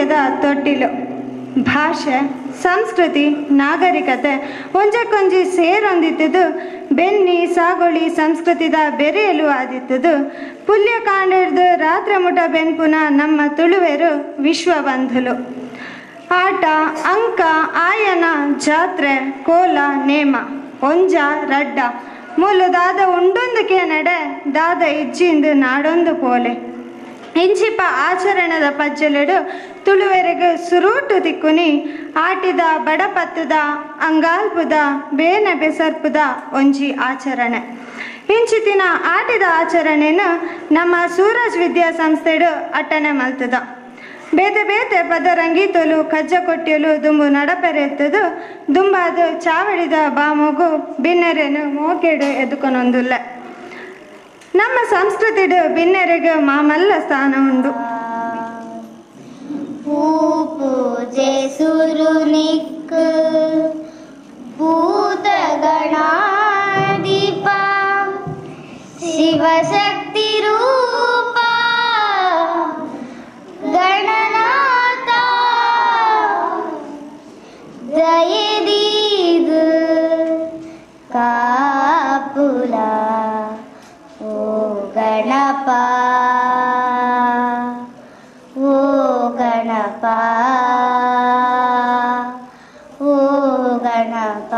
ಮೋಕೆದ ತೊಟ್ಟಿಲು. ಭಾಷೆ, ಸಂಸ್ಕೃತಿ, ನಾಗರಿಕತೆ ಒಂಜಕ್ಕೊಂಜಿ ಸೇರೊಂದಿತ್ತದು. ಬೆನ್ನಿ ಸಾಗೊಳಿ ಸಂಸ್ಕೃತಿದ ಬೆರೆಯಲು ಆದಿತ್ತದು. ಪುಲ್ಯ ಕಾಂಡಿಡ್ದು ರಾತ್ರಿ ಮುಟ ಬೆನ್ಪುನ ನಮ್ಮ ತುಳುವೆರು ವಿಶ್ವಬಂಧುಲು. ಆಟ, ಅಂಕ, ಆಯನ, ಜಾತ್ರೆ, ಕೋಲ, ನೇಮ, ಒಂಜ ರಡ್ಡ ಮೂಲು ದಾದ ಉಂಡೊಂದು ಕೇನಡೆ ದಾದ ಇಜ್ಜಿಂದು ನಾಡೊಂದು ಪೋಲೆ. ಇಂಚಿಪ ಆಚರಣದ ಪಜ್ಜಲೆಡು ತುಳುವೆರೆಗ್ ಸುರೂಟು ತಿಕ್ಕುನಿ ಆಟಿದ ಬಡಪತ್ತದ ಅಂಗಾಲ್ಪುದ ಬೇನೆ ಬೆಸರ್ಪುದ ಒಂಜಿ ಆಚರಣೆ. ಇಂಚಿತಿನ ಆಟಿದ ಆಚರಣೆನು ನಮ್ಮ ಸೂರಜ್ ವಿದ್ಯಾಸಂಸ್ಥೆಡು ಅಟ್ಟಣೆ ಮಲ್ತದ. ಬೇತೆ ಬೇತೆ ಪದರಂಗೀತೊಲು ಕಜ್ಜ ಕೊಟ್ಟಿಯಲು ದುಂಬು ನಡಪೆರೆತ್ತದು. ದುಂಬಾದು ಚಾವಡಿದ ಬಾಮುಗು ಬಿನ್ನೆರೆನು ಮೋಕೆಡು ಎದುಕೊನೊಂದುಲ್ಲ. ನಮ್ಮ ಸಂಸ್ಕೃತಿಡು ಬಿನ್ನೆರೆಗೆ ಮಾಮಲ್ಲ ಸ್ಥಾನ ಉಂಡು. ಪೂಜೆ ಸುರುನಿಕ್ ಭೂತಗಣಾಧಿಪ ಶಿವಶಕ್ತಿ ರೂಪ ಗಣನಾಥ ದಯದೀದು ಕಾಪುಲ ಓ ಗಣಪ ಓ ಗಣಪ ಓ ಗಣಪ.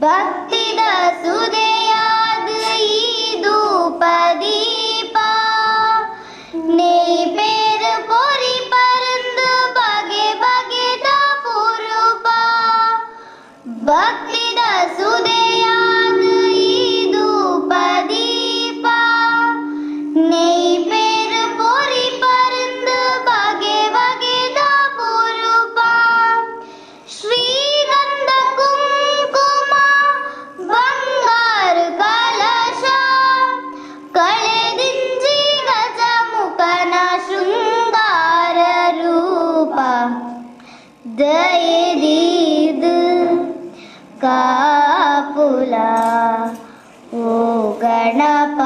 ಭಕ್ತಿದ ಸುದೆಯಾದ ಈ ಧೂಪದೀಪ ನೆಯ್ ಪೇರು ಪೊರಿ ಪರಂದು ಬಗೆ ಬಗೆದ ಪುರುಪ. ಭಕ್ತಿದ ಸುದೆಯಾದ ಈ ಧೂಪದೀಪ ನೆಯ್ ಪೇರು ಪೊರಿ ಪರಂದು ಬಗೆ ಬಗೆದ ಪುರುಪ. ಶ್ರೀಗಂಧ ಕುಂಕುಮ ಬಂಗಾರು ಕಲಶ ಕಳೆದಿಂಜಿ ಗಜಮುಖನ ಶೃಂಗಾರ ರೂಪ ದಯದೀದು ಕಾಪುಲ ಓ ಗಣಪ.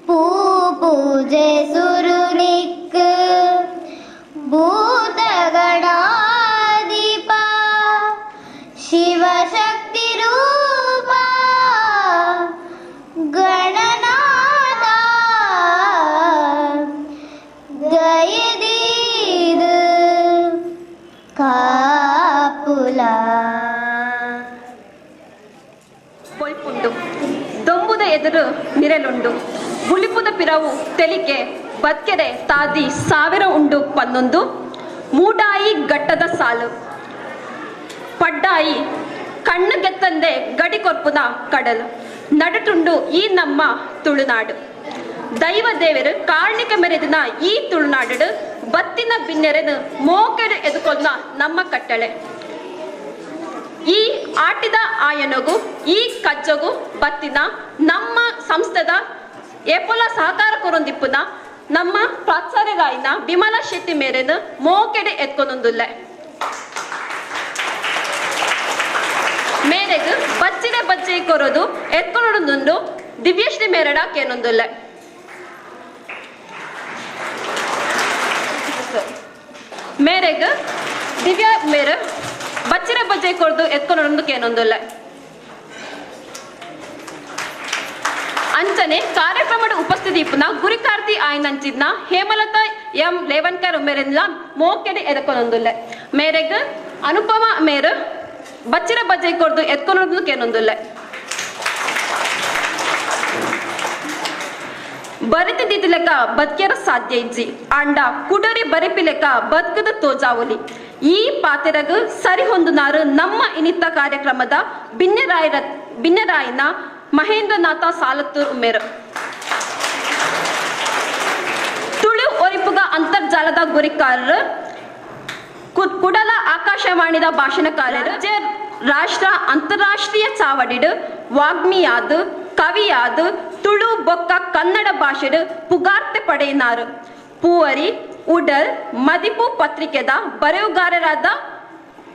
ಪೂ ಪೂಜೆ ಸುರುನಿಕ್ ಭೂತಗಣಾಧಿಪ ಶಿವಶಕ್ತಿ ರೂಪ ಗಣನಾಥ ದಯದೀದು ಕಾಪುಲ. ಪೊಯ್ಪುಂಡು ದೊಂಬುದ ಎದುರು ನಿರೆಲುಂಡು ಬುಲಿಪುದ ಪಿರವು ತೆಲಿಕೆ ಬತ್ಕೆರೆ ತಾದಿ ಸಾವಿರ ಉಂಡು ಪನ್ನೊಂದು ಮೂಡಾಯಿ ಗಟ್ಟದ ಸಾಲು ಪಡ್ಡಾಯಿ ಕಣ್ಣು ಗೆತ್ತಂದೆ ಗಡಿ ಕೊರ್ಪುನ ಕಡಲು ನಡುಟುಂಡು ಈ ನಮ್ಮ ತುಳುನಾಡು. ದೈವ ದೇವರು ಕಾರ್ಣಿಕ ಮೆರೆದಿನ ಈ ತುಳುನಾಡು ಬತ್ತಿನ ಬಿನ್ನೆರೆನು ಮೋಕೆಡು ಎದುಕೊಲ್ಲ ನಮ್ಮ ಕಟ್ಟಳೆ. ಈ ಆಟಿದ ಆಯನಗು ಈ ಕಜ್ಜಗು ಬತ್ತಿನ ನಮ್ಮ ಸಂಸ್ಥೆದ ಏಪೊಲ ಸಹಕಾರ ಕೊರೊಂದಿಪ್ಪುನ ನಮ್ಮ ಪ್ರಾಚಾರ್ಯರಾಯಿನ ವಿಮಲಾ ಶೆಟ್ಟಿ ಮೇರೆನು ಮೋಕೆಡೆ ಎತ್ಕೊನೊಂದುಲ್ಲೆ. ಮೇರೆಗ್ ಬಚ್ಚಿರೆ ಬಜ್ಜೆ ಕೊರದು ಎತ್ಕೊನೊಂದುಂಡು ದಿವ್ಯಶ್ರೀ ಮೇರಡ ಕೇನೊಂದುಲ್ಲೆ. ಮೇರೆಗ್ ದಿವ್ಯಾ ಮೇರೆ ಬಚ್ಚಿರೆ ಬಜ್ಜೆ ಕೊರದು ಎತ್ಕೊನೊಂದು ಕೇನೊಂದುಲ್ಲೆ. ಅಂಚನೆ ಕಾರ್ಯಕ್ರಮದ ಉಪಸ್ಥಿತಿ ಇಪ್ಪುನ ಗುರಿಕಾರ್ತಿ ಆಯ್ನಂಚಿದ್ನ ಹೇಮಲತಾ ಎಂ ಲೇವನ್ಕರ್ ಮೇರೆನ್ಲ ಮೋಕೆಡೆ ಎದಕೊನೊಂದುಲ್ಲೆ. ಮೇರೆಗ್ ಅನುಪಮ ಮೇರು ಬಚ್ಚಿರ ಬಜ್ಜೆ ಕೊರ್ದು ಎತ್ಕೊನೊಂದು ಕೇನೊಂದುಲ್ಲೆ. ಬರಿತಿದ್ದ ಲೆಕ್ಕ ಬದುಕ್ಯರ ಸಾಧ್ಯ ಇಜ್ಜಿ ಅಂಡ ಕುಡರಿ ಬರಿಪಿ ಲೆಕ್ಕ ಬದುಕದ ತೋಜಾವಲಿ. ಈ ಪಾತೆರಗು ಸರಿ ಹೊಂದುನಾರು ನಮ್ಮ ಇನಿತ ಕಾರ್ಯಕ್ರಮದ ಬಿನ್ನೆರಾಯನ ಮಹೇಂದ್ರನಾಥ ಸಾಲತ್ತೂರ್ ಮೇರು. ತುಳು ಒರಿಪುಗ ಅಂತರ್ಜಾಲದ ಗುರಿಕಾರರು ಕುಡಲ ಆಕಾಶವಾಣಿದ ಭಾಷಣಕಾರರು ರಾಷ್ಟ್ರ ಅಂತಾರಾಷ್ಟ್ರೀಯ ಚಾವಡಿಡು ವಾಗ್ಮಿಯಾದ ಕವಿಯಾದ ತುಳು ಬೊಕ್ಕ ಕನ್ನಡ ಭಾಷೆಡು ಪುಗಾರ್ತೆ ಪಡೆಯಿನಾರು. ಪೂವರಿ ಉಡಲ್ ಮದಿಪು ಪತ್ರಿಕೆದ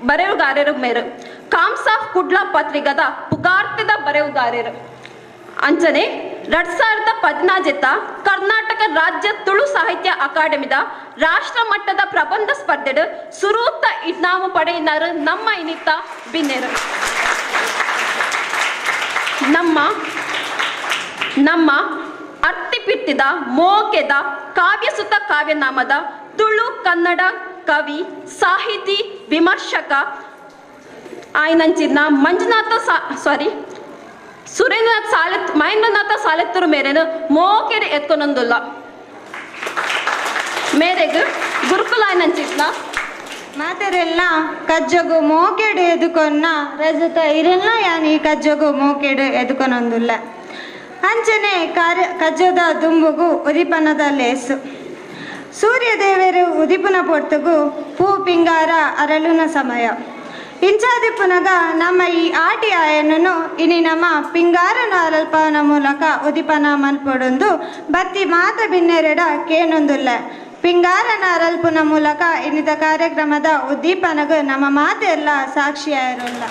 ಬರೆಯುಗಾರರು ಮೇರು. ಕಾಮ್ಸಾಫ್ ಕುಡ್ಲ ಪತ್ರಿಕದ ಪುಗಾರ್ತೆದ ಬರೆಯುಗಾರರು. ಅಂಚನೆ 2014 ಕರ್ನಾಟಕ ರಾಜ್ಯ ತುಳು ಸಾಹಿತ್ಯ ಅಕಾಡೆಮಿದ ರಾಷ್ಟ್ರ ಮಟ್ಟದ ಪ್ರಬಂಧ ಸ್ಪರ್ಧೆಡು ಸುರೂತ ಇನಾಮು ಪಡೆಯಿನಾರು ನಮ್ಮ ಇನಿತ ಬಿನ್ನೇರು. ನಮ್ಮ ನಮ್ಮ ಅರ್ತಿಪಿಟ್ಟಿದ ಮೋಕೆದ ಕಾವ್ಯಸುತ ಕಾವ್ಯನಾಮದ ತುಳು ಕನ್ನಡ ಕವಿ ಸಾಹಿತಿ ವಿಮರ್ಶಕ ಆಯ್ನಂಚಿನ ಮಂಜುನಾಥ ಸಾರಿ ಸುರೇಂದ್ರನಾಥ್ ಸಾಲೆತ್ ಮಹೇಂದ್ರನಾಥ ಸಾಲೆತ್ತೂರು ಮೇರೆನು ಮೋಕೆಡೆ ಎತ್ಕೊನೊಂದುಲ್ಲ. ಮೇರೆಗ್ ಗುರುಕುಲ ಆಯ್ನಂಚಿತ್ನ ಮಾತೆರೆಲ್ಲ ಕಜ್ಜಗು ಮೋಕೆಡು ಎದುಕೊನ್ನ ರಜತ ಇರೆಲ್ಲ ಯಾನ್ ಈ ಕಜ್ಜಗು ಮೋಕೆಡು ಎದುಕೊನೊಂದುಲ್ಲ. ಅಂಚನೆ ಕಾರ್ಯ ಕಜ್ಜದ ದುಂಬುಗು ಉದಿಪನದ ಲೇಸು ಸೂರ್ಯದೇವರು ಉದಿಪನ ಪೊರ್ತುಗು ಪೂ ಪಿಂಗಾರ ಅರಳುನ ಸಮಯ ಇಂಚಾದಿಪ್ಪುನಗ ನಮ್ಮ ಈ ಆಟಿ ಆಯನನು ಇನಿ ನಮ್ಮ ಪಿಂಗಾರನ ಅರಲ್ಪನ ಮೂಲಕ ಉದಿಪನ ಮಲ್ಪೊಡೊಂದು ಬತ್ತಿ ಮಾತ ಬಿನ್ನೆರೆಡ ಕೇನೊಂದುಲ್ಲ. ಪಿಂಗಾರನ ಅರಲ್ಪುನ ಮೂಲಕ ಇನ್ನಿತ ಕಾರ್ಯಕ್ರಮದ ಉದ್ದೀಪನಗು ನಮ್ಮ ಮಾತೆಲ್ಲ ಸಾಕ್ಷಿಯಾಗಿರಲ್ಲ.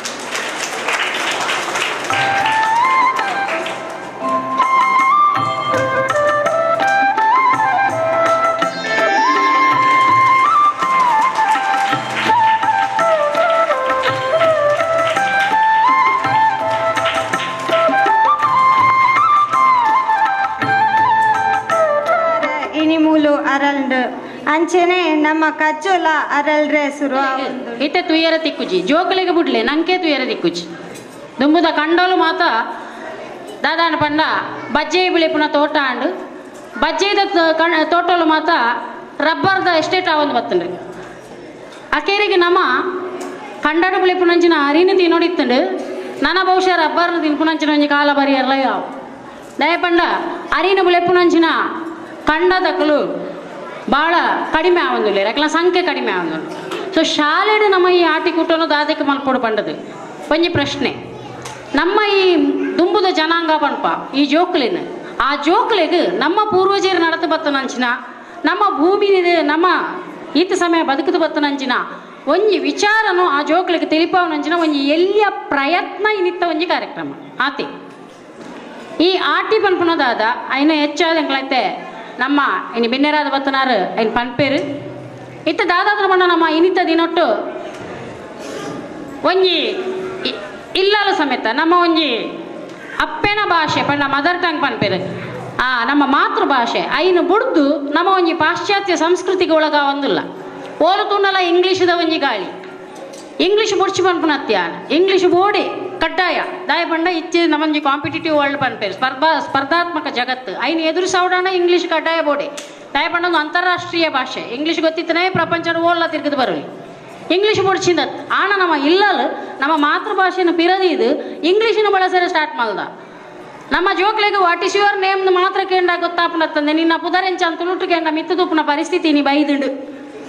ಅರಲ್ಡು ಅಂಚೆನೆ ನಮ್ಮ ಕಚ್ಚೋಲ ಅರಲ್ರೆ ಸುರು ಇತ್ತೆ ತುಯ್ಯರ ತಿಕ್ಕುಜಿ ಜೋಕಲಿಗೆ ಬುಡ್ಲೆ ನಂಕೆ ತುಯ್ಯರ ತಿಕ್ಕುಜಿ ದುಂಬುದ ಕಂಡೋಲು ಮಾತ ದಾದಾನ ಪಂಡ ಬಜ್ಜೆ ಬಿಳಿಪುನ ತೋಟ ಅಂಡು ಬಜ್ಜೆದ ತೋಟೋಲು ಮಾತ ರಬ್ಬರ್ದ ಎಸ್ಟೇಟ್ ಆವೊಂದು ಬತ್ತಂಡ್ರಿ ಅಕೇರಿಗೆ ನಮ್ಮ ಕಂಡಡು ಬಿಳಿಪುನಂಚಿನ ಅರಿನ ತಿನ್ನೋಡಿತ್ತಂಡು ನನ್ನ ಬಹುಶಃ ರಬ್ಬರ್ನ ತಿನ್ಪುನಂಚಿನ ಒಂಜಿ ಕಾಲ ಬರಿ ಎಲ್ಲ ಯಾವ ದಯಪಂಡ ಅರಿನ ಬಿಳಿಪುನಂಚಿನ ಕಂಡದಕ್ಕಲು ಭಾಳ ಕಡಿಮೆ ಆವೊಂದಿಲ್ಲ ಯಾಕಂದ್ರೆ ಸಂಖ್ಯೆ ಕಡಿಮೆ ಆವೊಂದುಂಡು. ಸೊ ಶಾಲೆಡು ನಮ್ಮ ಈ ಆಟಿಕೂಟನು ದಾದಕ್ಕೆ ಮಲ್ಪೊಡು ಪಂಡದು ಒಂಜಿ ಪ್ರಶ್ನೆ. ನಮ್ಮ ಈ ದುಂಬುದ ಜನಾಂಗ ಪನ್ಪ ಈ ಜೋಕುಲಿನ ಆ ಜೋಕುಲಿಗೆ ನಮ್ಮ ಪೂರ್ವಜರು ನಡತು ಬತ್ತನಂಚಿನ ನಮ್ಮ ಭೂಮಿ ನಮ್ಮ ಈತ ಸಮಯ ಬದುಕದು ಬತ್ತನಂಚಿನ ಒಂಜಿ ವಿಚಾರನು ಆ ಜೋಕುಲಿಗೆ ತಿಳಿಪಾವನಂಚಿನ ಒಂಜಿ ಎಲ್ಲಿಯ ಪ್ರಯತ್ನ ಇನ್ನಿತ್ತ ಒಂಜಿ ಕಾರ್ಯಕ್ರಮ ಆತಿ. ಈ ಆಟಿ ಪನ್ಪುನದಾದ ಐನ ಹೆಚ್ಚಾದ ಎಂಕ್ಲೈತೆ ನಮ್ಮ ಇನ್ನು ಬಿನ್ನೆರಾದ ಬತ್ತನಾರು ಐನ್ ಪನ್ಪೇರು ಇತ್ತ ದಾದಾದ್ರ ಬಣ್ಣ ನಮ್ಮ ಇನ್ನಿತ್ತ ದಿನೊಟ್ಟು ಒಂಜಿ ಇಲ್ಲಲ ಸಮೇತ ನಮ್ಮ ಒಂಜಿ ಅಪ್ಪೆನ ಭಾಷೆ ಪಂಡ ಮದರ್ ಟಂಗ್ ಪನ್ಪೇರು ಆ ನಮ್ಮ ಮಾತೃಭಾಷೆ ಐನು ಬುಡ್ದು ನಮ್ಮ ಒಂಜಿ ಪಾಶ್ಚಾತ್ಯ ಸಂಸ್ಕೃತಿಗೆ ಒಳಗ ಒಂದಿಲ್ಲ ಓಲು ತೂನಲ ಇಂಗ್ಲೀಷದ ಒಂಜಿ ಗಾಳಿ ಇಂಗ್ಲೀಷ್ ಬುಡ್ಚಿ ಪನ್ಪುನತ್ಯ ಇಂಗ್ಲೀಷ್ ಬೋಡಿ ಕಡ್ಡಾಯ ದಾಯ ಪಂಡ ಇಚ್ಚೆ ನಮ್ಮೊಂಜಿ ಕಾಂಪಿಟೇಟಿವ್ ವರ್ಲ್ಡ್ ಪನ್ಪೇರು ಸ್ಪರ್ಧಾತ್ಮಕ ಜಗತ್ತು ಐನು ಎದುರಿಸೋಡೋಣ ಇಂಗ್ಲೀಷ್ ಕಡ್ಡಾಯ ಬೋಡಿ ದಾಯ ಪಂಡ ಒಂದು ಅಂತಾರಾಷ್ಟ್ರೀಯ ಭಾಷೆ ಇಂಗ್ಲೀಷ್ ಗೊತ್ತಿತ್ತನೇ ಪ್ರಪಂಚದ ಓಲ್ಲ ತಿರುಗಿದು ಬರಲಿ ಇಂಗ್ಲೀಷ್ ಬುಡ್ಚಿಂದ ಆಣ ನಮ್ಮ ಇಲ್ಲಲು ನಮ್ಮ ಮಾತೃಭಾಷೆನ ಪಿರದಿದು ಇಂಗ್ಲೀಷಿನ ಬಳಸಲು ಸ್ಟಾರ್ಟ್ ಮಾಡ್ದ ನಮ್ಮ ಜೋಕ್ಲೆಗೆ what is your name ಮಾತ್ರ ಕೇಂಡ ಗೊತ್ತಾಪನತ್ತಂದೆ ನಿನ್ನ ಪುದರೆಂಚ ಅಂತ ಕೇಂಡ ಮಿತ್ತುದುಪ್ಪುನ ಪರಿಸ್ಥಿತಿ ನೀ ಬೈದುಂಡು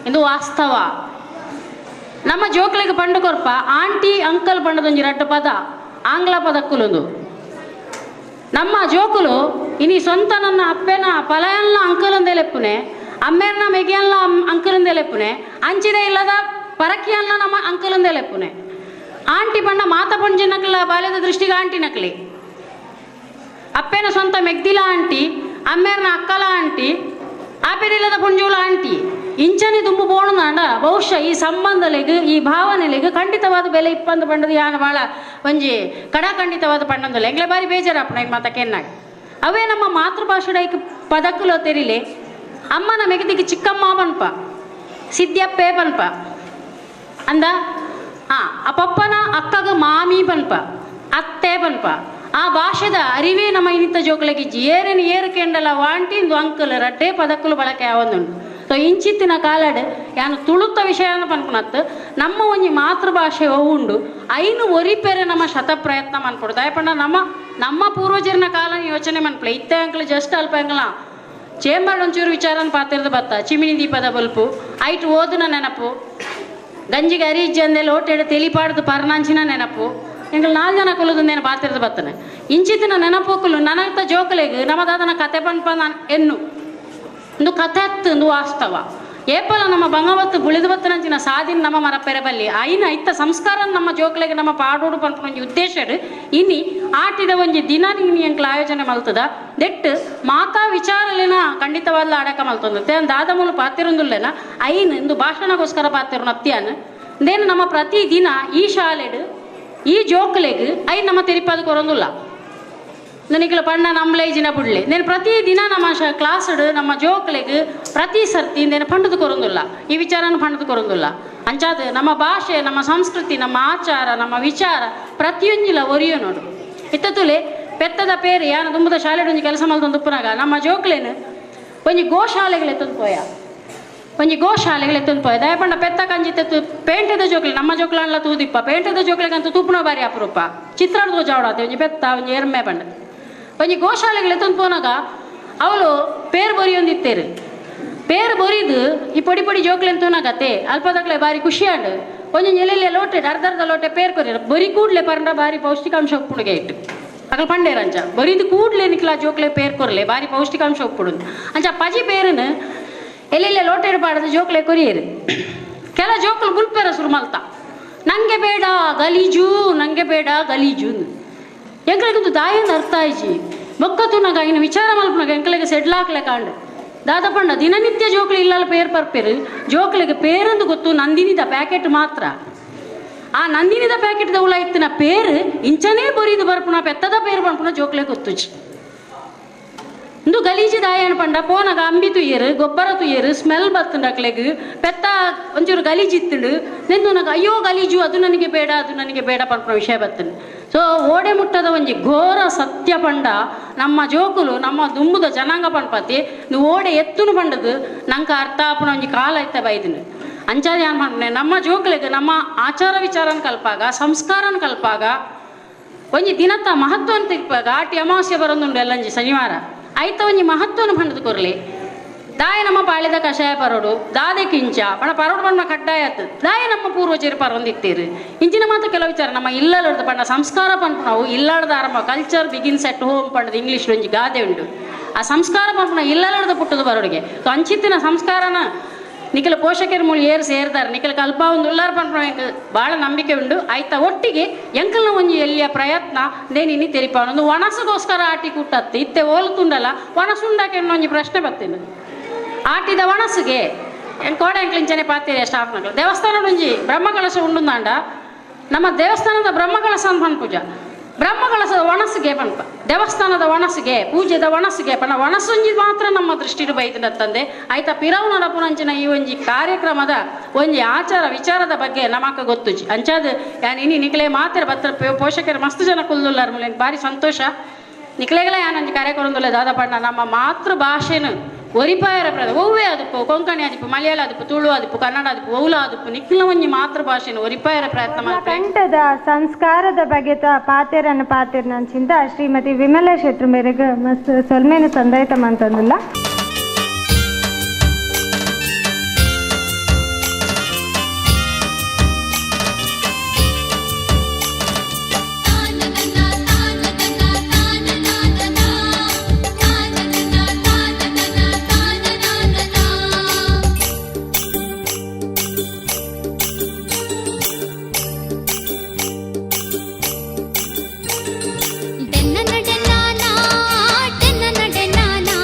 ಇದು ವಾಸ್ತವ. ನಮ್ಮ ಜೋಕ್ಲೆಗೆ ಪಂಡು ಕೊರ್ಪ ಆಂಟಿ ಅಂಕಲ್ ಪಂಡದೊಂಜಿ ರಡ್ಡು ಪದ ಆಂಗ್ಲ ಪದಕ್ಕುಲೊಂದು ನಮ್ಮ ಜೋಕುಲು ಇನಿ ಸ್ವಂತ ನನ್ನ ಅಪ್ಪೆನ ಪಲಯನ್ನ ಅಂಕಲಂದೆ ಲೆಪ್ಪುನೆ ಅಮ್ಮೇರ್ನ ಮೆಗಿಯನ್ನ ಅಂಕಲಂದೆ ಲೆಪ್ಪುನೆ ಅಂಚಿದೆ ಇಲ್ಲದ ಪರಕಿಯನ್ನ ನಮ್ಮ ಅಂಕಲಂದೆ ಲೆಪ್ಪುನೆ ಆಂಟಿ ಪಂಡ ಮಾತ ಪಂಜಿ ನಕಲ ಬಾಲ್ಯದ ದೃಷ್ಟಿಗೆ ಆಂಟಿ ನಕಲಿ ಅಪ್ಪೆನ ಸ್ವಂತ ಮೆಗ್ದಿಲ ಆಂಟಿ ಅಮ್ಮೇರ್ನ ಅಕ್ಕಲ ಆಂಟಿ ಆಪೆರಿಲ್ಲದ ಪುಂಜುಲ ಆಂಟಿ ಇಂಚನೆ ದುಂಬು ಬೋಣದಾಂಡ ಬಹುಶಃ ಈ ಸಂಬಂಧಲೆಗ್ ಈ ಭಾವನೆಲೆಗ್ ಖಂಡಿತವಾದ ಬೆಲೆ ಇಪ್ಪಂದು ಪಂಡದು ಯಾನ ಭಾಳ ಒಂಜಿ ಕಡಾಖಂಡಿತವಾದ ಪಂಡಂದುಲ್ಲ ಎಂಗ್ಲೆ ಬಾರಿ ಬೇಜಾರಪ್ಪನ ಈಗ ಮಾತ ಕೆನ್ನಾಗ ಅವೇ ನಮ್ಮ ಮಾತೃಭಾಷೆಡ ಐಕ್ ಪದಕ್ಕುಲೋ ತೆರಿಲೆ ಅಮ್ಮನ ಮೆಗದಿಗೆ ಚಿಕ್ಕಮ್ಮ ಪನ್ಪ ಸಿದ್ಯಪ್ಪೇ ಪನ್ಪ ಅಂದ ಆ ಪಪ್ಪನ ಅಕ್ಕಗ ಮಾಮಿ ಪನ್ಪ ಅತ್ತೆ ಪನ್ಪ ಆ ಭಾಷೆದ ಅರಿವೇ ನಮ್ಮ ಇನ್ನಿತ್ತ ಜೋಕುಲೆಗಿಜ್ಜಿ ಏರೇನು ಏರು ಕೆಂಡಲ ವಾಂಟಿಂದು ಅಂಕಲ್ ರಡ್ಡೆ ಪದಕ್ಕುಲು ಬಳಕೆ ಆವೊಂದುಂಡು. ಸೊ ಇಂಚಿತ್ತಿನ ಕಾಲಡ್ ಯಾನು ತುಳುತ್ತ ವಿಷಯನ ಪನ್ಪುನತ್ತು ನಮ್ಮ ಒಂಜಿ ಮಾತೃಭಾಷೆ ಉಂಡು ಐನು ಒರಿಪೆರೆ ನಮ್ಮ ಶತ ಪ್ರಯತ್ನ ಮನ್ಪೊಡು ದಾಯಪಂಡ ನಮ್ಮ ನಮ್ಮ ಪೂರ್ವಜರನ ಕಾಲನ ಯೋಚನೆ ಮನ್ಪಲೆ ಇತ್ತೆ ಅಂಕಲ್ ಜಸ್ಟ್ ಅಲ್ಪ ಅಂಕಲ ಚೇಂಬರ್ ಒಂಚೂರು ವಿಚಾರನ ಪಾತಿರ್ದು ಬತ್ತ ಚಿಮಿಣಿ ದೀಪದ ಬಲ್ಪು ಐಟ್ ಓದುನ ನೆನಪು ಗಂಜಿಗೆ ಅರಿಜ್ಜಂದೆ ಲೋಟೆಡು ತೆಲಿಪಾಡ್ದು ಪರ್ನಾಂಚಿನ ನೆನಪು ಎಂಕಲ್ ನಾಲ್ಕು ಜನ ಕುಲುದು ಪಾತಿರ್ದು ಬತ್ತನೆ ಇಂಚಿತ್ತಿನ ನೆನಪುಕುಲು ನನತ ಜೋಕುಲೆಗ್ ನಮ್ಮದಾದನ ಕತೆ ಪನ್ಪ ಎನ್ನು ಒಂದು ಕಥೆ ಒಂದು ವಾಸ್ತವ ಏಪಲ ನಮ್ಮ ಬಂಗವತ್ತು ಬುಳಿದು ಬತ್ತನಂಚಿನ ಸಾದಿನ ನಮ್ಮ ಮರಪೆರೆ ಬಲ್ಲಿ ಐನ ಐತ ಸಂಸ್ಕಾರ ನಮ್ಮ ಜೋಕ್ಲೆಗೆ ನಮ್ಮ ಪಾಡೋಡು ಪನ್ಪುನ ಒಂಜಿ ಉದ್ದೇಶ ಇನಿ ಆಟಿದ ಒಂಜಿ ದಿನ ನೀನು ಎಂಕ್ಲ ಆಯೋಜನೆ ಮಲ್ತದ ದೆಟ್ಟು ಮಾತಾ ವಿಚಾರಲಿನ ಖಂಡಿತವಾದ್ಲ ಅಡಕ ಮಲ್ತೊಂದು ದಾದ ಮೂಲ ಪಾತಿರೊಂದುಲ್ಲೇನ ಐನ್ ಇಂದು ಭಾಷಣಗೋಸ್ಕರ ಪಾತಿರು ನತ್ಯಾನ್ ದೇನು ನಮ್ಮ ಪ್ರತಿ ದಿನ ಈ ಶಾಲೆಡು ಈ ಜೋಕ್ಲೆಗ್ ಐನ್ ನಮ್ಮ ತೆರಿಪಾದ ಕೊರೊಂದುಲ್ಲ ನನಗೆ ಪಣ್ಣ ನಮ್ಮಲೈಜಿನ ಬುಡ್ಲೆ నేను ಪ್ರತಿ ದಿನ ನಮ್ಮ ಕ್ಲಾಸ್ಡ್ ನಮ್ಮ ಜೋಕ್ಲೆಗ್ ಪ್ರತಿ ಸರ್ತಿ నేను ಪಂಡದು ಕೊರೊಂದುಲ್ಲ ಈ ವಿಚಾರನ ಪಂಡದು ಕೊರೊಂದುಲ್ಲ ಅಂಚಾದ ನಮ್ಮ ಭಾಷೆ ನಮ್ಮ ಸಂಸ್ಕೃತಿ ನಮ್ಮ ಆಚಾರ ನಮ್ಮ ವಿಚಾರ ಪ್ರತಿಯೊಂಜಿಲ ಒರಿಯೋ ನೋಡು ಇತ್ತತುಲೆ ಪೆತ್ತದ ಪೇರು ಯಾನ ದುಂಬುದ ಶಾಲೆ ಒಂಜಿ ಕೆಲಸ ಮಲ್ತೊಂದು ಉಪ್ಪುನಾಗ ನಮ್ಮ ಜೋಕ್ಲೇನು ಒಂಜಿ ಗೋಶಾಲೆಗಳು ಎತ್ತೊಂದು ಪೋಯ ಒಂಜಿ ಗೋಶಾಲೆಗಳು ಎತ್ತೊಂದು ಪೋಯ ದಯಪಂಡ ಪೆತ್ತ ಕಂಜಿ ತೆತ್ತು ಪೇಂಟೆದ ಜೋಕ್ಲೆ ನಮ್ಮ ಜೋಕ್ಲನ್ಲ ತೂದಿಪ್ಪ ಪೇಂಟೆದ ಜೋಕ್ಲೆಗಂತೂ ತೂಪುನ ಬಾರಿ ಅಪರೂಪ ಚಿತ್ರಾಡ್ ತೋಜಾವಡಾತೆ ಒಂಜಿ ಪೆತ್ತ ಒಂಜಿ ಎರ್ಮೆ ಪಂಡ ಒಂಜಿ ಗೋಶಾಲೆಗಳು ಎತ್ತೊಂದು ಪೋನಾಗ ಅವಳು ಪೇರು ಬೊರಿಯೊಂದಿತ್ತೇರು ಪೇರು ಬೊರಿದು ಈ ಪೊಡಿ ಪೊಡಿ ಜೋಕ್ಲೆನ್ ತೂನಾಗತ್ತೆ ಅಲ್ಪದಕ್ಲೆ ಬಾರಿ ಖುಷಿಯಾಂಡು ಒಂಜಿ ನೆಲೆಲೆ ಲೋಟೆ ಅರ್ಧ ಅರ್ಧ ಲೋಟೆ ಪೇರು ಕೊರಿಯರು ಬೊರಿ ಕೂಡ್ಲೆ ಪರಂಡ ಬಾರಿ ಪೌಷ್ಟಿಕಾಂಶ ಉಪ್ಪುಡುಗೆ ಇಟ್ಟು ಅಗಲ್ ಪಂಡೇರಂಚ ಬೊರಿದು ಕೂಡ್ಲೆ ನಿಕ್ಲ ಜೋಕ್ಲೆ ಪೇರು ಕೊರ್ಲೆ ಬಾರಿ ಪೌಷ್ಟಿಕಾಂಶ ಉಪ್ಪುಡು ಅಂಚ ಪಜಿ ಪೇರುನು ಎಲ್ಲೆಲ್ಲ ಲೋಟೆ ಪಾಡದು ಜೋಕ್ಲೆ ಕೊರಿಯರು ಕೆಲ ಜೋಕ್ಲು ಬುಲ್ಪೇರ ಸುರು ಮಲ್ತ ನಂಗೆ ಬೇಡ ಗಲೀಜು ನಂಗೆ ಬೇಡ ಗಲೀಜು ಎಂಕಲಿಗೊಂದು ದಾಯಿಂದ ಅರ್ಥ ಆಯ್ಜಿ ಬೊಕ್ಕ ತೂನಗ ಇನ್ನು ವಿಚಾರ ಮಲ್ಪುನಗ ಎಂಕಲಿಗೆ ಸೆಡ್ಲಾಕ್ಲೆ ಕಾಂಡು ದಾದಪಂಡ ದಿನನಿತ್ಯ ಜೋಕ್ಲು ಇಲ್ಲಲ್ಲ ಪೇರ್ ಪರ್ಪೇರು ಜೋಕ್ಲಿಗೆ ಪೇರಂದು ಗೊತ್ತು ನಂದಿನಿದ ಪ್ಯಾಕೆಟ್ ಮಾತ್ರ ಆ ನಂದಿನಿದ ಪ್ಯಾಕೆಟ್ ಉಳ ಇತ್ತಿನ ಪೇರು ಇಂಚನೇ ಬೊರಿದು ಬರ್ಪುನ ಪೆತ್ತದ ಪೇರು ಪನ್ಪುನ ಜೋಕ್ಲೆ ಗೊತ್ತುಜಿ ಇಂದು ಗಲೀಜು ದಾಯನ ಪಂಡ ಪೋನಗ ಅಂಬಿ ತುಯ್ಯರು ಗೊಬ್ಬರ ತುಯ್ಯರು ಸ್ಮೆಲ್ ಬತ್ತುಂಡು ಅಕ್ಲೆಗ್ ಪೆತ್ತ ಒಂಚೂರು ಗಲೀಜು ಇತ್ತುಂಡು ನೆಂದು ಅಯ್ಯೋ ಗಲೀಜು ಅದು ನನಗೆ ಬೇಡ ಅದು ನನಗೆ ಬೇಡ ಪನ್ಪುನ ವಿಷಯ ಬತ್ತುಂಡು. ಸೊ ಓಡೆ ಮುಟ್ಟದ ಒಂಜಿ ಘೋರ ಸತ್ಯ ಪಂಡ ನಮ್ಮ ಜೋಕುಲು ನಮ್ಮ ದುಂಬುದ ಜನಾಂಗ ಪನ್ಪತಿ ನೀವು ಓಡೆ ಎತ್ತುನು ಪಂಡದು ನಂಗೆ ಅರ್ಥ ಆಪುನ ಒಂಜಿ ಕಾಲ ಐತೆ ಬೈದಿನ ಅಂಚಾದ ಏನ್ ಪನ್ಪುನೆ ನಮ್ಮ ಜೋಕುಲೆಗ್ ನಮ್ಮ ಆಚಾರ ವಿಚಾರನ ಕಲ್ಪಾಗ ಸಂಸ್ಕಾರನ ಕಲ್ಪಾಗ ಒಂಜಿ ದಿನತ್ತ ಮಹತ್ವನ ತಿರ್ಪಾಗ ಆಟಿ ಅಮಾವಾಸ್ಯೆ ಬರೋದುಂಡು ಎಲ್ಲಂಜಿ ಶನಿವಾರ ಐತ ಒಂಜಿ ಮಹತ್ವನ ಪಂಡದು ಕೊರ್ಲಿ ದಾಯ ನಮ್ಮ ಪಾಳಿದ ಕಷಾಯ ಪರೋಡು ದಾದೆ ಕಿಂಚ ಪಣ ಪರೋಡು ಬಣ್ಣ ಕಡ್ಡಾಯತ್ ದಾಯ ನಮ್ಮ ಪೂರ್ವಜರು ಪರೊಂದಿತ್ತೀರು ಇಂಚಿನ ಮಾತ್ರ ಕೆಲವು ವಿಚಾರ ನಮ್ಮ ಇಲ್ಲದ ಪಂಡ ಸಂಸ್ಕಾರ ಪನ್ಪು ನಾವು ಇಲ್ಲಾಡದ ಆರಂಭ ಕಲ್ಚರ್ ಬಿಗಿನ್ಸ್ ಅಟ್ ಹೋಮ್ ಪಂಡದ ಇಂಗ್ಲೀಷ್ ಒಂಜಿ ಗಾದೆ ಉಂಟು. ಆ ಸಂಸ್ಕಾರ ಪನ್ಪುನ ಇಲ್ಲದ ಪುಟ್ಟದು ಬರೋಡಿಗೆ ಸೊ ಅಂಚಿತ್ತಿನ ಸಂಸ್ಕಾರನ ನಿಖಿಲ ಪೋಷಕರ ಮೂಲ ಏರು ಸೇರ್ದಾರೆ ನಿಖಿಲ ಕಲ್ಪ ಒಂದು ಉಲ್ಲಾರ ಪನ್ಪುನ ಭಾಳ ನಂಬಿಕೆ ಉಂಡು. ಆಯ್ತಾ ಒಟ್ಟಿಗೆ ಎಂಕಲ್ನ ಒಂಜಿ ಎಲ್ಲಿಯ ಪ್ರಯತ್ನ ದೇನಿನಿ ತೆರಿಪ ಒಂದು ಒಣಸುಗೋಸ್ಕರ ಆಟಿ ಕೂಟತ್ತು ಇತ್ತೆ ಓಲ್ತುಂಡಲ್ಲ ಒಣಸುಂಡಕ್ಕೆ ಒಂಜಿ ಪ್ರಶ್ನೆ ಬರ್ತೀನಿ. ಆಟಿದ ಒಣಸುಗೆ ಕೋಡೆ ಎಂಕ್ಲಿಂಚನೆ ಪಾತೀರಿ ಸ್ಟಾಫ್ನಗಳು ದೇವಸ್ಥಾನ ಒಂಜಿ ಬ್ರಹ್ಮಕಲಶ ಉಂಡುಂದಾಂಡ ನಮ್ಮ ದೇವಸ್ಥಾನದ ಬ್ರಹ್ಮಕಲಶ ಅಂತ ಪೂಜಾ ಬ್ರಹ್ಮಕಲಶದ ಒಣಸುಗೆ ಪನ್ಪ ದೇವಸ್ಥಾನದ ಒಣಸುಗೆ ಪೂಜೆದ ಒಣಸುಗೆ ಪಣ ಒಣಸುಂಜಿ ಮಾತ್ರ ನಮ್ಮ ದೃಷ್ಟಿಡು ಬೈದಿನತ್ತಂದೆ ಆಯ್ತಾ ಪಿರವು ನಡಪುನಂಚಿನ ಈ ಒಂಜಿ ಕಾರ್ಯಕ್ರಮದ ಒಂಜಿ ಆಚಾರ ವಿಚಾರದ ಬಗ್ಗೆ ನಮಕ ಗೊತ್ತುಜಿ ಅಂಚಾದ ಯಾನ್ ಇನಿ ನಿಕ್ಲೆ ಮಾತ್ರ ಬತ್ರ ಪೋಷಕರು ಮಸ್ತ್ ಜನ ಕುಲ್ದುಲ್ಲಾರ ಮುಲೆ ಭಾರಿ ಸಂತೋಷ ನಿಕ್ಲೆಗಳೇ ಯಾನೊಂಜಿ ಕಾರ್ಯಕ್ರಮದಲ್ಲ ದಾದಪಣ್ಣ ನಮ್ಮ ಮಾತೃಭಾಷೆನು ಒರಿಪಾಯರ ಪ್ರದ ಒವ್ವೇ ಅದಪ್ಪು ಕೊಂಕಣಿ ಆದಿಪ್ಪು ಮಲಯಾಳ ಆದಿಪ್ಪು ತುಳು ಆದಿಪ್ಪು ಕನ್ನಡ ಆದಿಪ್ಪು ಒವ್ಲ ಆದಿಪ್ಪು ನಿಕ್ಲ ಒಂಜಿ ಮಾತೃಭಾಷೆನು ಒರಿಪಾಯರ ಪ್ರಯತ್ನ ಮಾಡ್ತಾರೆ. ಕಂಠದ ಸಂಸ್ಕಾರದ ಬಗ್ಗೆ ಪಾತೇರನ್ನು ಪಾತೇರ್ನಂಚಿಂದ ಶ್ರೀಮತಿ ವಿಮಲಾ ಶೆಟ್ರು ಮೇರೆಗೆ ಮಸ್ತ್ ಸೊಲ್ಮೇನು ಸಂದಾಯಿತ ಮಂತಂದಿಲ್ಲ. ಡೆನ್ನ ಡೆನ್ನಾನಾ, ಡೆನ್ನ ಡೆನ್ನಾನಾ,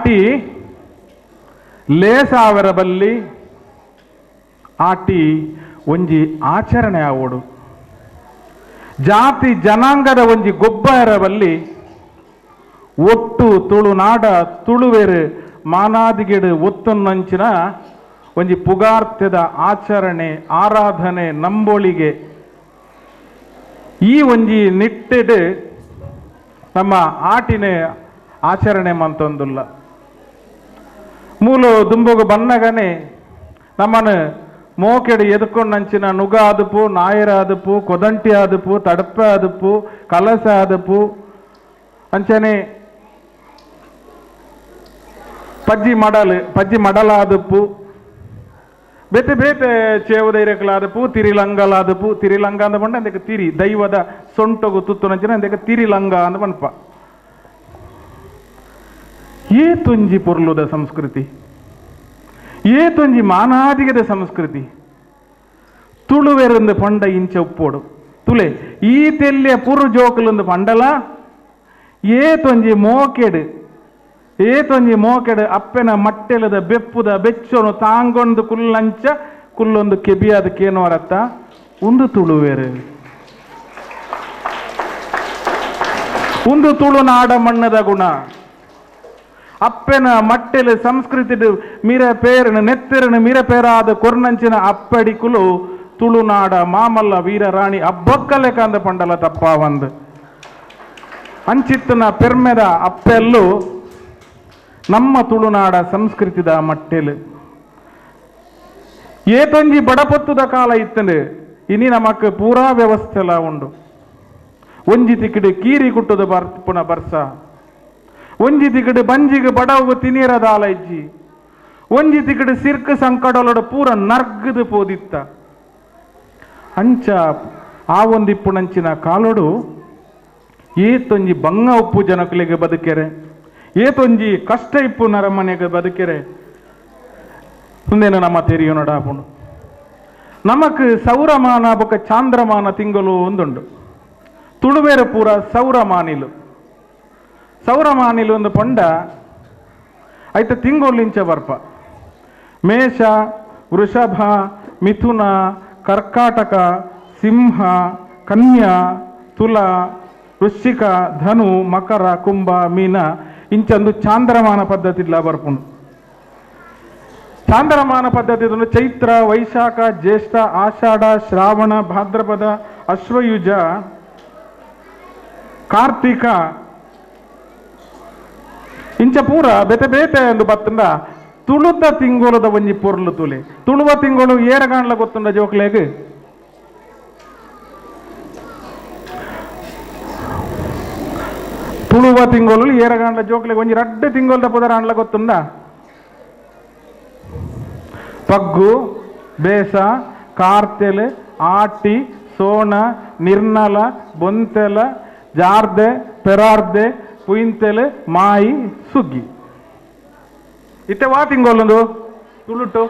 ಆಟಿ ಲೇಸಾವರ ಬಲ್ಲಿ ಆಟಿ ಒಂಜಿ ಆಚರಣೆ ಆವೋಡು ಜಾತಿ ಜನಾಂಗದ ಒಂಜಿ ಗೊಬ್ಬರ ಬಲ್ಲಿ ಒಟ್ಟು ತುಳುನಾಡ ತುಳುವೆರು ಮಾನಾದಿಗೆಡು ಒತ್ತೊನ್ನಂಚಿನ ಒಂಜಿ ಪುಗಾರ್ತೆದ ಆಚರಣೆ ಆರಾಧನೆ ನಂಬೋಳಿಗೆ ಈ ಒಂಜಿ ನಿಟ್ಟೆಡು ನಮ್ಮ ಆಟಿನೇ ಆಚರಣೆ ಮಂತೊಂದುಲ್ಲ. ಮೂಲ ದುಂಬಗು ಬನ್ನಗನೆ ನಮ್ಮನ್ನು ಮೋಕೆಡು ಎದ್ಕೊಂಡಂಚಿನ ನುಗ ಆದುಪು ನಾಯರ ಆದುಪು ಕೊದಂಟಿ ಆದುಪು ತಡಪೆ ಆದುಪು ಕಲಸ ಆದುಪು ಅಂಚನೆ ಪಜ್ಜಿ ಮಡಲು ಪಜ್ಜಿ ಮಡಲಾದುಪ್ಪು ಬೇತೆ ಬೇತೆ ಚೇವುದೈರಕಲಾದಪು ತಿರಿಲಂಗಲಾದಪು ತಿರಿಲಂಗ ಅಂದ ಪಂಡ ಅಂದಕ್ಕೆ ತಿರಿ ದೈವದ ಸೊಂಟಗು ತುತ್ತುನಂಚಿನ ಅಂದಕ್ಕೆ ತಿರಿಲಂಗ ಅಂದ ಪನ್ಪ. ಏತೊಂಜಿ ಪೊರ್ಲುದ ಸಂಸ್ಕೃತಿ ಏತೊಂಜಿ ಮಾನಾದಿಗದ ಸಂಸ್ಕೃತಿ ತುಳುವೆರಂದು ಪಂಡ ಇಂಚ ಉಪ್ಪೋಡು ತುಲೆ ಈ ತೆಲ್ಯ ಪುರು ಜೋಕುಲಂದು ಪಂಡಲ ಏತೊಂಜಿ ಮೋಕೆಡು ಏತೊಂಜಿ ಮೋಕೆಡು ಅಪ್ಪೆನ ಮಟ್ಟೆಲದ ಬೆಪ್ಪುದ ಬೆಚ್ಚೊನು ತಾಂಗೊಂದು ಕುಲ್ಲಂಚ ಕುಲ್ಲೊಂದು ಕೆಬಿಯಾದ ಕೇನೋರತ್ತ ಒಂದು ತುಳುವೆರು ಒಂದು ತುಳುನಾಡ ಮಣ್ಣದ ಗುಣ ಅಪ್ಪೆನ ಮಟ್ಟೆಲು ಸಂಸ್ಕೃತಿ ಮೀರ ಪೇರನು ನೆತ್ತೆರನು ಮೀರ ಪೇರಾದ ಕೊರ್ನಂಚಿನ ಅಪ್ಪಡಿಕುಲು ತುಳುನಾಡ ಮಾಮಲ್ಲ ವೀರರಾಣಿ ಅಬ್ಬಕ್ಕಲೆ ಕಂದ ಪಂಡಲ ತಪ್ಪಾವಂದು ಅಂಚಿತ್ತನ ಪೆರ್ಮೆದ ಅಪ್ಪೆಲ್ಲು ನಮ್ಮ ತುಳುನಾಡ ಸಂಸ್ಕೃತಿದ ಮಟ್ಟೆಲು ಏತೊಂಜಿ ಬಡಪೊತ್ತುದ ಕಾಲ ಇತ್ತಂದು ಇನಿ ನಮಕ್ ಪೂರಾ ವ್ಯವಸ್ಥೆಲ ಉಂಡು. ಒಂಜಿ ತಿಕ್ಕಿಡು ಕೀರಿ ಕುಟ್ಟುದ ಬರ್ಪುನ ಬರ್ಸ ಒಂಜಿ ತಿಕ್ಕಡು ಬಂಜಿಗೆ ಬಡವು ತಿನೀರದಾಲ ಇಜ್ಜಿ ಒಂಜಿ ತಿಕ್ಕಡು ಸಿರ್ಕು ಸಂಕಡಲೋಡ ಪೂರ ನರ್ಗದು ಪೋದಿತ್ತ ಅಂಚ ಆ ಒಂದಿಪ್ಪುನಂಚಿನ ಕಾಲೋಡು ಏತೊಂಜಿ ಬಂಗ ಉಪ್ಪು ಜನಕಲಿಗೆ ಬದುಕೆರೆ ಏತೊಂಜಿ ಕಷ್ಟ ಇಪ್ಪು ನರಮನೆಗೆ ಬದುಕೆರೆ ಮುಂದೇನು ನಮ್ಮ ತೆರಿಯು ನಡಾಪುಂಡು. ನಮಕ್ ಸೌರಮಾನ ಬೊಕ ಚಾಂದ್ರಮಾನ ತಿಂಗಳು ಒಂದುಂಡು. ತುಳುವೇರ ಪೂರ ಸೌರಮಾನಿಲು ಸೌರಮಾನಿಲು ಒಂದು ಪಂಡ ಐತ ತಿಂಗೊಳ್ಳಿಂಚ ಬರ್ಪ ಮೇಷ ವೃಷಭ ಮಿಥುನ ಕರ್ಕಾಟಕ ಸಿಂಹ ಕನ್ಯಾ ತುಲ ವೃಶ್ಚಿಕ ಧನು ಮಕರ ಕುಂಭ ಮೀನ ಇಂಚಂದು ಚಾಂದ್ರಮಾನ ಪದ್ಧತಿ ಇಲ್ಲ ಬರ್ಪುಂಡು. ಚಾಂದ್ರಮಾನ ಪದ್ಧತಿ ಚೈತ್ರ ವೈಶಾಖ ಜ್ಯೇಷ್ಠ ಆಷಾಢ ಶ್ರಾವಣ ಭಾದ್ರಪದ ಅಶ್ವಯುಜ ಕಾರ್ತಿಕ ಇಂಚ ಪೂರ ಬೇತೆ ಬೇತೆ ಒಂದು ಬತ್ತಂದ ತುಳುತ ತಿಂಗೊಲದ ಒಂಜಿ ಪೊರ್ಲು ತುಲೆ ತುಳುವ ತಿಂಗಳು ಏರಗಾಂಡ್ಲ ಗೊತ್ತುಂಡ ಜೋಕ್ಲೆಗ್ ತುಳುವ ತಿಂಗಳು ಏರಗಾಂಡ್ಲ ಜೋಕ್ಲೆಗ್ ಒಂಜಿ ರಡ್ಡೆ ತಿಂಗೊಲದ ಪುದರಾಂಡ್ಲ ಗೊತ್ತುಂಡ ಪಗ್ಗು ಬೇಸ ಕಾರ್ತೆಲೆ ಆಟಿ ಸೋಣ ನಿರ್ನಲ ಬೊಂತೆಲ ಜಾರ್ದೆ ಪೆರಾರ್ದೆ ಪುಯಿಂತೆಲೆ ಮಾಯಿ ಸುಗ್ಗಿ ಇತ್ತೆ ವಾ ತಿಂಗೊಲ್ಲೊಂದು ತುಳುಟು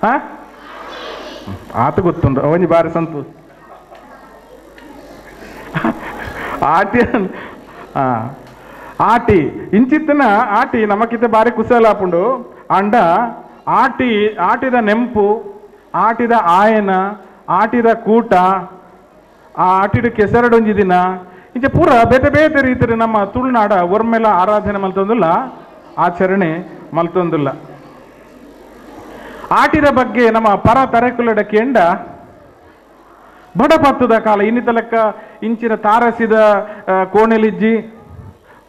ಹಾ ಆತ ಗೊತ್ತುಂಡು ಒಂಜಿ ಬಾರಿ ಸಂತೋಷ ಆಟಿ ಆಟಿ ಇಂಚಿತ್ತನ ಆಟಿ ನಮಕಿತ್ತೆ ಬಾರಿ ಕುಸಲ ಆಪುಂಡು. ಅಂಡ ಆಟಿ ಆಟಿದ ನೆಂಪು ಆಟಿದ ಆಯನ ಆಟಿದ ಕೂಟ ಆ ಆಟಿಡು ಕೆಸರಡೊಂಜಿ ದಿನ ಇಂಚ ಪೂರ ಬೇತೆ ಬೇತೆ ರೀತಿಯ ನಮ್ಮ ತುಳುನಾಡ ಒರ್ಮೆಲ ಆರಾಧನೆ ಮಲ್ತೊಂದುಲ್ಲ ಆಚರಣೆ ಮಲ್ತೊಂದುಲ್ಲ. ಆಟಿದ ಬಗ್ಗೆ ನಮ್ಮ ಪರ ತರೆಕುಲಡ ಕೇಂಡ ಬಡಪತ್ತದ ಕಾಲ ಇನ್ನಿತಲಕ್ಕ ಇಂಚಿನ ತಾರಸಿದ ಕೋಣೆಲಿಜ್ಜಿ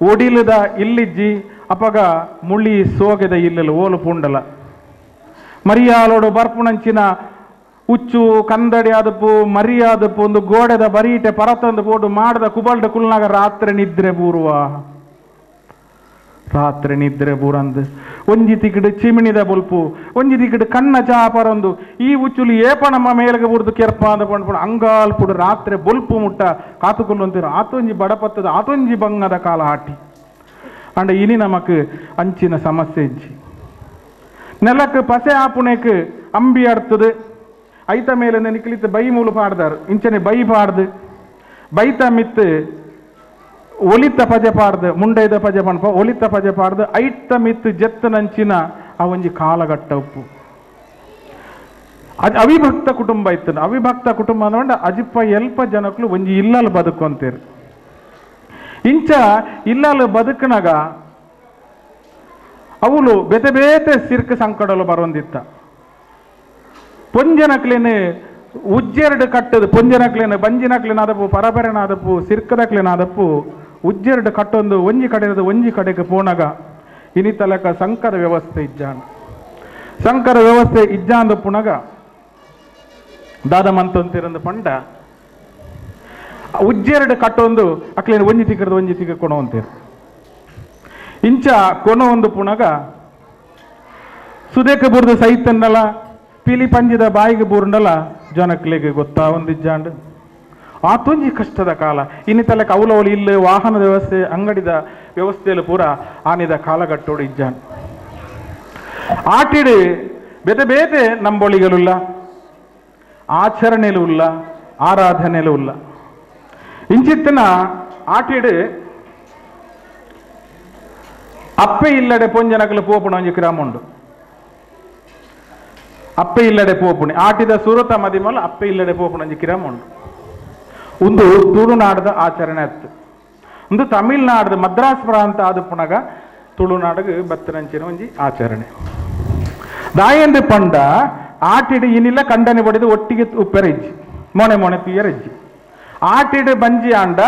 ಒಡಿಲದ ಇಲ್ಲಿಜ್ಜಿ ಅಪಗ ಮುಳ್ಳಿ ಸೋಗೆದ ಇಲ್ಲೆಲ್ಲ ಓಲು ಪುಂಡಲ ಮರಿಯಾಲೋಡು ಬರ್ಪುಣಂಚಿನ ಉಚ್ಚು ಕಂದಡಿ ಆದಪ್ಪು ಮರಿ ಆದಪ್ಪು ಒಂದು ಗೋಡೆದ ಬರೀಟೆ ಪರತಂದು ಪೋಟು ಮಾಡದ ಕುಬಲ್ಡ ಕುಲ್ನಾಗ ರಾತ್ರಿ ನಿದ್ರೆ ಬೂರುವ ರಾತ್ರಿ ನಿದ್ರೆ ಬೂರಂದು ಒಂಜಿ ತಿಕ್ಕಡು ಚಿಮಿಣಿದ ಬೊಲ್ಪು ಒಂಜಿ ತಿಕ್ಕಡು ಕಣ್ಣ ಚಾಪರೊಂದು ಈ ಉಚ್ಚುಲು ಏಪ ನಮ್ಮ ಮೇಲಗೆ ಬುಡ್ದು ಕೆರ್ಪ ಅಂದ ಪಂಡ್ಪುಡು ಅಂಗಾಲ್ಪುಡು ರಾತ್ರಿ ಬೊಲ್ಪು ಮುಟ್ಟ ಕಾತುಕೊಲ್ಲೊಂತಿರು ಆತೊಂಜಿ ಬಡಪತ್ತದ ಆತೊಂಜಿ ಬಂಗದ ಕಾಲ ಆಟಿ ಅಂಡ ಇನಿ ನಮಕ್ ಅಂಚಿನ ಸಮಸ್ಯೆ ಇಜ್ಜಿ. ನೆಲಕ್ಕೆ ಪಸೆ ಆಪುಣೆಕ್ ಅಂಬಿ ಅಡ್ತದೆ ಐತ ಮೇಲೆ ನಿಕ್ಲಿತ್ತು ಬೈ ಮೂಲು ಪಾಡ್ದಾರು ಇಂಚನೆ ಬೈ ಪಾಡ್ದು ಬೈತ ಮಿತ್ತು ಒಲಿತ ಪಜೆ ಪಾಡ್ದು ಮುಂಡೈದ ಪಜೆ ಪನ್ಪ ಒಲಿತ ಪಜೆ ಪಾಡ್ದು ಐತ ಮಿತ್ತು ಜೆತ್ತನಂಚಿನ ಆ ಒಂಜಿ ಕಾಲಘಟ್ಟ ಉಪ್ಪು. ಅದು ಅವಿಭಕ್ತ ಕುಟುಂಬ ಇತ್ತು. ಅವಿಭಕ್ತ ಕುಟುಂಬ ಅಂದ್ಕೊಂಡ ಅಜಿಪ್ಪ ಎಲ್ಪ ಜನಕ್ಕೂ ಒಂಜಿ ಇಲ್ಲಲ್ ಬದುಕೊಂತೀರಿ. ಇಂಚ ಇಲ್ಲಲ್ ಬದುಕನಾಗ ಅವಳು ಬೇತೆ ಬೇತೆ ಸಿರ್ಕ ಸಂಕಡಲು ಬರೋಂದಿತ್ತ. ಪೊಂಜನಕ್ಲೇನೆ ಉಜ್ಜೆರಡು ಕಟ್ಟದು, ಪೊಂಜನಕ್ಲೇನೆ ಬಂಜಿನಕ್ಲೇನಾದಪ್ಪು ಪರಬೆರನಾದಪ್ಪು ಸಿರ್ಕದಕ್ಲೇನಾದಪ್ಪು ಉಜ್ಜೆರಡು ಕಟ್ಟೊಂದು ಒಂಜಿ ಕಡೆಯದು ಒಂಜಿ ಕಡೆಗೆ ಪೋನಾಗ ಇನಿತಲಕ ಸಂಕರ ವ್ಯವಸ್ಥೆ ಇಜ್ಜಾನ್. ಸಂಕರ ವ್ಯವಸ್ಥೆ ಇಜ್ಜಾಂದ ಪುನಗ ದಾದ ಮಂತೊಂತಿರಂದು ಪಂಡ ಉಜ್ಜೆರಡು ಕಟ್ಟೊಂದು ಅಕ್ಲೇನು ಒಂಜಿ ತಿಕ್ಕದು ಒಂಜಿ ತಿಕ್ಕ ಕೊಣೋ ಅಂತೀರಿ. ಇಂಚ ಕೊನೋ ಒಂದು ಪುನಗ ಸುದೇಕ ಬುರ್ದು ಸೈತನ್ನಲ ಪಿಲಿ ಪಂಜಿದ ಬಾಯಿಗೆ ಬೂರ್ನಲ ಜನಕ್ಲೆಗೆ ಗೊತ್ತಾ ಒಂದಿಜ್ಜಾಂಡ್. ಆತೊಂಜಿ ಕಷ್ಟದ ಕಾಲ. ಇನ್ನಿತಲಕ ಅವಲವಲು ಇಲ್ಲ ವಾಹನದ ವ್ಯವಸ್ಥೆ ಅಂಗಡಿದ ವ್ಯವಸ್ಥೆಯಲ್ಲಿ ಪೂರ ಆನಿದ ಕಾಲಗಟ್ಟೋಡು ಇಜ್ಜಾಂಡ್. ಆಟಿಡು ಬೇತೆ ಬೇತೆ ನಂಬೊಳಿಗಲುಲ್ಲ, ಆಚರಣೆಲೂ ಉಲ್ಲ, ಆರಾಧನೆಲೂ ಉಲ್ಲ. ಇಂಚಿತ್ತನ ಆಟಿಡು ಅಪ್ಪೆ ಇಲ್ಲಡೆ ಪೊಂಜನಕಲು ಪೋಪುಣ ಒಂಜಿ ಕ್ರಮ ಉಂಡು. ಅಪ್ಪೆ ಇಲ್ಲಡೆ ಪೋಪುಣಿ ಆಟಿದ ಸುರತ ಮದಿಮಲ ಅಪ್ಪೆ ಇಲ್ಲಡೆ ಪೋಪುಣ ಒಂಜಿ ಕ್ರಮ ಉಂಡು. ಒಂದು ತುಳುನಾಡದ ಆಚರಣೆ ಅತ್ತು. ಒಂದು ತಮಿಳ್ನಾಡದ ಮದ್ರಾಸ್ ಪ್ರಾಂತ ಆದ ಪುನಗ ತುಳುನಾಡಗ ಬತ್ತನಂಚಿನ ಒಂಜಿ ಆಚರಣೆ. ದಾಯಂದು ಪಂಡ ಆಟಿಡು ಇನಿಲ್ಲ ಕಂಡನೆ ಬಡಿದು ಒಟ್ಟಿಗೆ ಉಪ್ಪೆರಜ್ಜಿ ಮೊಣೆ ಮೊಣೆ ತೀಯರಜ್ಜಿ ಆಟಿಡು ಬಂಜಿ ಆಂಡ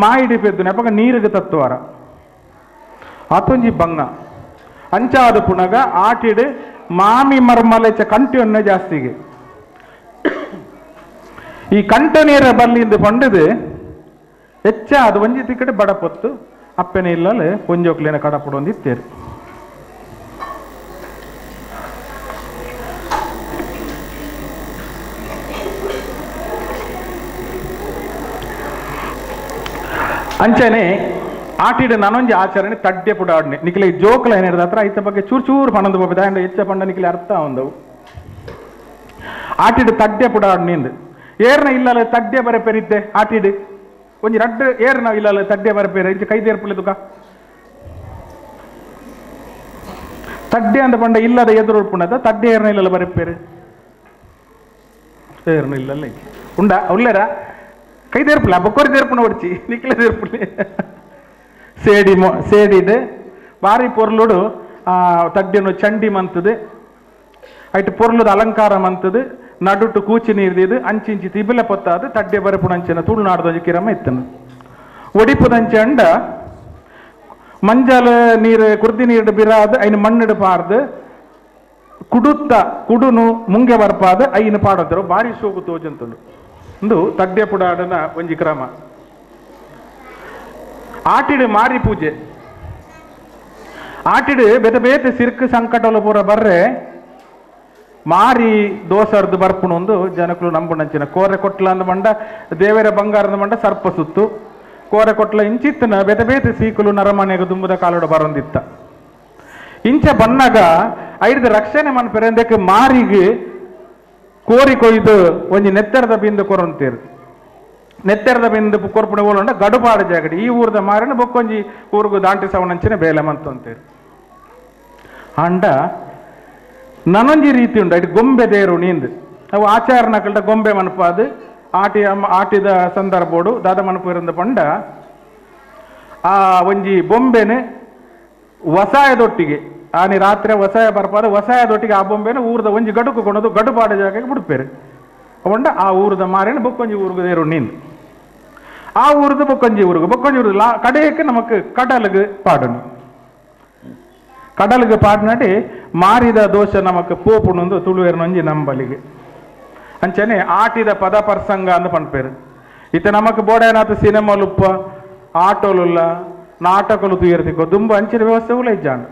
ಮಾಯಿಡಿ ಪೆದ್ದು ನೆಪಗ ನೀರಿಗೆ ತತ್ವಾರ ಆತೊಂಜಿ ಬಂಗ ಅಂಚಾದ ಪುನಗ ಆಟಿಡು ಮಾಮಿ ಮರ್ಮಲೆಚ ಕಂಟಿಯೊನ್ನೆ ಜಾಸ್ತಿಗೆ. ಈ ಕಂಟ ನೀರ ಬಲ್ಲಿಂದು ಪಂಡದು ಹೆಚ್ಚ ಅದು ಒಂಜಿ ತಿಕ್ಕಡೆ ಬಡಪೊತ್ತು ಅಪ್ಪೆನೆ ಇಲ್ಲಲೆ ಪೊಂಜೋಕ್ಲೇನ ಕಡಪಡು ಇತ್ತೇರು. ಅಂಚನೆ ಆಟಿಡು ನಾನೊಂಜಿ ಆಚರಣೆ ತಡ್ಡೆ ಪುಡಾಡ್ನೆ ನಿಕ್ಲೆ ಜೋಕ್ಲ ಏನಿಡ್ದ ಹತ್ರ ಐತ ಬಗ್ಗೆ ಚೂರು ಚೂರು ಪಣಂದು ಹೋಗ್ಬೇಕು ಆ್ಯಂಡ್ ಹೆಚ್ಚ ಪಂಡ ನಿಕ್ಲೆ ಅರ್ಥ ಒಂದವು. ಆಟಿಡು ತಡ್ಡೆ ಪುಡಾಡ್ನಿಂದು ಏರ್ನ ಇಲ್ಲಲ್ಲ ತಡ್ಡೆ ಬರೆ ಪೆರಿದ್ದೆ ಆಟಿಡು ಒಂಜಿ ರಡ್ಡು ಏರ್ನ ಇಲ್ಲಲ್ಲ ತಡ್ಡೆ ಬರೆ ಪೇರ ಇಂಚ ಕೈ ದೇರ್ಪುಲೆ ತುಕ ತಡ್ಡೆ ಅಂದ ಪಂಡ ಇಲ್ಲದ ಎದುರು ಉಳ್ಪುಣದ ತಡ್ಡೆ ಏರ್ನ ಇಲ್ಲಲ್ಲ ಬರೆ ಪೇರು ಏರ್ನ ಇಲ್ಲಲ್ಲ ಉಂಡ ಉಲ್ಲೇರ ಕೈ ದೇರ್ಪುಲೆ ಬೊಕ್ಕೋರಿ ದೇರ್ಪುಣ ಹೊಡ್ಚಿ ನಿಕ್ಲೆ ದೇರ್ಪುಲೆ ಸೇಡಿ ಸೇಡಿಡು ಬಾರಿ ಪೊರ್ಲುಡು ತಡ್ಡೆನು ಚಂಡಿ ಮಂತದು ಐಟ್ ಪೊರ್ಲುದ ಅಲಂಕಾರ ಮಂತದು ನಡುಟು ಕೂಚಿ ನೀರ್ದಿದ್ದು ಅಂಚಿಂಚಿ ತಿಬಿಲೆ ಪೊತ್ತಾದು ತಡ್ಡೆ ಬರಪುಣಂಚಿನ ತುಳುನಾಡ್ದೊಂಜಿ ಕಿರಮ ಇತ್ತನು. ಒಡಿಪುದಂಚೆ ಅಂಡ ಮಂಜಲ ನೀರು ಕುರ್ದಿ ನೀರು ಬಿರಾದು ಐನು ಮಣ್ಣಿಡು ಪಾರ್ದು ಕುಡುತ್ತ ಕುಡುನು ಮುಂಗೆ ಬರ್ಪಾದ ಐನು ಪಾಡೋದರು ಬಾರಿ ಸೋಗು ತೋಜಂತುಂಡು. ಒಂದು ತಡ್ಡೆ ಪುಡಾಡನ ಒಂಜಿ ಕ್ರಮ. ಆಟಿಡು ಮಾರಿ ಪೂಜೆ ಆಟಿಡು ಬೇತೆ ಬೇತೆ ಸಿರ್ಕ್ ಸಂಕಟಲು ಪೂರ ಬರ್ರೆ ಮಾರಿ ದೋಸರ್ದು ಬರ್ಪುಣ ಒಂದು ಜನಕಲು ನಂಬುಣಂಚಿನ ಕೋರೆ ಕೊಟ್ಲ ಅಂದ ಮಂಡ ದೇವರ ಬಂಗಾರದ ಮಂಡ ಸರ್ಪ ಸುತ್ತು ಕೋರೆ ಕೊಟ್ಲ ಇಂಚಿತ್ತನ ಬೇತೆ ಬೇತೆ ಸೀಕಲು ನರಮನೆಗೆ ದುಂಬುದ ಕಾಲೋಡ ಬರೊಂದಿತ್ತ. ಇಂಚ ಬನ್ನಾಗ ಐದು ರಕ್ಷಣೆ ಮನ್ಪೆರೆಂದಕ್ಕೆ ಮಾರಿಗೆ ಕೋರಿ ಕೊಯ್ದು ಒಂಜಿ ನೆತ್ತರದ ಬಿಂದು ಕೊರೊಂತೀರು. ನೆತ್ತರದ ಬಿಂದು ಕೊರ್ಪುಣ ಓಲಂಡ ಗಡುಪಾಡ ಜಾಗಡಿ ಈ ಊರದ ಮಾರಿನ ಬೊಕ್ಕೊಂಜಿ ಊರುಗು ದಾಂಟಿ ಸವಣಂಚಿನ ಬೇಲೆ ಮಂತಂತೀರು. ಅಂಡ ನನೊಂಜಿ ರೀತಿ ಉಂಡು ಐಟ್ ಗೊಂಬೆ ದೇರು ನೀಂದು ಅವು ಆಚಾರನಕಲ್ಡ ಗೊಂಬೆ ಮನಪಾದು ಆಟಿ ಆಟಿದ ಸಂದರ್ಭೋಡು ದಾದ ಮನಪು ಇರಂದ ಪಂಡ ಆ ಒಂಜಿ ಬೊಂಬೆನೆ ವಸಾಯದೊಟ್ಟಿಗೆ ಆನಿ ರಾತ್ರಿ ವಸಾಯ ಬರ್ಪಾದ ವಸಾಯದೊಟ್ಟಿಗೆ ಆ ಬೊಂಬೆನ ಊರದ ಒಂಜಿ ಗಡುಕು ಕೊಣದು ಗಡುಪಾಡ ಜಾಗಕ್ಕೆ ಬಿಡ್ಪೇರು. ಅವಂಡ ಆ ಊರದ ಮಾರೇನ ಬೊಕ್ಕೊಂಜಿ ಊರುಗು ದೇರು ನೀಂದು ಆ ಊರದ ಬೊಕ್ಕೊಂಜಿ ಊರುಗು ಬೊಕ್ಕೊಂಜಿ ಊರು ಲಾ ಕಡೆಯಕ್ಕೆ ನಮಕ್ ಕಡಲುಗು ಪಾಡನು ಕಡಲಿಗೆ ಪಾಡ್ನಾಡಿ ಮಾರಿದ ದೋಷ ನಮಕ್ ಪೋಪುಣೊಂದು ತುಳುವೇರ್ನೊಂಜಿ ನಂಬಲಿಗೆ. ಅಂಚನೆ ಆಟಿದ ಪದ ಪ್ರಸಂಗ ಅಂದ್ ಪನ್ಪೇರು. ಇತ್ತ ನಮಕ್ ಬೋಡೇನಾಥ ಸಿನಿಮಾಲುಪ್ಪ ಆಟೋಲುಲ್ಲ ನಾಟಕಲು ತುಯರ್ತಿಕೋ ದುಂಬ ಅಂಚಿನ ವ್ಯವಸ್ಥೆ ಉಲ್ಲ ಇಜ್ಜಾಂಡ್.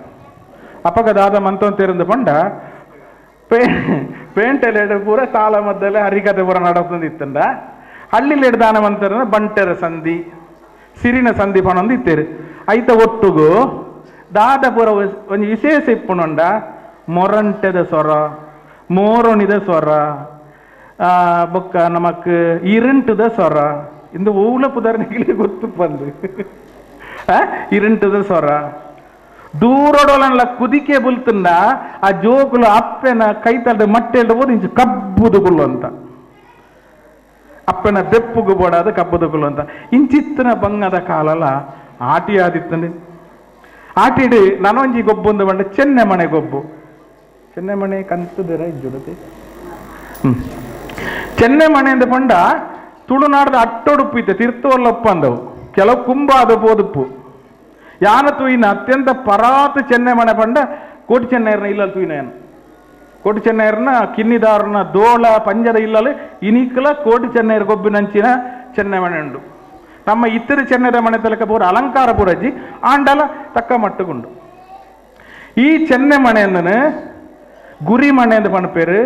ಅಪಗ ದಾದ ಮಂತೊಂತಿರಂದು ಪಂಡ ಪೇಂಟೆಲೆಡು ಪೂರ ತಾಳ ಮದ್ದಲೆ ಹರಿಕತೆ ಪೂರ ನಡತೊಂದು ಇತ್ತಂಡ. ಹಳ್ಳಿಲೆಡು ದಾನ ಮಂತರ ಬಂಟೆರ ಸಂಧಿ ಸಿರಿನ ಸಂಧಿ ಪಣೊಂದು ಇತ್ತೇರು. ಐತ ಒಟ್ಟುಗು ದಾದ ಪೂರ ಒಂಜಿ ವಿಶೇಷ ಇಪ್ಪುನುಂಡ ಮೊರಂಟೆದ ಸೊರ ಮೋರೊಣಿದ ಸೊರ ಬೊಕ್ಕ ನಮಕ್ ಇರಂಟದ ಸೊರ ಇಂದು ಓಲ ಪುದರ್ನಿಗೆ ಗೊತ್ತು ಬಂದು. ಇರಿಂಟದ ಸೊರ ದೂರಡೋಲನ್ಲ ಕುದಿಕೆ ಬುಲ್ತುಂಡ ಆ ಜೋಕುಲು ಅಪ್ಪೆನ ಕೈತಲ್ದ ಮಟ್ಟೆಲ್ದ ಬೋದು ಇಂಚು ಕಬ್ಬುದು ಕುಲ್ಲು ಅಂತ ಅಪ್ಪನ ಬೆಪ್ಪುಗು ಬೋಡಾದ ಕಬ್ಬುದು ಕುಲ್ಲು ಅಂತ ಇಂಚಿತ್ತನ ಬಂಗದ ಕಾಲಲ ಆಟಿ ಆದಿತ್ತಂದೆ ಆಟಿಡು ನನೊಂಜಿ ಗೊಬ್ಬೊಂದು ಬಂಡ ಚೆನ್ನೆಮಣೆ ಗೊಬ್ಬು ಚೆನ್ನೆಮಣೆ ಕಂತುದಿರ ಇಜ್ಜುಡತೆ ಚೆನ್ನೆಮಣೆ ಅಂದ ಪಂಡ ತುಳುನಾಡದ ಅಟ್ಟೊಡುಪ್ಪು ಇತ್ತೆ ತಿರ್ತೋಲ್ಲಪ್ಪ ಅಂದವು ಕೆಲವು ಕುಂಬಾದ ಪೋದುಪ್ಪು ಯಾನ ತೂಯಿನ ಅತ್ಯಂತ ಪರಾತ್ ಚೆನ್ನೆಮಣೆ ಪಂಡ ಕೋಟಿ ಚೆನ್ನೈರ್ನ ಇಲ್ಲಲ್ ತೂಯಿನ ಯಾನು ಕೋಟಿ ಚೆನ್ನೈರ್ನ ಕಿನ್ನಿದಾರನ ದೋಳ ಪಂಜದ ಇಲ್ಲಲ್ ಇನಿಕಲ ಕೋಟಿ ಚೆನ್ನೈರ್ ಗೊಬ್ಬಿನಂಚಿನ ಚೆನ್ನೆಮಣೆ ಉಂಡು. ನಮ್ಮ ಇತರ ಚೆನ್ನದ ಮನೆ ತಲಕ ಪೂರ ಅಲಂಕಾರ ಪೂರಜ್ಜಿ ಆಂಡಲ ತಕ್ಕ ಮಟ್ಟುಗುಂಡು. ಈ ಚೆನ್ನೆಮಣೆ ಗುರಿ ಮಣೆ ಅಂತ ಪಣಪೇರು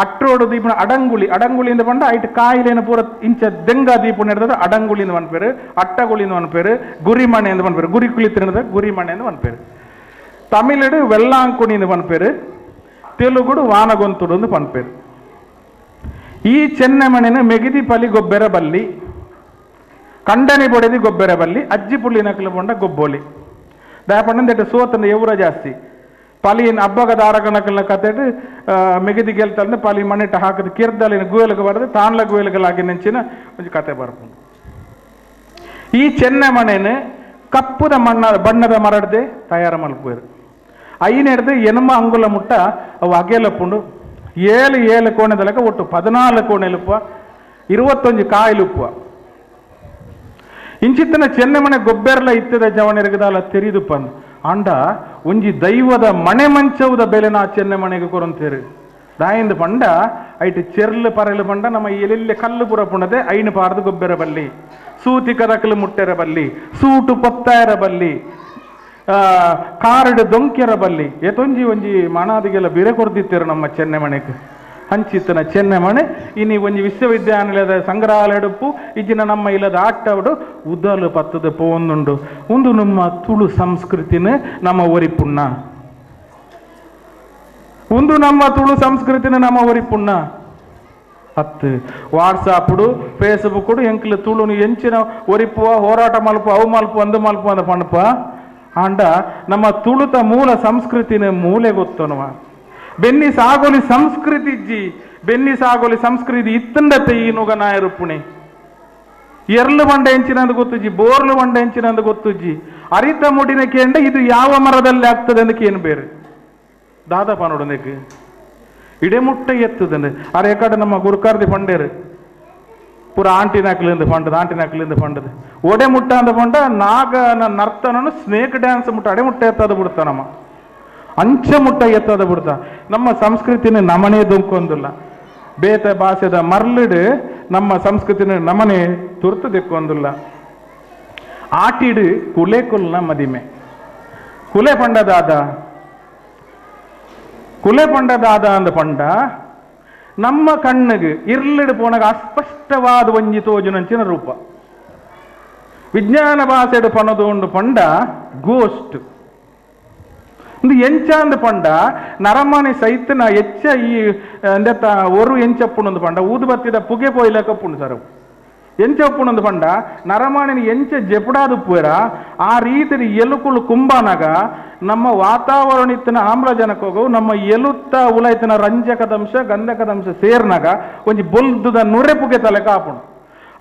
ಅಟ್ರೋಡು ದೀಪನ ಅಡಂಗುಳಿ ಅಡಂಗುಳಿ ಅಂತ ಪಂಡ ಐಟ್ ಕಾಯಿಲೇನ ಪೂರ ಇಂಚ ದೆಂಗ ದೀಪನ ಇರ್ತದೆ ಅಡಂಗುಳಿ ಅಂತ ಪನ್ಪೇರು ಅಟ್ಟಗುಳಿ ಅಂತ ಪನ್ಪೇರು ಗುರಿ ಮಣೆ ಅಂತ ಪನ್ಪೇರು ಗುರಿ ಕುಳಿತಿರದ ಗುರಿ ಮಣೆ ಅಂತ ಪನ್ಪೇರು. ತಮಿಳುಡು ವೆಲ್ಲಾಂಕುಣಿ ಅಂತ ಪನ್ಪೇರು, ತೆಲುಗುಡು ವಾನಗೊಂತುಡು ಅಂತ ಪನ್ಪೇರು. ಈ ಚೆನ್ನೆಮಣೆನ ಮೆಗಿದಿ ಪಲಿ ಗೊಬ್ಬೆರ ಬಲ್ಲಿ ಕಂಡನಿ ಬೊಡೆದಿ ಗೊಬ್ಬೆರ ಬಲ್ಲಿ ಅಜ್ಜಿ ಪುಳ್ಳಿ ನಕಲು ಪೊಂಡ ಗೊಬ್ಬೋಲಿ ದಾಪಣ್ಣಂದೆಟ್ಟು ಸೋತನ ಎವರ ಜಾಸ್ತಿ ಪಲಿನ ಹಬ್ಬಗ ದಾರಗಣಕಲ್ನ ಕತೆಡು ಮೆಗದಿ ಗೆಲ್ತಂದ್ರೆ ಪಲಿ ಮಣ್ಣಿಟ್ಟು ಹಾಕಿದ ಕಿರ್ದಲಿನ ಗುವೆಲುಗೆ ಬರದು ತಾನ್ಲ ಗುವೆಲುಗಳಾಗಿ ನೆಂಚಿನ ಒಂಜಿ ಕತೆ ಬರ್ಪುಂಡು. ಈ ಚೆನ್ನೆಮಣೆನ ಕಪ್ಪುದ ಮಣ್ಣ ಬಣ್ಣದ ಮರಡ್ದೆ ತಯಾರು ಮಲ್ಪುವೆರು. ಐನೆಡ್ದು ಎನುಮ ಅಂಗುಲ ಮುಟ್ಟ ಅವು ಅಗೆಲಪ್ಪುಂಡು. 7 7 ಕೋಣೆದಲಕ ಒಟ್ಟು 14 ಕೋಣೆಲುಪ್ಪ 21 ಕಾಯಿಲುಪ್ಪುವ. ಇಂಚಿತ್ತನ ಚೆನ್ನೆಮಣೆ ಗೊಬ್ಬೆರ್ಲ ಇತ್ತದ ಜವಣೆರಗದಾಲ ತೆರಿದುಪ್ಪಂದು ಆಂಡ ಒಂಜಿ ದೈವದ ಮಣೆ ಮಂಚವುದ ಬೆಲೆನ ಆ ಚೆನ್ನೆಮಣೆಗೆ ಕೊರಂತೇರು. ದಾಯಿಂದ ಪಂಡ ಐಟ್ ಚೆರ್ಲು ಪರಲು ಪಂಡ ನಮ್ಮ ಎಲ್ಲೆಲ್ಲೆ ಕಲ್ಲು ಪುರ ಪುಣದೆ ಐನು ಪಾರ್ದು ಗೊಬ್ಬೆರ ಬಲ್ಲಿ ಸೂತಿ ಕದಕಲು ಮುಟ್ಟೆರ ಬಲ್ಲಿ ಸೂಟು ಪೊತ್ತಾಯರ ಬಲ್ಲಿ ಕಾರಡು ದೊಂಕೆರ ಬಲ್ಲಿ ಏತೊಂಜಿ ಒಂಜಿ ಮಣಾದಿಗೆಲ್ಲ ಬಿರೆ ಕೊರ್ದಿತ್ತೇರು ನಮ್ಮ ಚೆನ್ನೆಮಣೆಗೆ. ಹಂಚಿತ್ತನ ಚೆನ್ನೆಮಣೆ ಇನಿ ಒಂಜಿ ವಿಶ್ವವಿದ್ಯಾನಿಲಯದ ಸಂಗ್ರಹಾಲಯಡುಪ್ಪು ಇಜ್ಜಿನ ನಮ್ಮ ಇಲ್ಲದ ಆಟವಡು ಉದಲು ಪತ್ತದ ಪೋಂದುಂಡು. ಒಂದು ನಮ್ಮ ತುಳು ಸಂಸ್ಕೃತಿನ ನಮ್ಮ ಒರಿಪುಣ್ಣ, ಒಂದು ನಮ್ಮ ತುಳು ಸಂಸ್ಕೃತಿನ ನಮ್ಮ ಒರಿಪುಣ್ಣ. ಹತ್ತು ವಾಟ್ಸಾಪ್ಡು ಫೇಸ್ಬುಕ್ಡು ಎಂಕ್ಲು ತುಳುನು ಎಂಚಿನ ಒರಿಪುವ ಹೋರಾಟ ಮಲ್ಪು ಅವು ಮಲ್ಪು ಅಂದು ಮಲ್ಪು ಅಂದ ಪಣಪ ಆಂಡ ನಮ್ಮ ತುಳುತ ಮೂಲ ಸಂಸ್ಕೃತಿನ ಮೂಲೆ ಗೊತ್ತನುವ. ಬೆನ್ನಿ ಸಾಗೋಲಿ ಸಂಸ್ಕೃತಿ ಜಿ ಬೆನ್ನಿ ಸಾಗೋಲಿ ಸಂಸ್ಕೃತಿ ಇತ್ತಂಡತೆ ಈ ನುಗ ನಾಯರುಪ್ಪುಣೆ ಎರ್ಲು ಬಂಡ ಎಂಚಿನಂದು ಗೊತ್ತುಜ್ಜಿ ಬೋರ್ಲು ಬಂಡ ಎಂಚಿನಂದು ಗೊತ್ತುಜ್ಜಿ ಅರಿತ ಮುಡಿನ ಕೇಂಡ ಇದು ಯಾವ ಮರದಲ್ಲಿ ಆಗ್ತದೆ ಅಂದಕ್ಕೆ ಏನು ಬೇರೆ ದಾದಪ್ಪ ನೋಡೋದಕ್ಕೆ ಇಡೆ ಮುಟ್ಟ ಎತ್ತದಂದ್ರೆ ಅರೆ ಕಡೆ ನಮ್ಮ ಗುರುಕಾರ್ದಿ ಪಂಡೇರು ಪೂರ ಆಂಟಿನಾಕ್ಲಿಂದ ಪಂಡದ ಆಂಟಿನಾಕ್ಲಿಂದ ಪಂಡದ ಒಡೆ ಮುಟ್ಟ ಅಂದ ಪಂಡ ನಾಗನ ನರ್ತನನು ಸ್ನೇಕ್ ಡ್ಯಾನ್ಸ್ ಮುಟ್ಟ ಅಡೆ ಮುಟ್ಟ ಎತ್ತದ ಬಿಡ್ತ ನಮ್ಮ ಅಂಚೆ ಮುಟ್ಟ ಎತ್ತದ ಬಿಡ್ತ. ನಮ್ಮ ಸಂಸ್ಕೃತಿನ ನಮನೆ ದುಂಕೊಂದಿಲ್ಲ ಬೇತ ಭಾಷೆದ ಮರ್ಲಿಡು ನಮ್ಮ ಸಂಸ್ಕೃತಿನ ನಮನೆ ತುರ್ತು ದಿಕ್ಕೊಂದಿಲ್ಲ. ಆಟಿಡು ಕುಲೆ ಕುಲ್ನ ಮದಿಮೆ ಕುಲೆ ಪಂಡದಾದ ಕುಲೆ ಪಂಡದಾದ ಅಂದ ಪಂಡ ನಮ್ಮ ಕಣ್ಣಿಗೆ ಇರ್ಲಿಡು ಪೋನಾಗ ಅಸ್ಪಷ್ಟವಾದ ಒಂಜಿ ತೋಜುನಂಚಿನ ರೂಪ ವಿಜ್ಞಾನ ಭಾಷೆಡು ಪಣದು ಉಂಡು ಪಂಡ ಗೋಸ್ಟ್ ಒಂದು ಎಂಚ ಅಂದ ಪಂಡ ನರಮಾನಿ ಸೈತನ ಎಚ್ಚ ಈ ಅಂದೆತ್ತ ಒರು ಎಂಚಪ್ಪುಣಂದು ಪಂಡ ಊದುಬತ್ತಿದ ಪುಗೆ ಪೋಯ್ಲಕಪ್ಪುಂಡು ಸರ್ ಎಂಚಪ್ಪುಣಂದು ಪಂಡ ನರಮಾನಿನ ಎಂಚ ಜೆಪುಡಾದು ಪೂರ ಆ ರೀತಿ ಎಲುಕುಳು ಕುಂಬಾನಾಗ ನಮ್ಮ ವಾತಾವರಣ ಇತ್ತಿನ ಆಮ್ಲಜನಕೋಗು ನಮ್ಮ ಎಲುತ್ತ ಉಲೈತನ ರಂಜಕದಂಶ ಗಂಧಕದಂಶ ಸೇರ್ನಾಗ ಒಂಜಿ ಬೊಲ್ದುದ ನುರೆ ಪುಗೆ ತಲೆ ಕಾಪುಂಡು.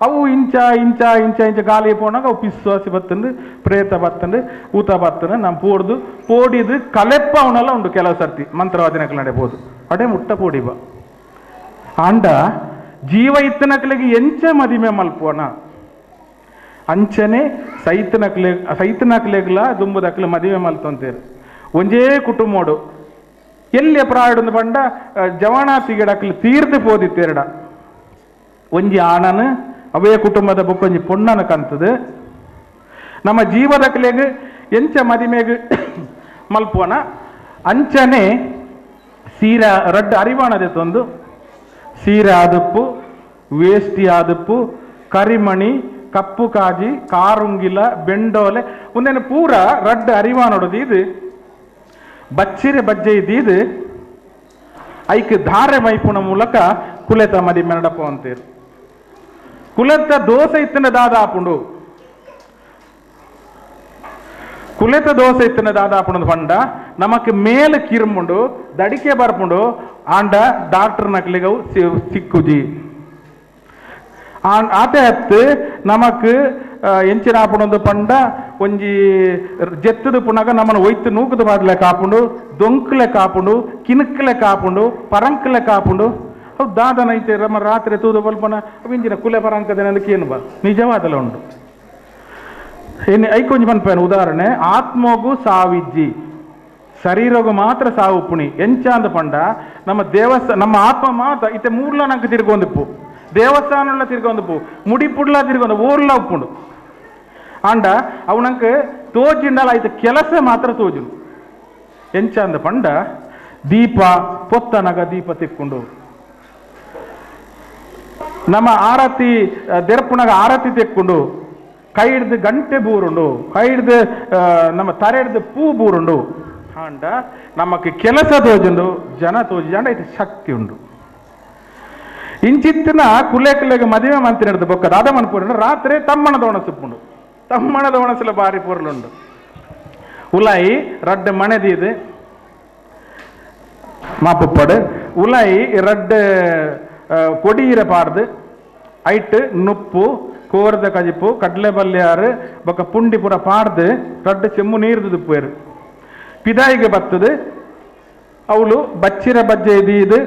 ಅವು ಇಂಚ ಇಂಚ ಇಂಚ ಇಂಚ ಗಾಲಿ ಪೋನಾಗ ಅವು ಪಿಸ್ಸು ಹಸಿ ಬತ್ತಂದು ಪ್ರೇತ ಬತ್ತಂದು ಊತ ಬತ್ತಂದು ನಮ್ಮ ಪೋಡ್ದು ಪೋಡಿದು ಕಲೆಪ್ಪ ಅವನೆಲ್ಲ ಉಂಟು ಕೆಲವು ಸರ್ತಿ ಮಂತ್ರವಾದಿನಕಲು ನಡೆಬೋದು ಅಡೆ ಮುಟ್ಟ ಪೋಡಿಬ ಆಂಡ ಜೀವ ಇತ್ತನಕಲಿಗೆ ಎಂಚ ಮದಿಮೆ ಮಲ್ಪೋಣ ಅಂಚನೆ ಸೈತನಕ್ಲೆ ಸೈತನಕ್ಲೆಗ್ಲ ದುಂಬುದಕ್ಲೆ ಮದಿಮೆ ಮಲ್ತೊಂತೇರು ಒಂಜೇ ಕುಟುಂಬೋಡು ಎಲ್ಲಿ ಪ್ರಾಯಡೊಂದು ಪಂಡ ಜವಾನಾತಿಗೆಡಕ್ಲು ತೀರ್ದು ಪೋದಿತ್ತೇರಡ ಒಂಜಿ ಆಣನ ಅವೇ ಕುಟುಂಬದ ಬೊಕ್ಕೊಂಜಿ ಪೊಣ್ಣನ ಕಂತದು ನಮ್ಮ ಜೀವದಕ್ಲೆಗ್ ಎಂಚ ಮದಿಮೆಗ್ ಮಲ್ಪೋಣ ಅಂಚನೆ ಸೀರಾ ರಡ್ಡ್ ಅರಿವಾಣದೆ ತಂದು ಸೀರೆ ಆದಪ್ಪು ವೇಷ್ಟಿ ಆದಪ್ಪು ಕರಿಮಣಿ ಕಪ್ಪು ಕಾಜಿ ಕಾರುಂಗಿಲ ಬೆಂಡೋಲೆ ಒಂದೇನು ಪೂರ ರಡ್ಡ್ ಅರಿವಾಣೊಡದು ಇದು ಬಚ್ಚಿರೆ ಬಜ್ಜೆ ಇದ್ದೀದು ಐಕ್ ಧಾರೆ ಮೈಪುಣ ಮೂಲಕ ಕುಲೆತ ಮದಿಮೆ ನಡಪ ಅಂತೀರು. ಕುಲೆತ ದೋಸೆ ಇತ್ತನ ದಾದಾಪುಂಡು ಕುಲೆತ ದೋಸೆ ಇತ್ತಿನ ದಾದಾಪುಣದ ಪಂಡ ನಮಕ್ ಮೇಲ ಕಿರುಮುಂಡು ದಡಿಕೆ ಬರ್ಪುಂಡು ಆಂಡ ಡಾಕ್ಟರ್ ನಕ್ಲಿಗವು ಸಿಕ್ಕುಜಿ ಆತೆ ಹತ್ತು ನಮಕ್ ಎಂಚಿನ ಆಪುಣೊಂದು ಪಂಡ ಒಂಜಿ ಜೆತ್ತದ ಪುನಗ ನಮ್ಮನ್ನು ಒಯ್ತು ನೂಕುದು ಬಾಡ್ಲೆ ಕಾಪುಂಡು ದೊಂಕ್ಲೆ ಕಾಪುಂಡು ಕಿನುಕ್ಲೆ ಕಾಪುಂಡು ಪರಂಕ್ಲೆ ಕಾಪುಂಡು ಅವು ದಾದನ ಐತೆ ನಮ್ಮ ರಾತ್ರಿ ತೂದು ಬಲ್ಪನ ಅವು ಇಂಚಿನ ಕುಲೆ ಪರಂಕದೇನಂದಕ್ಕೆ ಏನು ಬಾ ನಿಜವಾದಲ ಉಂಡು ಏನು ಐಕೊಂಜಿ ಪನ್ಪೇನು ಉದಾಹರಣೆ ಆತ್ಮಗು ಸಾವಿಜ್ಜಿ ಶರೀರಗು ಮಾತ್ರ ಸಾವು ಪುಣಿ ಎಂಚ ಅಂದ ಪಂಡ ನಮ್ಮ ದೇವಸ್ಥಾನ ನಮ್ಮ ಆತ್ಮ ಮಾತ್ರ ಇತ್ತೆ ಮೂರ್ಲ ನಂಗೆ ತಿರ್ಗೊಂದಿಪ್ಪು ದೇವಸ್ಥಾನಲ್ಲ ತಿರ್ಗೊಂದಿಪ್ಪು ಮುಡಿಪುಡ್ಲ ತಿರ್ಗೊಂದು ಊರ್ಲ ಉಪ್ಪುಂಡು ಆಂಡ ಅವು ನಂಗೆ ತೋಜಿಂಡಲ ಐತೆ ಕೆಲಸ ಮಾತ್ರ ತೋಜುನು ಎಂಚ ಅಂದ ಪಂಡ ದೀಪ ಪೊತ್ತನಗ ದೀಪ ತಿಕ್ಕೊಂಡು ನಮ್ಮ ಆರತಿ ದೆರ್ಪುನಗ ಆರತಿ ತೆಕ್ಕೊಂಡು ಕೈ ಹಿಡ್ದು ಗಂಟೆ ಬೂರುಂಡು ಕೈ ಹಿಡ್ದು ನಮ್ಮ ತರೆ ಹಿಡ್ದು ಪೂ ಬೂರುಂಡು ಆಂಡ ನಮಕ್ ಕೆಲಸ ತೋಜುಂಡು ಜನ ತೋಜಿ ಅಂಡ ಇದು ಶಕ್ತಿ ಉಂಡು ಇಂಚಿತ್ತಿನ ಕುಲೆ ಕುಲೆಗೆ ಮದುವೆ ಮಂತಿ ನಡೆದು ಬೊಕ್ಕ ದಾದ ಮನ್ಪೂರು ರಾತ್ರಿ ತಮ್ಮಣದ ಒಣಸುಪ್ಪುಂಡು ತಮ್ಮಣದ ಒಣಸಲ ಬಾರಿ ಪೊರ್ಲುಂಡು ಉಲಾಯಿ ರಡ್ಡ್ ಮಣೆದೀದು ಮಾಪುಪ್ಪಡು ಉಲಾಯಿ ರಡ್ಡ್ ಕೊಡೀರ ಪಾಡ್ದು ಐಟ್ ನುಪ್ಪು ಕೋರದ ಕಜಿಪು ಕಡಲೆ ಬಲ್ಯಾರು ಬೊಕ್ಕ ಪುಂಡಿ ಪೂರ ಪಾಡ್ದು ರಡ್ಡ್ ಚೆಮ್ಮು ನೀರ್ದು ದುಪ್ಪೇರು ಪಿದಾಯಿಗೆ ಬತ್ತದು ಅವಳು ಬಚ್ಚಿರ ಬಜ್ಜೆ ಇದೀದು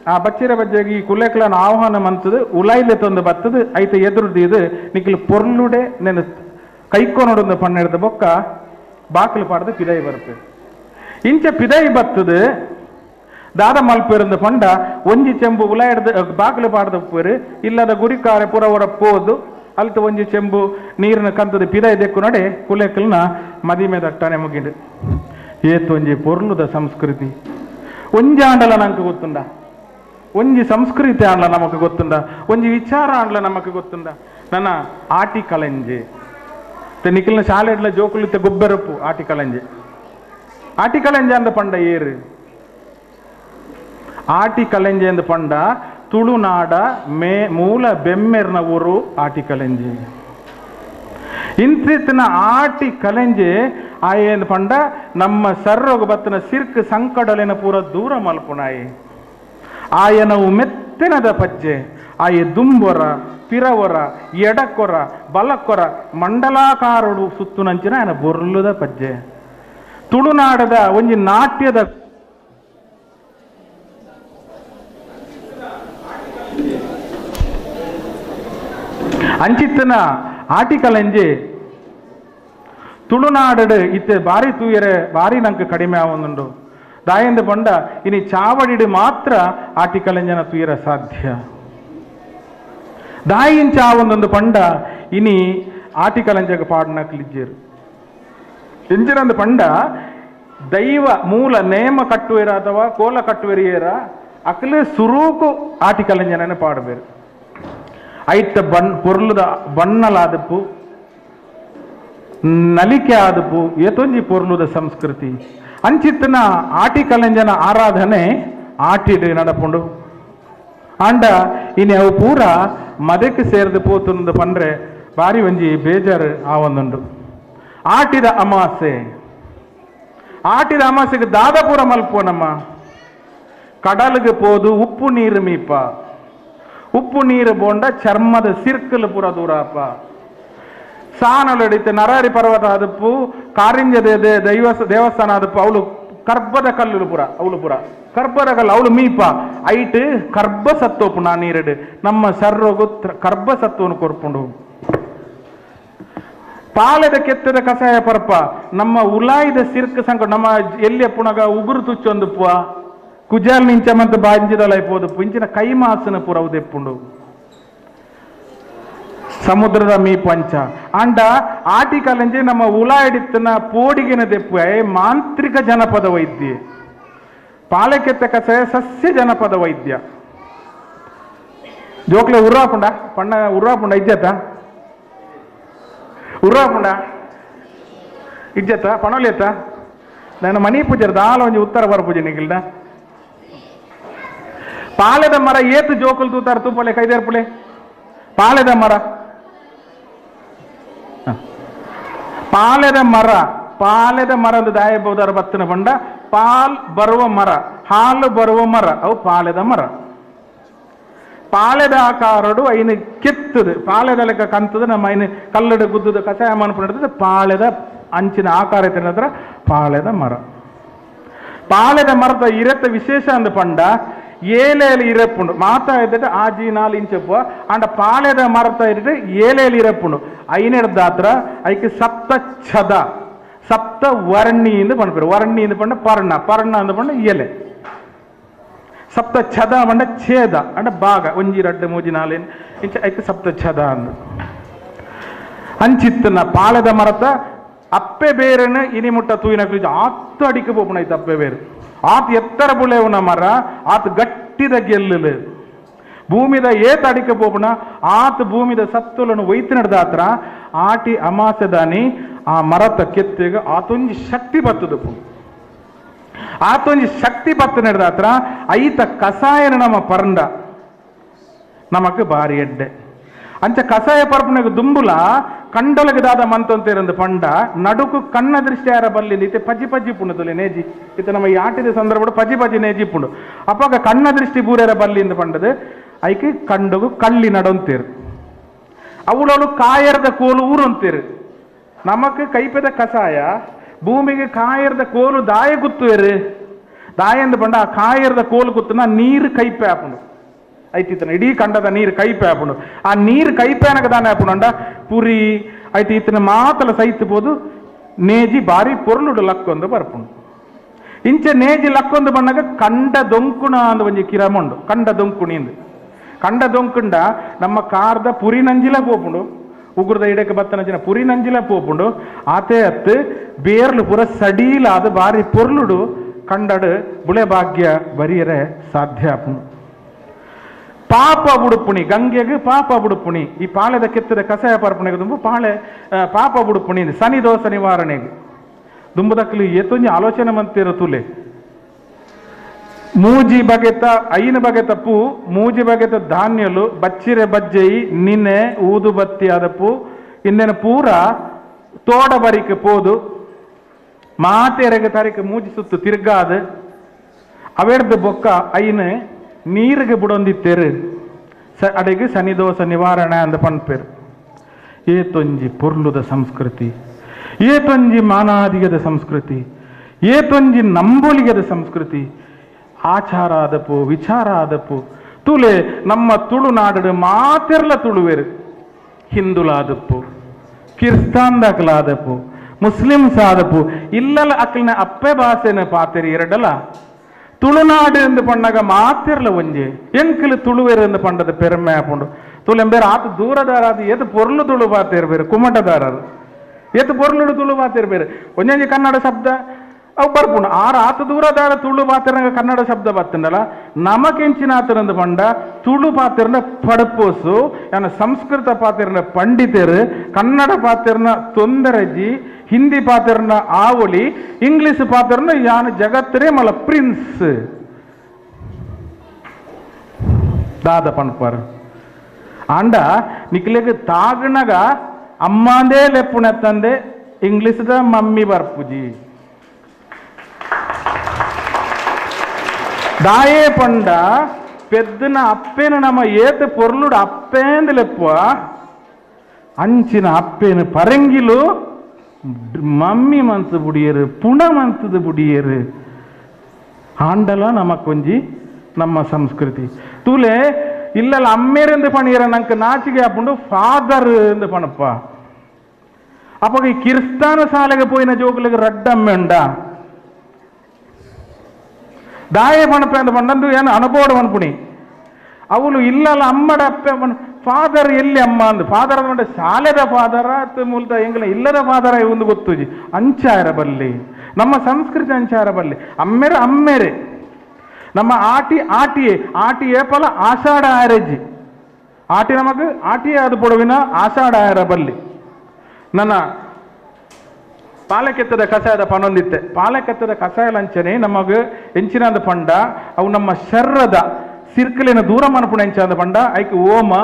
ಆ ಬಚ್ಚಿರ ಬಜ್ಜೆಗೆ ಈ ಕುಲೆಕ್ಲನ ಆಹ್ವಾನ ಮಂತದು ಉಲಾಯಿಲೆ ತಂದು ಬತ್ತದು ಐತ ಎದುರುದೀದು ನಿಕ್ಲು ಪೊರ್ಲುಡೆ ನೆನ ಕೈಕೊನೊಡೊಂದು ಪನ್ನೆಡ್ದ ಬೊಕ್ಕ ಬಾಕಲು ಪಾಡ್ದು ಪಿದಾಯಿ ಬರುತ್ತೆ ಇಂಚ ಪಿದಾಯಿ ಬತ್ತದು ದಾದ ಮಲ್ಪೇರಂದು ಪಂಡ ಒಂಜಿ ಚೆಂಬು ಉಲಾಯಿಡ್ದು ಬಾಕಲು ಪಾಡ್ದ ಪೇರು ಇಲ್ಲದ ಗುರಿಕಾರೆ ಪುರ ಹೊರ ಪೋದು ಅಲ್ತ ಒಂಜಿ ಚೆಂಬು ನೀರಿನ ಕಂತದ ಪಿದಾಯಿ ದೆಕ್ಕು ನಡೆ ಕುಲೆಕ್ಲನ ಮದಿಮೆ ದಟ್ಟನೆ ಮುಗಿಂಡು ಏತೊಂಜಿ ಪೊರ್ಲುದ ಸಂಸ್ಕೃತಿ ಒಂಜಿ ಆಂಡಲ ನಂಗೆ ಗೊತ್ತುಂಡ ಒಂಜಿ ಸಂಸ್ಕೃತಿ ಆಂಡ್ಲ ನಮಕ್ ಗೊತ್ತುಂಡ ಒಂಜಿ ವಿಚಾರ ಆಂಡ್ಲ ನಮಕ್ ಗೊತ್ತುಂಡ ನನ್ನ ಆಟಿ ಕಲಂಜೆ ನಿಖಿಲ್ನ ಶಾಲೆಡ್ಲ ಜೋಕುಲಿತ್ತ ಗೊಬ್ಬರಪ್ಪು ಆಟಿ ಕಲಂಜೆ ಆಟಿ ಕಲಂಜೆ ಅಂದ ಪಂಡ ಏರು ಆಟಿ ಕಲಂಜೆ ಅಂದ ಪಂಡ ತುಳುನಾಡ ಮೇ ಮೂಲ ಬೆಮ್ಮೆರ್ನ ಊರು ಆಟಿ ಕಲಂಜೆ ಇಂತಿತ್ತಿನ ಆಟಿ ಕಲಂಜೆ ಆಯೇನು ಪಂಡ ನಮ್ಮ ಸರ್ರೋಗ ಬತ್ತನ ಸಿರ್ಕ್ ಸಂಕಡಲಿನ ಪೂರ ದೂರ ಮಲ್ಪುನಾಯಿ ಆಯನವು ಮೆತ್ತನದ ಪಜ್ಜೆ ಆಯೆ ದುಂಬೊರ ಪಿರವೊರ ಎಡಕ್ಕೊರ ಬಲಕ್ಕೊರ ಮಂಡಲಾಕಾರುಡು ಸುತ್ತುನಂಚಿನ ಆಯನ ಬೊರ್ಲುದ ಪಜ್ಜೆ ತುಳುನಾಡದ ಒಂಜಿ ನಾಟ್ಯದ ಅಂಚಿತ್ತನ ಆಟಿ ಕಲಂಜೆ ತುಳುನಾಡು ಇತ್ತೆ ಬಾರಿ ತೂಯರೆ ಬಾರಿ ನಂಗೆ ಕಡಿಮೆ ಆವೊಂದುಂಡು ದಾಯಂದ ಪಂಡ ಇನಿ ಚಾವಡಿಡು ಮಾತ್ರ ಆಟಿ ಕಲಂಜನ ತೂಯರ ಸಾಧ್ಯ ದಾಯಿನ್ ಚಾವೊಂದೊಂದು ಪಂಡ ಇನಿ ಆಟಿ ಕಲಂಜಗ ಪಾಡನ ಕ್ಲಿಜ್ಜೇರು ಎಂಜಿನಂದು ಪಂಡ ದೈವ ಮೂಲ ನೇಮ ಕಟ್ಟುವೆರ ಅಥವಾ ಕೋಲ ಕಟ್ಟುವೆರಿಯೇರ ಅಕ್ಲೆ ಸುರೂಕು ಆಟಿ ಕಲಂಜನ ಪಾಡಬೇರು ಐತ ಬಣ್ಣ ಪೊರ್ಲುದ ಬಣ್ಣಲಾದಪ್ಪು ನಲಿಕೆ ಆದಪು ಏತೊಂಜಿ ಪೊರ್ಲುದ ಸಂಸ್ಕೃತಿ ಅಂಚಿತ್ತನ ಆಟಿ ಕಲಂಜನ ಆರಾಧನೆ ಆಟಿಡು ನಡಪುಂಡು ಆಂಡ ಇನಿ ಅವು ಪೂರ ಮದಕ್ಕೆ ಸೇರ್ದು ಪೋತುಂದು ಪಂಡ್ರೆ ಬಾರಿ ಒಂಜಿ ಬೇಜಾರು ಆವೊಂದುಂಡು ಆಟಿದ ಅಮಾಸೆ ಆಟಿದ ಅಮಾಸೆಗೆ ದಾದಪುರ ಮಲ್ಪೋ ನಮ್ಮ ಕಡಲಿಗೆ ಪೋದು ಉಪ್ಪು ನೀರು ಮೀಪ ಉಪ್ಪು ನೀರು ಬೋಂಡ ಚರ್ಮದ ಸಿರ್ಕಲ್ ಪೂರ ದೂರಪ್ಪ ಸಾನಲಡಿತೆ ನರಾರಿ ಪರ್ವತ ಆದಪ್ಪು ಕಾರಿಂಜ ದೈವ ದೇವಸ್ಥಾನ ಆದಪ್ಪು ಅವಳು ಕರ್ಬದ ಕಲ್ಲು ಪುರ ಅವಳು ಪುರ ಕರ್ಬದ ಕಲ್ಲು ಅವಳು ಮೀಪ ಐಟ್ ಕರ್ಬ ಸತ್ತೋಪು ನಾ ನೀರಡು ನಮ್ಮ ಸರ್ರೋಗು ಕರ್ಬ ಸತ್ವನು ಕೊರ್ಪುಂಡು ಪಾಲೆದ ಕೆತ್ತದ ಕಷಾಯ ಪರ್ಪ ನಮ್ಮ ಉಲಾಯಿದ ಸಿರ್ಕ ಸಂಕ ನಮ್ಮ ಎಲ್ಲಿಯ ಪುಣಗ ಉಗುರು ತುಚ್ಚೊಂದುಪ್ಪ ಕುಜಾಲ್ ನಿಂಚ ಮಂತ ಬಾಂಜಿದಲ ಪೋದಪ್ಪು ಇಂಚಿನ ಕೈಮಾಸನ ಪುರ ಉದೆಪ್ಪುಂಡು ಸಮುದ್ರದ ಮೀ ಪಂಚ ಅಂಡ ಆಟಿ ಕಲಂಜೆ ನಮ್ಮ ಉಲಾಯಿಡಿತ್ತನ ಪೋಡಿಗೆನ ದೆಪ್ಪು ಮಾಂತ್ರಿಕ ಜನಪದ ವೈದ್ಯ ಪಾಲಕೆತ್ತ ಕಷಾಯ ಸಸ್ಯ ಜನಪದ ವೈದ್ಯ ಜೋಕ್ಲೆ ಉರ್ವಾಪುಂಡ ಪಣ್ಣ ಉರ್ವಾಪುಂಡ ಇಜ್ಜತ ಉರ್ವಾಪುಂಡ ಇಜ್ಜತ ಪಣೋಲಿಯತ್ತ ನನ್ನ ಮನಿ ಪೂಜೆ ದಾಲ ಒಂಜಿ ಉತ್ತರ ಬರ ಪೂಜೆ ನಿಗಿಲ್ದ ಪಾಲೆದ ಮರ ಏತು ಜೋಕುಲ್ ತೂತಾರ ತೂಪಲೆ ಕೈದೇರ್ಪುಲೆ ಪಾಲೆದ ಮರ ಪಾಲೆದ ಮರ ಪಾಲೆದ ಮರದ ದಾಯಬಹುದಾರ ಬತ್ತನ ಪಂಡ ಪಾಲ್ ಬರುವ ಮರ, ಹಾಲು ಬರುವ ಮರ, ಅವು ಪಾಲೆದ ಮರ. ಪಾಲೆದ ಆಕಾರಡು ಐನು ಕೆತ್ತದು, ಪಾಲೆದ ಲೆಕ್ಕ ಕಂತದ ನಮ್ಮ ಐನು ಕಲ್ಲಡು ಗುದ್ದದ ಕಷಾಯ ಮನ್ಪು ಪಾಳೆದ ಅಂಚಿನ ಆಕಾರ ಇತ್ತಿನ ಪಾಳೆದ ಮರ. ಪಾಳೆದ ಮರದ ಇರತ್ತ ವಿಶೇಷ ಅಂದ ಪಂಡ ಏಲೇಲಿ ಇರಪ್ಪುಂಡು ಮಾತಾ ಇದ್ದಿಟ್ಟು ಆಜಿ ನಾಲು ಇಂಚಪ್ಪ ಅಂಡ ಪಾಳೆದ ಮರತ ಇಟ್ಟು ಏಲೇಲಿ ಇರಪ್ಪುಂಡು ಐನೆಡ್ದಾತ್ರ ಐಕೆ ಸಪ್ತ ಛದ ಸಪ್ತ ವರ್ಣಿ ಎಂದು ಪಣ್ಪೇರು. ವರ್ಣಿ ಎಂದು ಪಂಡ ಪರ್ಣ, ಪರ್ಣ ಅಂದ ಪಂಡ ಎಲೆ. ಸಪ್ತ ಛದ ಪಂಡ ಛೇದ ಅಂಡ ಭಾಗ ಒಂಜಿ ರಡ್ಡು ಮೂಜಿ ನಾಲು ಇಂಚ ಐಕೆ ಸಪ್ತ ಛದ ಅಂದು ಅಂಚಿತ್ತನ ಪಾಳೆದ ಮರತ ಅಪ್ಪೆ ಬೇರೆನ ಇನಿ ಮುಟ್ಟ ತೂಯಿನ ಆತ ಅಡಿಕೆ ಪೋಪುಣ ಐತೆ ಅಪ್ಪೆ ಬೇರು. ಆತ ಎತ್ತರ ಬುಳೆವುನ ಮರ, ಆತ ಗಟ್ಟಿದ ಗೆಲ್ಲಲು ಭೂಮಿದ ಏತ ಅಡಿಕೆ ಪೋಪುಣ ಆತ ಭೂಮಿದ ಸತ್ತುಲನು ಒಯ್ತು ನಡೆದಾತ್ರ ಆಟಿ ಅಮಾಸೆದಾನಿ ಆ ಮರತ ಕೆತ್ತಿಗೆ ಆತೊಂಜಿ ಶಕ್ತಿ ಬತ್ತದ ಪು. ಆತೊಂಜಿ ಶಕ್ತಿ ಬತ್ತು ನಡೆದಾತ್ರ ಐತ ಕಸಾಯನ ನಮ್ಮ ಪರಂಡ ನಮಕ್ ಬಾರಿ ಎಡ್ಡೆ. ಅಂಚ ಕಸಾಯ ಪರ್ಪಣೆಗೆ ದುಂಬುಲ ಕಂಡೊಲಗೆ ದಾದ ಮಂತಂತೇರಂದು ಪಂಡ ನಡುಕು ಕಣ್ಣ ದೃಷ್ಟಿ ಯಾರ ಬಲ್ಲಿ ಇತ್ತೆ ಪಜಿ ಪಜಿ ಪುಂಡು ನೇಜಿ ಇತ್ತೆ ನಮ್ಮ ಈ ಆಟಿದ ಸಂದರ್ಭ ಪಜಿ ಪಜಿ ನೇಜಿ ಪುಂಡು ಅಪ್ಪಾಗ ಕಣ್ಣ ದೃಷ್ಟಿ ಬೂರ್ಯರ ಬಲ್ಲಿ ಇಂದು ಪಂಡದು ಐಕೆ ಕಂಡಗು ಕಳ್ಳಿ ನಡೊಂತೇರು ಅವಳವಳು ಕಾಯರದ ಕೋಲು ಊರೊಂತೇರು. ನಮಕ್ ಕೈಪೆದ ಕಸಾಯ ಭೂಮಿಗೆ ಕಾಯರದ ಕೋಲು ದಾಯ ಗುತ್ತುವೇರು ದಾಯ ಎಂದು ಪಂಡ ಆ ಕಾಯರದ ಕೋಲು ಗುತ್ತುನ ನೀರು ಕೈಪೆ ಆಪುಂಡು ಐತಿತ್ತನ ಇಡೀ ಕಂಡದ ನೀರು ಕೈಪೆ ಆಪುಂಡು. ಆ ನೀರು ಕೈಪೆ ಅನಕ ದಾನ ಆಪುಂಡು ಪುರಿ ಐತಿ ಇತ್ತನ ಮಾತಲ ಸೈತ್ ಪೋದು ನೇಜಿ ಬಾರಿ ಪೊರ್ಲುಡು ಲಕ್ಕೊಂದು ಬರ್ಪುಂಡು. ಇಂಚೆ ನೇಜಿ ಲಕ್ಕೊಂದು ಬಣ್ಣಗ ಕಂಡ ದೊಂಕುಣ ಅಂದ ಒಂಜಿ ಕಿರಮುಂಡು ಕಂಡ ದೊಂಕುಣಿಂದು ಕಂಡ ದೊಂಕುಂಡ ನಮ್ಮ ಕಾರ್ದ ಪುರಿ ನಂಜಿಲ ಪೋಪುಂಡು ಉಗುರದ ಇಡಕ್ಕೆ ಬತ್ತನ ಪುರಿ ನಂಜಿಲ ಪೋಪುಂಡು ಆತೆ ಅತ್ತು ಬೇರ್ಲು ಪುರ ಸಡೀಲಾದ ಬಾರಿ ಪೊರ್ಲುಡು ಕಂಡಡು ಬುಳೆ ಭಾಗ್ಯ ಬರಿಯರೆ ಸಾಧ್ಯ ಆಪುಂಡು. ಪಾಪ ಬುಡುಪುಣಿ ಗಂಗೆಗೆ ಪಾಪ ಬುಡುಪುಣಿ ಈ ಪಾಳೆದ ಕೆತ್ತದ ಕಸಾಯ ಪರ್ಪಣೆಗೆ ದುಂಬು ಪಾಳೆ ಪಾಪ ಬುಡುಪುಣಿ ಶನಿ ದೋಷ ನಿವಾರಣೆಗೆ ದುಂಬುದಕ್ಕಲು ಏತೊಂಜಿ ಆಲೋಚನೆ ಮಂತಿರ ತುಲೆ ಮೂಜಿ ಬಗೆತ ಐನು ಬಗೆತ ಪೂ ಮೂಜಿ ಬಗೆತ ಧಾನ್ಯಲು ಬಚ್ಚಿರೆ ಬಜ್ಜೆಯಿ ನಿನ್ನೆ ಊದು ಬತ್ತಿ ಆದ ಪೂ ಇನ್ನೇನು ಪೂರ ತೋಡ ಬರಿಕೆ ಪೋದು ಮಾತೆರೆಗೆ ತಾರೀಕು ಮೂಜಿ ಸುತ್ತು ತಿರ್ಗಾದ ಅವೆಡ್ದು ಬೊಕ್ಕ ಐನು ನೀರಿಗೆ ಬುಡೊಂದಿತ್ತೇರು ಅಡೆಗೆ ಶನಿದೋಷ ನಿವಾರಣೆ ಅಂದ ಪನ್ಪೇರು. ಏತೊಂಜಿ ಪೊರ್ಲುದ ಸಂಸ್ಕೃತಿ, ಏತೊಂಜಿ ಮಾನಾದಿಗದ ಸಂಸ್ಕೃತಿ, ಏತೊಂಜಿ ನಂಬೊಲಿಗದ ಸಂಸ್ಕೃತಿ, ಆಚಾರ ಆದಪು ವಿಚಾರ ಆದಪು ತುಲೆ ನಮ್ಮ ತುಳುನಾಡು ಮಾತೆರ್ಲ ತುಳುವೇರು. ಹಿಂದುಲಾದಪ್ಪು ಕಿರ್ಸ್ತಾನ್ದಾಕಲಾದಪ್ಪು ಮುಸ್ಲಿಮ್ಸ್ ಆದಪ್ಪು ಇಲ್ಲಲ ಅಕ್ಲಿನ ಅಪ್ಪೆ ಭಾಷೆನ ಪಾತೆರಿ ಎರಡಲ್ಲ ತುಳುನಾಡು ಎಂದು ಪಣ್ಣಾಗ ಮಾತಿರ್ಲ ಒಂಜಿ ಎಂಕಲು ತುಳುವೇರು ಎಂದು ಪಂಡದ ಪೆರ್ಮೆ ಹಾಕೊಂಡು ತುಳೆಂಬೇರು ಆತ ದೂರದಾರಾದ ಏತು ಪೊರ್ಲು ತುಳು ಬಾತೇರು ಬೇರೆ ಕುಮಟದಾರರು ಏತು ಪೊರ್ಲುಡು ತುಳು ಬಾತೇರು ಬೇರೆ ಒಂಜೊಂಜಿ ಕನ್ನಡ ಶಬ್ದ ಅವು ಬರ್ಪುಂಡು ಆರು ಆತ ದೂರದಾರ ತುಳು ಬಾತಿರಂಗ ಕನ್ನಡ ಶಬ್ದ ಬತ್ತಂಡಲ್ಲ ನಮಕೆಂಚಿನ ಆತರಂದು ಪಂಡ ತುಳು ಪಾತಿರನ ಪಡಪೋಸು ಯಾನ ಸಂಸ್ಕೃತ ಪಾತಿರನ ಪಂಡಿತರು ಕನ್ನಡ ಪಾತಿರನ ತೊಂದರಜಿ ಹಿಂದಿ ಪಾತಿರನ ಆವಳಿ ಇಂಗ್ಲಿಷ್ ಪಾತಿರನ ಯಾನ ಜಗತ್ತರೇ ಮಲ ಪ್ರಿನ್ಸ್ ದಾದ ಪಣ್ಪಾರು ಆಂಡ ನಿಕ್ಲೆಗ್ ತಾಗಣಗ ಅಮ್ಮಾಂದೇ ಲೆಪ್ಪುಣತ್ತಂದೆ ಇಂಗ್ಲಿಷ್ದ ಮಮ್ಮಿ ಬರ್ಪುಜಿ ದಾಯೇ ಪಂಡ ಪೆದ್ದನ ಅಪ್ಪೇನ ನಮ್ಮ ಏತ ಪೊರ್ಲುಡು ಅಪ್ಪೇಂದು ಲೆಪ್ಪ ಅಂಚಿನ ಅಪ್ಪೇನು ಪರಂಗಿಲು ಮಮ್ಮಿ ಮಂತದ ಬುಡಿಯರು ಪುಣ ಮಂತದ ಬುಡಿಯರು ಆಂಡಲ ನಮ್ಮ ಕೊಂಜಿ ನಮ್ಮ ಸಂಸ್ಕೃತಿ ತೂಲೆ ಇಲ್ಲಲ್ಲ ಅಮ್ಮೇರೆಂದು ಪಣಿಯರ ನಂಗೆ ನಾಚಿಗೆ ಹಾಕೊಂಡು ಫಾದರ್ ಎಂದು ಪಣಪ್ಪ ಅಪ್ಪ ಈ ಕಿರಿಸ್ತಾನ ಶಾಲೆಗೆ ಪೋಯಿನ ಜೋಕುಲಿಗೆ ರಡ್ಡಮ್ಮೆ ಉಂಡ ದಾಯೆ ಪಣಪೆ ಅಂತ ಪಂಡಂದು ಏನು ಅನುಭವ ಮನ್ಪುಣಿ ಅವಳು ಇಲ್ಲಲ್ಲ ಅಮ್ಮಡ ಅಪ್ಪೆ ಫಾದರ್ ಎಲ್ಲಿ ಅಮ್ಮ ಅಂದು ಫಾದರ್ ಅಂದ ಶಾಲೆದ ಫಾದರ ಮೂಲದ ಎಂಗಲ ಇಲ್ಲದ ಫಾದರ ಒಂದು ಗೊತ್ತುಜಿ ಅಂಚಾರ ಬಲ್ಲಿ ನಮ್ಮ ಸಂಸ್ಕೃತಿ ಅಂಚಾರ ಬಲ್ಲಿ ಅಮ್ಮೇರೆ ಅಮ್ಮೇರೆ ನಮ್ಮ ಆಟಿ ಆಟಿಯೇ ಆಟಿ ಏಪಲ ಆಷಾಢ ಆರೆಜ್ಜಿ ಆಟಿ ನಮಗೆ ಆಟಿಯೇ ಅದು ಪೊಡವಿನ ಆಷಾಢ ಆಯರ ಬಲ್ಲಿ ನನ್ನ ಪಾಲಕೆತ್ತದ ಕಷಾಯದ ಪಣೊಂದಿತ್ತೆ ಪಾಲಕೆತ್ತದ ಕಷಾಯ ಲಂಚನೆ ನಮಗೆ ಎಂಚಿನಾದ ಪಂಡ ಅವು ನಮ್ಮ ಶರ್ರದ ಸಿರ್ಕಲಿನ ದೂರ ಮನಪುಣ ಎಂಚಾದ ಪಂಡ ಐಕ್ ಓಮ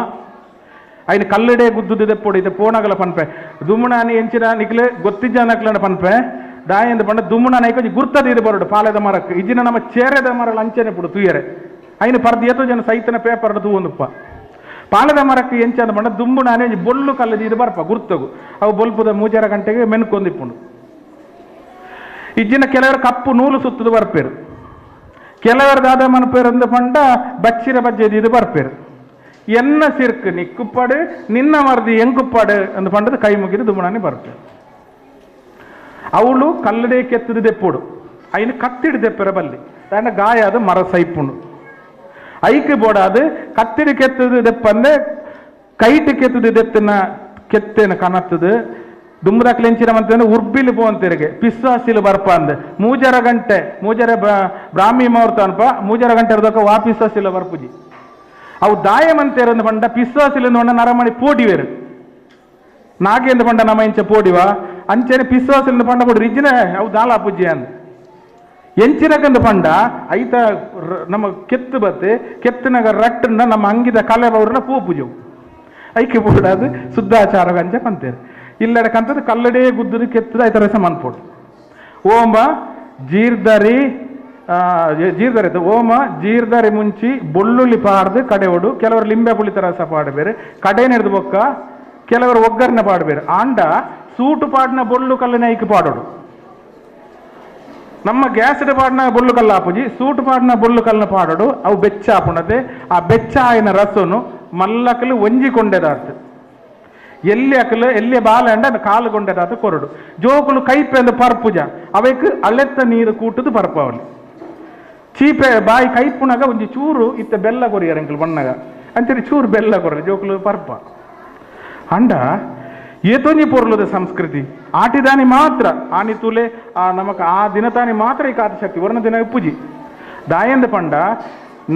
ಐನ ಕಲ್ಲಡೆ ಗುದ್ದುದು ದೆಪ್ಪೊಡು ಇತ್ತೆ ಪೋಣಗಲ ಪನ್ಪೆ ದುಮ್ಮುನಾನಿ ಎಂಚಿನ ನಿಕ್ಲೆ ಗೊತ್ತಿಜ್ಜಾನಕ್ಲನ ಪನ್ಪೆ ದಾಯಂದ ಪಂಡ ದುಮ್ಮುನಾನಿ ಐಕೊಂಜಿ ಗುರ್ತದ ಇದು ಬರೋಡು ಪಾಲೆದ ಮರಕ್ ಇಜಿನ ನಮ್ಮ ಚೇರೆದ ಮರಲ ಅಂಚನೆ ಪುಡು ತುಯರೆ ಐನ ಪರ್ದು ಏತೋ ಜನ ಸೈತನ ಪೇಪರ್ ತೂವೊಂದುಪ್ಪ ಪಾಲೆದ ಮರಕ್ಕೆ ಎಂಚಂದ ಪಂಡ ದುಂಬುನಾನಿ ಒಂಜಿ ಬೊಲ್ಲು ಕಲ್ಲದ ಇದು ಬರ್ಪ ಗುರ್ತಗು ಅವು ಬೊಲ್ಪುದ ಮೂಜರ ಗಂಟೆಗೆ ಮೆನ್ಕೊಂದಿಪ್ಪುಂಡು ಇಜ್ಜಿನ ಕೆಲವರು ಕಪ್ಪು ನೂಲು ಸುತ್ತದ ಬರ್ಪೇರು ಕೆಲವರು ದಾದ ಮನಪೇರು ಅಂದ ಪಂಡ ಬಚ್ಚಿರ ಬಜ್ಜೆದು ಇದು ಬರ್ಪೇರು ಎನ್ನ ಸಿರ್ಕು ನಿಕ್ಕುಪ್ಪಾಡು ನಿನ್ನ ಮರದಿ ಎಂಕುಪ್ಪಾಡು ಅಂದ ಪಂಡದ ಕೈ ಮುಗಿದು ದುಮ್ಮನಾನಿ ಬರ್ಪೇರು ಅವಳು ಕಲ್ಲಡೆ ಕೆತ್ತದ ದೆಪ್ಪೋಡು ಐನು ಕತ್ತಿಡು ದೆಪ್ಪೆರ ಬಲ್ಲಿ ದಾಂಡ ಗಾಯ ಅದು ಮರ ಸೈಪುಂಡು ಐಕ್ ಬೋಡಾದು ಕತ್ತಿಡು ಕೆತ್ತದ ದೆಪ್ಪಂದೆ ಕೈಟು ಕೆತ್ತದ ದೆತ್ತನ ಕೆತ್ತೇನ ಕನತ್ತದು ದುಮ್ಮದಾಕ್ಲೆ ಎಂಚಿನ ಮಂತಂದ್ರೆ ಉರ್ಬಿಲು ಪೋಂತಿರಿಗೆ ಪಿಸ್ವಾಸಿಲು ಬರ್ಪ ಅಂದ ಮೂಜರ ಗಂಟೆ ಮೂಜರ ಬ್ರಾಹ್ಮಿ ಮುಹೂರ್ತ ಅನ್ಪ ಮೂಜರ ಗಂಟೆ ಇರೋದಕ್ಕ ವಾ ಪಿಸ್ವಾಸಿಲ ಬರ್ಪುಜಿ ಅವು ದಾಯ ಮಂತೇರಂದು ಪಂಡ ಪಿಸ್ವಾಸಿಲು ಪಂಡ ನರಮಣಿ ಪೋಡಿವೇರು ನಾಗೇಂದ್ರ ಪಂಡ ನಮ್ಮ ಇಂಚ ಪೋಡಿವ ಅಂಚನೆ ಪಿಸ್ವಾಸಿಲು ಪಂಡ ಪೋಡಿ ರಿಜ್ಜಿನ ಅವು ದಾಲ ಪೂಜೆ ಅಂದ ಎಂಚಿನಕಂದು ಪಂಡ ಐತ ನಮ್ಮ ಕೆತ್ತು ಬತ್ತೆ ಕೆತ್ತನಾಗ ರಟ್ಟನ್ನ ನಮ್ಮ ಅಂಗಿದ ಕಲೆ ಬವ್ರನ್ನ ಪೂ ಪೂಜೆವು ಐಕೆ ಬೋಡಾದು ಶುದ್ಧಾಚಾರ ಅಂಚೆ ಪಂತೇರು ಇಲ್ಲಡಕಂತದ್ದು ಕಲ್ಲಡೆ ಗುದ್ದುದು ಕೆತ್ತದ ಐತ ರಸ ಮನ್ಪೋಡು ಓಂಬ ಜೀರ್ದರಿ ಜೀರ್ದರಿ ಓಮ ಜೀರ್ದರಿ ಮುಂಚಿ ಬೊಳ್ಳುಳ್ಳಿ ಪಾಡ್ದು ಕಡೆ ಒಡು ಕೆಲವರು ಲಿಂಬೆ ಪುಳಿತ ರಸ ಪಾಡಬೇರು ಕಡೆ ನೆಡ್ದು ಬೊಕ್ಕ ಕೆಲವರು ಒಗ್ಗರಣೆ ಪಾಡಬೇರು ಆಂಡ ಸೂಟು ಪಾಡಿನ ಬೊಳ್ಳು ಕಲ್ಲನೆ ಐಕ್ ಪಾಡೋಡು ನಮ್ಮ ಗ್ಯಾಸ್ಡ್ ಪಾಡಿನ ಬೊಳ್ಳು ಕಲ್ಲು ಆಪುಜಿ ಸೂಟು ಪಾಡಿನ ಬೊಳ್ಳು ಕಲ್ಲನ ಪಾಡೋಡು ಅವು ಬೆಚ್ಚ ಆಪುಣತೆ ಆ ಬೆಚ್ಚ ಆಯಿನ ರಸನು ಮಲ್ಲಕಲು ಒಂಜಿಕೊಂಡೆದಾತು ಎಲ್ಲಿ ಅಕಲು ಎಲ್ಲಿ ಬಾಲ ಅಂಡ ಅದು ಕಾಲು ಕೊಂಡೆದಾತ ಕೊರಡು ಜೋಕುಲು ಕೈಪೆಂದು ಪರ್ಪುಜ ಅವೆಕ್ ಅಳೆತ್ತ ನೀರು ಕೂಟುದು ಪರ್ಪವಲಿ ಚೀಪೆ ಬಾಯಿ ಕೈಪುಣಗ ಒಂಜಿ ಚೂರು ಇತ್ತ ಬೆಲ್ಲ ಕೊರಿಯರ್ ಅಂಕಲ್ ಬಣ್ಣಗ ಅಂಚನೆ ಚೂರು ಬೆಲ್ಲ ಕೊರರು ಜೋಕುಲು ಪರ್ಪ ಅಂಡ ಏತೊಂಜಿ ಪೊರ್ಲುದ ಸಂಸ್ಕೃತಿ ಆಟಿದಾನಿ ಮಾತ್ರ ಆನಿ ತುಲೆ ಆ ನಮಕ್ ಆ ದಿನತಾನಿ ಮಾತ್ರ ಈ ಕಾತ ಶಕ್ತಿ ವರ್ಣ ದಿನ ಪೂಜಿ ದಾಯಂದ ಪಂಡ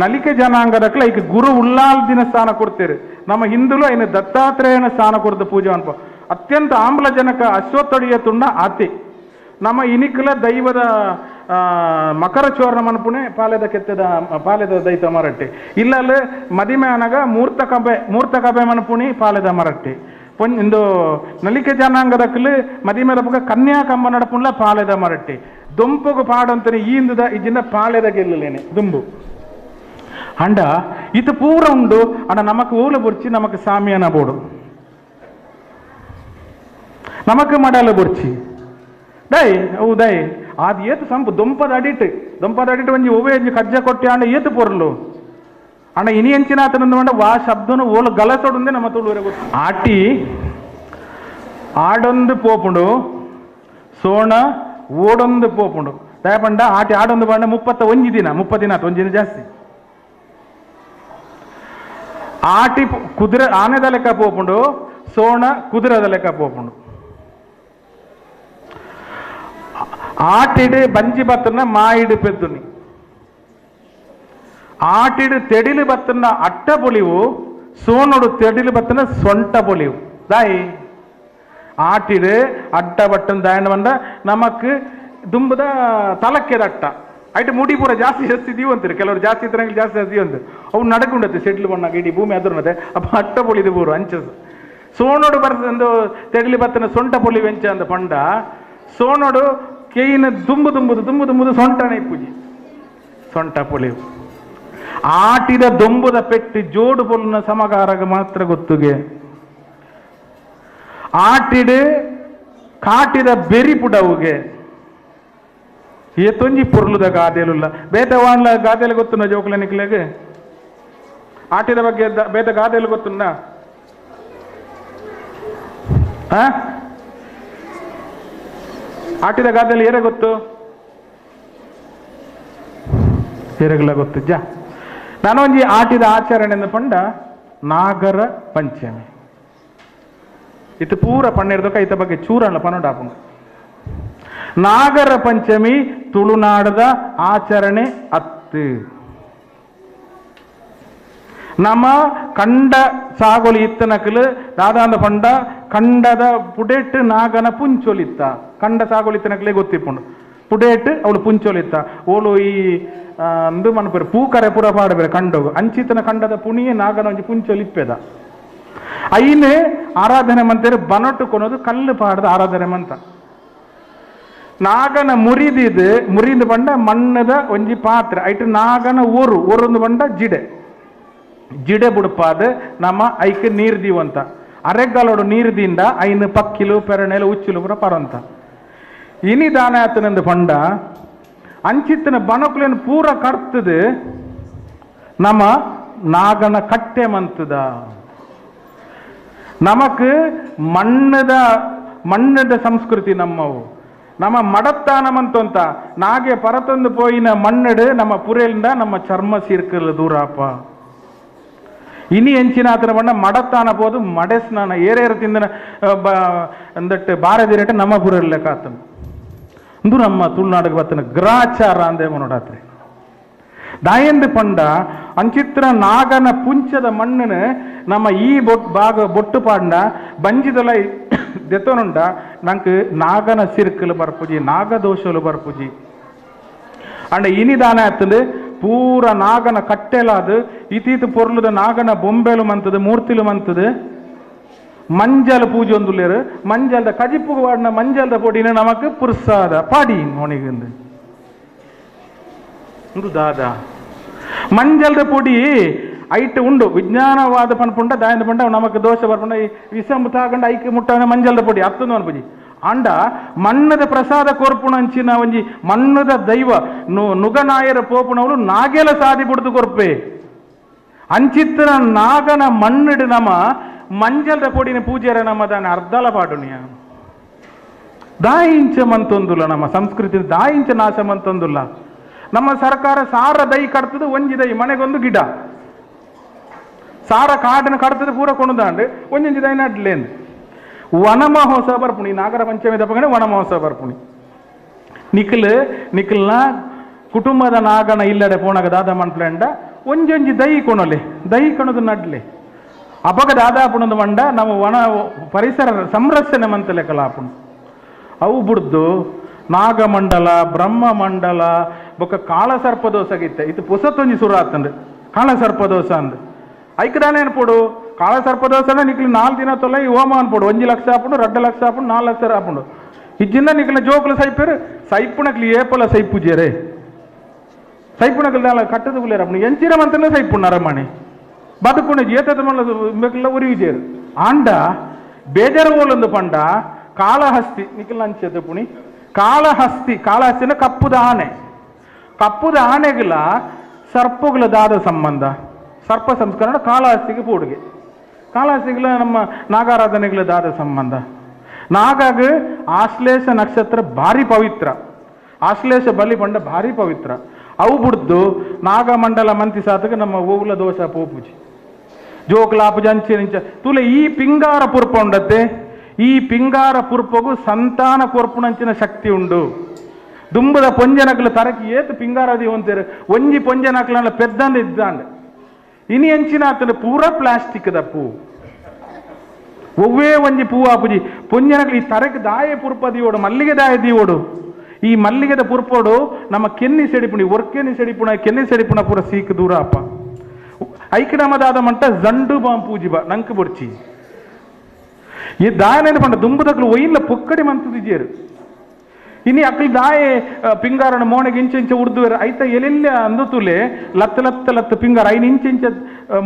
ನಲಿಕೆ ಜನಾಂಗದಕ್ಲ ಈಗ ಗುರು ಉಲ್ಲಾಲ್ ದಿನ ಸ್ಥಾನ ಕೊಡ್ತೇವೆ ನಮ್ಮ ಹಿಂದುಲು ಐನ ದತ್ತಾತ್ರೇಯನ ಸ್ಥಾನ ಕೊಡ್ದು ಪೂಜೆ ಅನ್ಪ ಅತ್ಯಂತ ಆಮ್ಲಜನಕ ಅಶ್ವತ್ತೊಡಿಯ ತುಂಡ ಆತಿ ನಮ್ಮ ಇನಿಕಲ ದೈವದ ಮಕರ ಚೋರ್ಣ ಮನ್ಪುಣೆ ಪಾಲೆದ ಕೆತ್ತದ ಪಾಲೆದ ದೈತ ಮರಟ್ಟಿ ಇಲ್ಲಲ್ಲಿ ಮದಿಮೆ ಅನಗ ಮೂರ್ತ ಕಬೆ ಮನ್ಪುಣಿ ಪಾಲೆದ ಮರಟ್ಟಿ ಇಂದು ನಲಿಕೆ ಜನಾಂಗದಕ್ಕಲು ಮದಿಮೆದ ಪಕ್ಕ ಕನ್ಯಾಕಂಬ ನಡಪುಣ್ಲ ಪಾಲೆದ ಮರಟ್ಟಿ ದೊಂಪಗು ಪಾಡಂತನೆ ಈಂದದ ಇಜಿನ ಪಾಲೆದ ಗೆಲ್ಲಲೇನೆ ದುಂಬು ಅಂಡ ಇದು ಪೂರ ಉಂಡು ಅಂಡ ನಮಕ್ ಓಲ ಬೊರ್ಚಿ ನಮಕ್ ಸಾಮಿಯಾನ ಬೋಡು ನಮಕ್ ಮಡಲ ಬೊರ್ಚಿ ಡೈ ಅವು ದೈ ಅದು ಏತು ಸಂಪು ದೊಂಪದ ಅಡಿಟ್ ದೊಂಪದ ಅಡಿಟ್ ಒಂಜಿ ಒವ್ವೆ ಒಂಜಿ ಕಜ್ಜ ಕೊಟ್ಟಿ ಅಂಡ ಏತು ಪೊರ್ಲು ಅಣ್ಣ ಇನಿ ಎಂಚಿನ ಆತನಂದು ಮಂಡ ವಾ ಶಬ್ದನು ಓಲ ಗಲಸೊಡುಂದೆ ನಮ್ಮ ತುಳುವರೆ ಗೊತ್ತು ಆಟಿ ಆಡೊಂದು ಪೋಪುಂಡು ಸೋಣ ಓಡೊಂದು ಪೋಪುಂಡು ದಯಪಂಡ ಆಟಿ ಆಡೊಂದು ಪಂಡ 31 ದಿನ 30 ದಿನ ಆತು ಒಂಜಿ ದಿನ ಜಾಸ್ತಿ ಆಟಿ ಕುದುರೆ ಆನೆದ ಲೆಕ್ಕ ಪೋಪುಂಡು ಸೋಣ ಕುದುರೆದ ಲೆಕ್ಕ ಪೋಪುಂಡು ಆಟಿಡು ಬಂಜಿ ಬತ್ತನ ಮಾಯಿಡು ಪೆದ್ದುನಿ ಆಟಿಡು ತೆಡಿಲು ಬತ್ತನ ಅಟ್ಟ ಪೊಲಿವು ಸೋನೋಡು ತೆಡಿಲು ಬತ್ತನ ಸೊಂಟ ಪೊಲಿವು ದಾಯಿ ಆಟಿಡು ಅಟ್ಟ ಬಟ್ಟನ್ ದಾಯಣ ಬಂದ ನಮಕ್ ದುಂಬದ ತಲಕ್ಕೆದ ಅಟ್ಟ ಐಟ್ ಮುಡಿ ಪೂರ ಜಾಸ್ತಿ ಜಾಸ್ತಿ ದೀವು ಅಂತಾರೆ ಕೆಲವರು ಜಾಸ್ತಿ ಇದ್ರಂಗೆ ಜಾಸ್ತಿ ಜಾಸ್ತಿ ಅಂತಾರೆ ಅವು ನಡಕುಂಡತ್ತೆ ಸೆಟ್ಲು ಬಣ್ಣಾಗ ಇಡೀ ಭೂಮಿ ಅದ್ರನ್ನತೆ ಅಪ್ಪ ಅಟ್ಟ ಪೊಲಿದು ಪೂರ ಅಂಚಸ್ ಸೋನೋಡು ಬರ್ತಂದು ತೆಡಿಲು ಬತ್ತನ ಸೊಂಟ ಪೊಲಿ ವೆಂಚ ಅಂದ ಪಂಡ ಸೋನೋಡು ಕೇಯಿನ ದುಂಬು ದುಂಬುದು ದುಂಬು ದುಂಬುದು ಸೊಂಟನೆ ಪೂಜಿ ಸೊಂಟ ಪೊಲಿವು ಆಟಿದ ದೊಂಬುದ ಪೆಟ್ಟಿ ಜೋಡು ಪೊಲ್ಲುನ ಸಮಗಾರಗ ಮಾತ್ರ ಗೊತ್ತುಗೆ ಆಟಿಡು ಕಾಟಿದ ಬೆರಿ ಪುಡವುಗೆ ಏತೊಂಜಿ ಪೊರ್ಲುದ ಗಾದೆಲುಲ್ಲ ಬೇತೆ ವಾನ್ಲ ಗಾದೆಲು ಗೊತ್ತುನ ಜೋಕುಲ ನಿಕ್ಲೆಗ್ ಆಟಿದ ಬಗ್ಗೆ ಬೇತೆ ಗಾದೆಲು ಗೊತ್ತುನ್ನ ಆಟಿದ ಗಾದೆಲು ಏರೆ ಗೊತ್ತು ಏರೆಗ್ಲ ಗೊತ್ತು ಜಾ ನಾನೊಂಜಿ ಆಟಿದ ಆಚರಣೆ ಪಂಡ ನಾಗರ ಪಂಚಮಿ ಇದು ಪೂರ ಪಣ್ಣಿರ್ದಕ್ಕ ಈತ ಬಗ್ಗೆ ಚೂರಣ್ಣ ಪನ್ನೊಂಡಾಪುಂಡು ನಾಗರ ಪಂಚಮಿ ತುಳುನಾಡದ ಆಚರಣೆ ಅತ್ತು ನಮ್ಮ ಕಂಡ ಸಾಗೋಲಿ ಇತ್ತನಕಲು ದಾದಾಂದ ಪಂಡ ಕಂಡದ ಪುಡೇಟ್ ನಾಗನ ಪುಂಚೊಲಿತ್ತ ಕಂಡ ಸಾಗೋಲಿ ಇತ್ತನಕಲೇ ಗೊತ್ತಿಪ್ಪುಂಡು ಪುಡೇಟ್ ಅವಳು ಪುಂಚೊಲಿತ್ತ ಓಳು ಈ ಅಂದು ಮನಪೇರು ಪೂಕರೆ ಪೂರ ಪಾಡಬೇರೆ ಕಂಡೋಗು ಅಂಚಿತನ ಕಂಡದ ಪುಣಿಯೇ ನಾಗನ ಒಂಜಿ ಪುಂಚೊಲಿಪ್ಪೆದ ಐನೆ ಆರಾಧನೆ ಮಂತೇರು ಬನಟ್ಟು ಕೊನೋದು ಕಲ್ಲು ಪಾಡದ ಆರಾಧನೆ ಮಂತ. ನಾಗನ ಮುರಿದಿದ್ದು ಮುರಿದು ಬಂಡ ಮಣ್ಣದ ಒಂಜಿ ಪಾತ್ರೆ ಐಟ್ ನಾಗನ ಊರು ಊರೊಂದು ಬಂಡ ಜಿಡೆ ಜಿಡೆ ಬುಡುಪಾದ ನಮ್ಮ ಐಕ್ ನೀರು ದೀವಂತ ಅರೆಗಾಲೋಡು ನೀರು ದಿಂದ ಐನು ಪಕ್ಕಿಲು ಪೆರಣೆಲು ಉಚ್ಚಿಲು ಪೂರ ಪರಂತ. ಇನಿ ದಾನ ಆತನಂದು ಪಂಡ ಅಂಚಿತ್ತನ ಬನಕುಲೇನು ಪೂರ ಕರ್ತದೆ ನಮ್ಮ ನಾಗನ ಕಟ್ಟೆ ಮಂತದ. ನಮಕ್ ಮಣ್ಣದ ಮಣ್ಣದ ಸಂಸ್ಕೃತಿ ನಮ್ಮವು. ನಮ್ಮ ಮಡತ್ತಾನ ಮಂತಂತ ನಾಗೆ ಪರತೊಂದು ಪೋಯಿನ ಮಣ್ಣಡು ನಮ್ಮ ಪುರೆಲಿಂದ ನಮ್ಮ ಚರ್ಮ ಸೀರ್ಕಲ್ ದೂರಪ್ಪ. ಇನಿ ಎಂಚಿನ ಆತನ ಬಣ್ಣ ಮಡತ್ತಾನ ಪೋದು ಮಡೆ ಸ್ನಾನ ಏರೇರು ತಿಂದನ ಅಂದಟ್ಟು ಬಾರದಿರಟ ನಮ್ಮ ಪುರೆಲ್ಲ ಕಾತನು ಅಂದು ನಮ್ಮ ತುಳುನಾಡಿಗೆ ಬತ್ತನ ಗ್ರಾಚಾರ ಅಂದೇ ಮನೋಡಾತ್ರಿ. ದಾಯಂದು ಪಂಡ ಅಂಚಿತ್ರ ನಾಗನ ಪುಂಚದ ಮಣ್ಣನ ನಮ್ಮ ಈ ಬೊಟ್ ಭಾಗ ಬೊಟ್ಟು ಪಾಂಡ ಬಂಜಿದೊಲ ದೆತ್ತನುಂಡ ನಂಗೆ ನಾಗನ ಸಿರ್ಕಲು ಬರ್ಪುಜಿ ನಾಗದೋಷಲು ಬರ್ಪುಜಿ. ಅಂಡ ಇನಿ ದಾನ ಆತಂದು ಪೂರ ನಾಗನ ಕಟ್ಟೆಲಾದ ಇತೀತ ಪೊರ್ಲುದ ನಾಗನ ಬೊಂಬೆಲು ಮಂತದ ಮೂರ್ತಿಲು ಮಂತದ ಮಂಜಲ ಪೂಜೆ ಒಂದುಲ್ಲೇರು ಮಂಜಲ್ದ ಕಜಿಪ್ಪು ವಾಡಿನ ಮಂಜಲ್ದ ಪೊಡಿನ ನಮಕ್ ಪುರ್ಸಾದ ಪಾಡಿ ನೋಣಿಗಂದು ಉಂದು ದಾದಾ ಮಂಜಲ್ದ ಪೊಡಿ ಐಟ್ ಉಂಡು ವಿಜ್ಞಾನವಾದ ಪನ್ಪುಂಡ ದಾಯಂದ ಪಂಡ ನಮಕ್ ದೋಷ ಬರ್ಪುಂಡ ವಿಷ ಮುತ್ತಾಗಂಡ ಐಕ್ ಮುಟ್ಟಾನ ಮಂಜಲ್ದ ಪೊಡಿ ಅತ್ತಂದು ಅನ್ಪುಜಿ. ಆಂಡ ಮಣ್ಣದ ಪ್ರಸಾದ ಕೊರ್ಪುಣ ಅಂಚಿನ ಒಂಜಿ ಮಣ್ಣದ ದೈವ ನುಗನಾಯರ ಪೋಪುಣವಳು ನಾಗೆಲ ಸಾದಿ ಬುಡ್ದು ಕೊರ್ಪೆ ಅಂಚಿತ್ತನ ನಾಗನ ಮಣ್ಣಿಡು ನಮ ಮಂಜಲ್ದ ಪೊಡಿನ ಪೂಜೆರ ನಮ್ಮ ದಾನ ಅರ್ಧಲ ಪಾಡುನಿಯ ದಾಯಿಂಚ ಮಂತೊಂದುಲ್ಲ ನಮ್ಮ ಸಂಸ್ಕೃತಿ ದಾಯಿಂಚ ನಾಶ ಮಂತೊಂದುಲ್ಲ. ನಮ್ಮ ಸರ್ಕಾರ ಸಾರ ದೈ ಕಡ್ತದ ಒಂಜಿ ದೈ ಮನೆಗೊಂದು ಗಿಡ ಸಾರ ಕಾಡನ್ನು ಕಡ್ತದ ಪೂರ ಕೊಂಡುದಾಂಡು ಒಂಜೊಂಜಿ ದೈ ನಡ್ಲೇಂದು ವನ ಮಹೋತ್ಸವ ಬರ್ಪುಣಿ ನಾಗರ ಪಂಚಮಿ ದಪ್ಪಗನೆ ವನ ಮಹೋತ್ಸವ ಬರ್ಪುಣಿ. ನಿಖಲ್ ನಿಖಲ್ನ ಕುಟುಂಬದ ನಾಗನ ಇಲ್ಲಡೆ ಪೋಣಗ ದಾದ ಮನ್ಪ್ಲೆಂಡ ಒಂಜೊಂಜಿ ದೈ ಕೊಣಲೆ ದೈ ಕೊಣದು ನಡ್ಲೆ ಅಪಗ ದಾದಾ ಪುಣದ ಮಂಡ ನಮ್ಮ ವನ ಪರಿಸರ ಸಂರಕ್ಷಣೆ ಮಂತಲೆ ಕಲಾಪುಣು ಅವು ಬುಡ್ದು ನಾಗಮಂಡಲ ಬ್ರಹ್ಮಮಂಡಲ ಬೊಕ್ಕ ಕಾಳಸರ್ಪದೋಸ ಗಿತ್ತೆ ಇದು ಪುಸತ್ತೊಂಜಿ ಸುರ ಆತಂದ್ರೆ ಕಾಳಸರ್ಪದೋಸ ಅಂದ್ ಐಕದಾನೆ ಅನ್ಪೋಡು ಕಾಳಸರ್ಪದೋಸನ ನಿಕ್ಲು 4 ದಿನ ತೊಲೆ ಈ ಹೋಮ ಅನ್ಪೋಡು 1 ಲಕ್ಷ ಆಪುಂಡು 2 ಲಕ್ಷ ಆಪುಂಡು 4 ಲಕ್ಷ ಆಪುಂಡು ಇಜ್ಜಿಂದ ನಿಕ್ಲ ಜೋಕುಲು ಸೈಪೇರು ಸೈಪುಣಕ್ಲಿ ಏಪಲ ಸೈಪುಜೇರೆ ಸೈಪುಣಕ್ಲು ದಾಲ ಕಟ್ಟದ ಗುಲೇರ ಅಪ್ಪು ಎಂಚಿರ ಮಂತನೇ ಸೈಪುಣ್ಣ ಅರಮನೆ ಬದುಕುಣ ಏತದ ಮಲ್ಲ ಉರಿವಿಜೇರು ಆಂಡ ಬೇಜಾರು ಓಲೊಂದು ಪಂಡ ಕಾಳಹಸ್ತಿ ನಿಖಲ್ ಅಂಚೆದ ಪುಣಿ ಕಾಳಹಸ್ತಿ ಕಾಳಹಸ್ತಿನ ಕಪ್ಪುದ ಆನೆ ಕಪ್ಪುದ ಆನೆಗಳ ಸರ್ಪಗಳ ದಾದ ಸಂಬಂಧ ಸರ್ಪ ಸಂಸ್ಕರಣ ಕಾಳಹಸ್ತಿಗೆ ಪೂಡುಗೆ ಕಾಳಹಸ್ತಿಗಳ ನಮ್ಮ ನಾಗಾರಾಧನೆಗಳ ದಾದ ಸಂಬಂಧ. ನಾಗಾಗ ಆಶ್ಲೇಷ ನಕ್ಷತ್ರ ಭಾರಿ ಪವಿತ್ರ ಆಶ್ಲೇಷ ಬಲಿ ಪಂಡ ಭಾರಿ ಪವಿತ್ರ ಅವು ಬುಡ್ದು ನಾಗಮಂಡಲ ಮಂತಿ ಸಾತಕ್ಕೆ ನಮ್ಮ ಓವುಲ ದೋಷ ಪೋಪುಜಿ ಜೋಕ್ಲಾಪುಜಿ ಅಂಚೆ ನಿಂಚ ತುಲೆ ಈ ಪಿಂಗಾರ ಪುರ್ಪ ಉಂಡತ್ತೆ ಈ ಪಿಂಗಾರ ಪುರ್ಪಗು ಸಂತಾನ ಕೊರ್ಪುಣಂಚಿನ ಶಕ್ತಿ ಉಂಡು. ದುಂಬದ ಪೊಂಜನಕ್ಲು ತರಕಿ ಏತು ಪಿಂಗಾರದಿ ಒಂತೇರು ಒಂಜಿ ಪೊಂಜನಕ್ಲ ಪೆದ್ದಂದ ಇದ್ದಾಂಡ ಇನಿ ಅಂಚಿನ ಆತನ ಪೂರ ಪ್ಲಾಸ್ಟಿಕ್ the ಪೂ ಒವ್ವೇ ಒಂಜಿ ಪೂ ಆಪುಜಿ ಪೊಂಜನಕ್ಲು ಈ ತರಕ್ ದಾಯ ಪುರ್ಪ ದೀವೋಡು ಮಲ್ಲಿಗೆ ದಾಯ ದೀವೋಡು ಈ ಮಲ್ಲಿಗೆದ ಪುರ್ಪೋಡು ನಮ್ಮ ಕೆನ್ನಿ ಸೆಡಿಪುಣಿ ಒರ್ಕೆನ್ನಿ ಸೆಡಿಪುಣ ಕೆನ್ನಿ ಸೆಡಿಪುಣ ಪೂರ ಸೀಕ್ ದೂರ ಅಪ್ಪ ಐಕಡಮದಾದ ಮಂಟ ಜಂಡು ಬಾಂ ಪೂಜಿ ಬಾ ನಂಕು ಬೊಡ್ಚಿ ಈ ದಾಯನೇನು ಪಂಡ ದುಂಬುದಕ್ಲು ಒಯ್ಯಿಲ್ಲ ಪೊಕ್ಕಡಿ ಮಂತದಿಜೇರು ಇನಿ ಅಕ್ಲು ದಾಯೆ ಪಿಂಗಾರನ ಮೋಣೆಗೆ ಇಂಚೆ ಇಂಚೆ ಉರ್ದುವೆರ್ ಐತ ಎಲೆಲ್ಲ ಅಂದು ತುಲೆ ಲತ್ತ ಲತ್ತ ಲತ್ತ ಪಿಂಗಾರ ಐನ್ ಇಂಚೆ ಇಂಚೆ